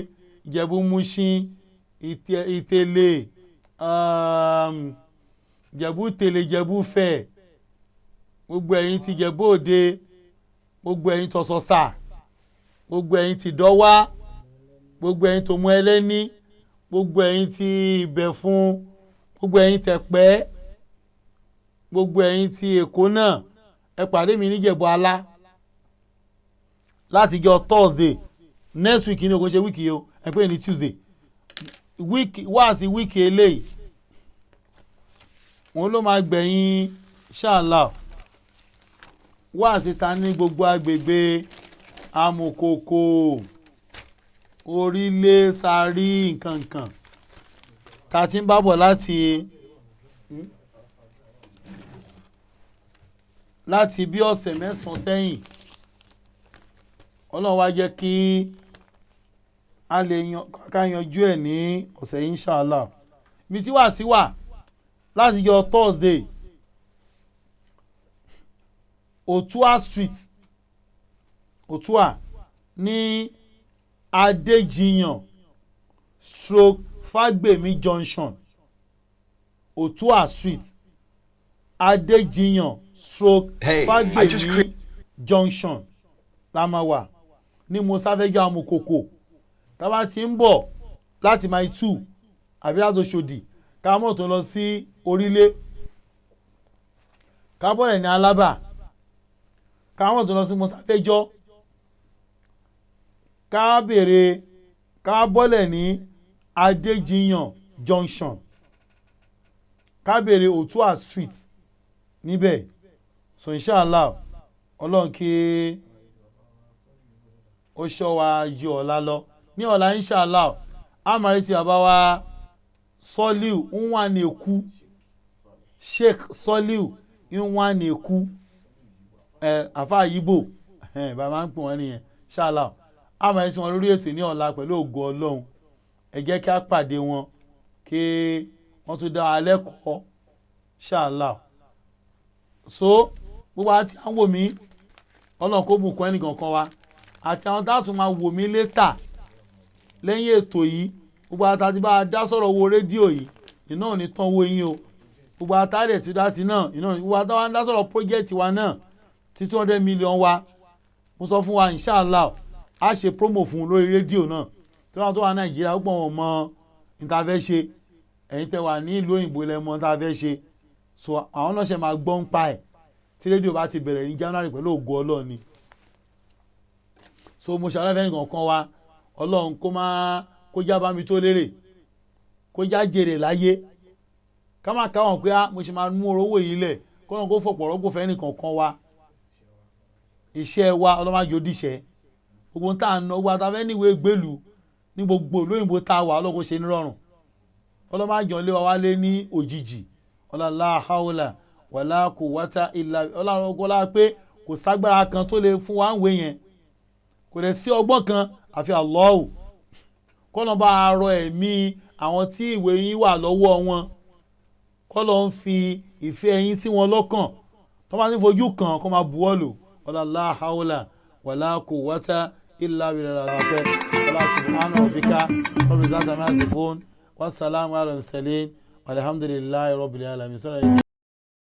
Ìjẹ̀bú Mushin, Ìtẹ̀lé, Ìjẹ̀bú Tẹ̀lé, Ìjẹ̀bú Fẹ̀, gbogbo ẹ̀yin ti Ìjẹ̀bú Òde, gbogbo ẹ̀yin tọ̀sọ̀sà, gbogbo ẹ̀yin ti Dọ́wá, gbogbo ẹ̀yin tó mú ẹlẹ́ni, gbogbo ẹ̀yin ti Ìbẹ̀fún, gbogbo ẹ̀yin tẹ̀pẹ́, gbogbo ẹ̀yin ti Èkó náà, ẹ pàdé mi níjẹ̀bú Alá láti jọ Thursday next week ní o kò ṣe week yìí o, ẹ pé ní Tuesday week wá sí week eléyìí wọn ló máa gbẹ̀yìn inshallah wá sí ta ní gbogbo agbègbè Amòkòkò, Orílẹ̀, Sàrí, nkankan ta ti ń bá bọ̀ láti bí ọ̀sẹ̀ mẹ́sàn-án sẹ́yìn. Ọlọ́run wá jẹ́ kí a lè ká yanjú ẹ̀ ní ọ̀sẹ̀ yìí inshallah. Ibi tí wà sí wà láti yọ Thursday, Otua Street, Otua ní Adéjiyàn stroke Fagbemi Junction, Otua Street, Adéjiyàn stroke Fagbemi Junction la máa wà Ní Mosafẹ́jọ́ Amukoko. Tá a bá ti ń bọ̀ láti Mile 2 àbí láti Oṣòdì, ká mọ̀ tó lọ sí Orílẹ̀, ká bọ̀rẹ̀ ní Alábà, ká mọ̀ tó lọ sí Mosafẹ́jọ́, ká bèrè, ká bọ́lẹ̀ ní Adéjiyàn Junction, ká bèrè Otua Street níbẹ̀. So inshallah, Ọlọ́run kí ó ṣọ́ wa ju ọ̀la lọ. Ní ọ̀la inshallah, a máa retí bàbá wa Soliu Nwaneku, Sheikh Soliu Nwaneku, ẹ àfa Yibo, ẹ bàbá ń pè wọ́n nìyẹn. Inshallah, a máa retí wọn lórí ètò ní ọ̀la pẹ̀lú ògo Ọlọ́run. Ẹ jẹ́ kí a pàdé wọn kí wọ́n tún dá wa lẹ́kọ̀ọ́ inshallah. So gbogbo àti àwọn wò mí, Ọlọ́run kó bùkún ẹnìkankan wa àti àwọn tá a tún máa wò mí létà lẹ́yìn ètò yìí. Gbogbo àti bá a dá sọ̀rọ̀ owó rédíò yìí, iná ò ní tán owó yín o. Gbogbo àtàrẹ̀ tí dá sí náà, iná gbogbo àtàwọn dá sọ̀rọ̀ project wa náà tí 200 million wa, mo sọ fún wa inshallah a ṣe promo fún un lórí rédíò náà. Tí wọ́n tó wà Nàìjíríà púpọ̀ wọn mọ ní ta fẹ́ ṣe, ẹ̀yin tẹ́ wà ní ìlú òyìnbó lẹ mọ ní ta fẹ́ ṣe. So àwọn náà ṣe máa gbọ́ ń pa ẹ̀ tí rédíò bá ti bẹ̀rẹ̀ ní January pẹ̀lú ògo Ọlọ́run ni. So mo ṣàlàyé nǹkan kan wa, Ọlọ́run kó má kó já bá mi tó lérè, kó já jèrè láyé, ká má káwọn pé mo ṣe máa mú owó yìí lẹ̀, kó náà kó fọ̀pọ̀ rọ́pò fẹ́ nìkan kan wa. Iṣẹ́ wa Ọlọ́run má jò díṣẹ́ gbogbo tá à ń ná, gbogbo àtàfẹ́ níwèé gbèlú ní gbogbo olóyìnbó tá a wà, Ọlọ́run kó ṣe nírọ̀rùn. Ọlọ́run má jọ lé wa wálé ní òjijì. Ọlọ́lá haúlà wàlá kò wáta ìlà. Ọlọ́run kó lá pé kò ságbára kan tó lè fún wa ń wé yẹn, kò dẹ̀ sí ọgbọ́n kan àfi Allahu. Kọ́nà bá a rọ ẹ̀mí àwọn tí ìwé yín wà lọ́wọ́ wọn, kọ́nà ń fi ìfẹ́ yín sí wọn lọ́kàn, tó bá ti fojú kàn kó máa buwọ́ lò. Ọlọ́lá haúlà wàlá kò wáta ìlà ìrẹ̀lẹ̀ àpẹ. Ọlá subhana rabbika rabbil izzati amma yasifun wassalamu ala mursalin walhamdulillahi rabbil alamin.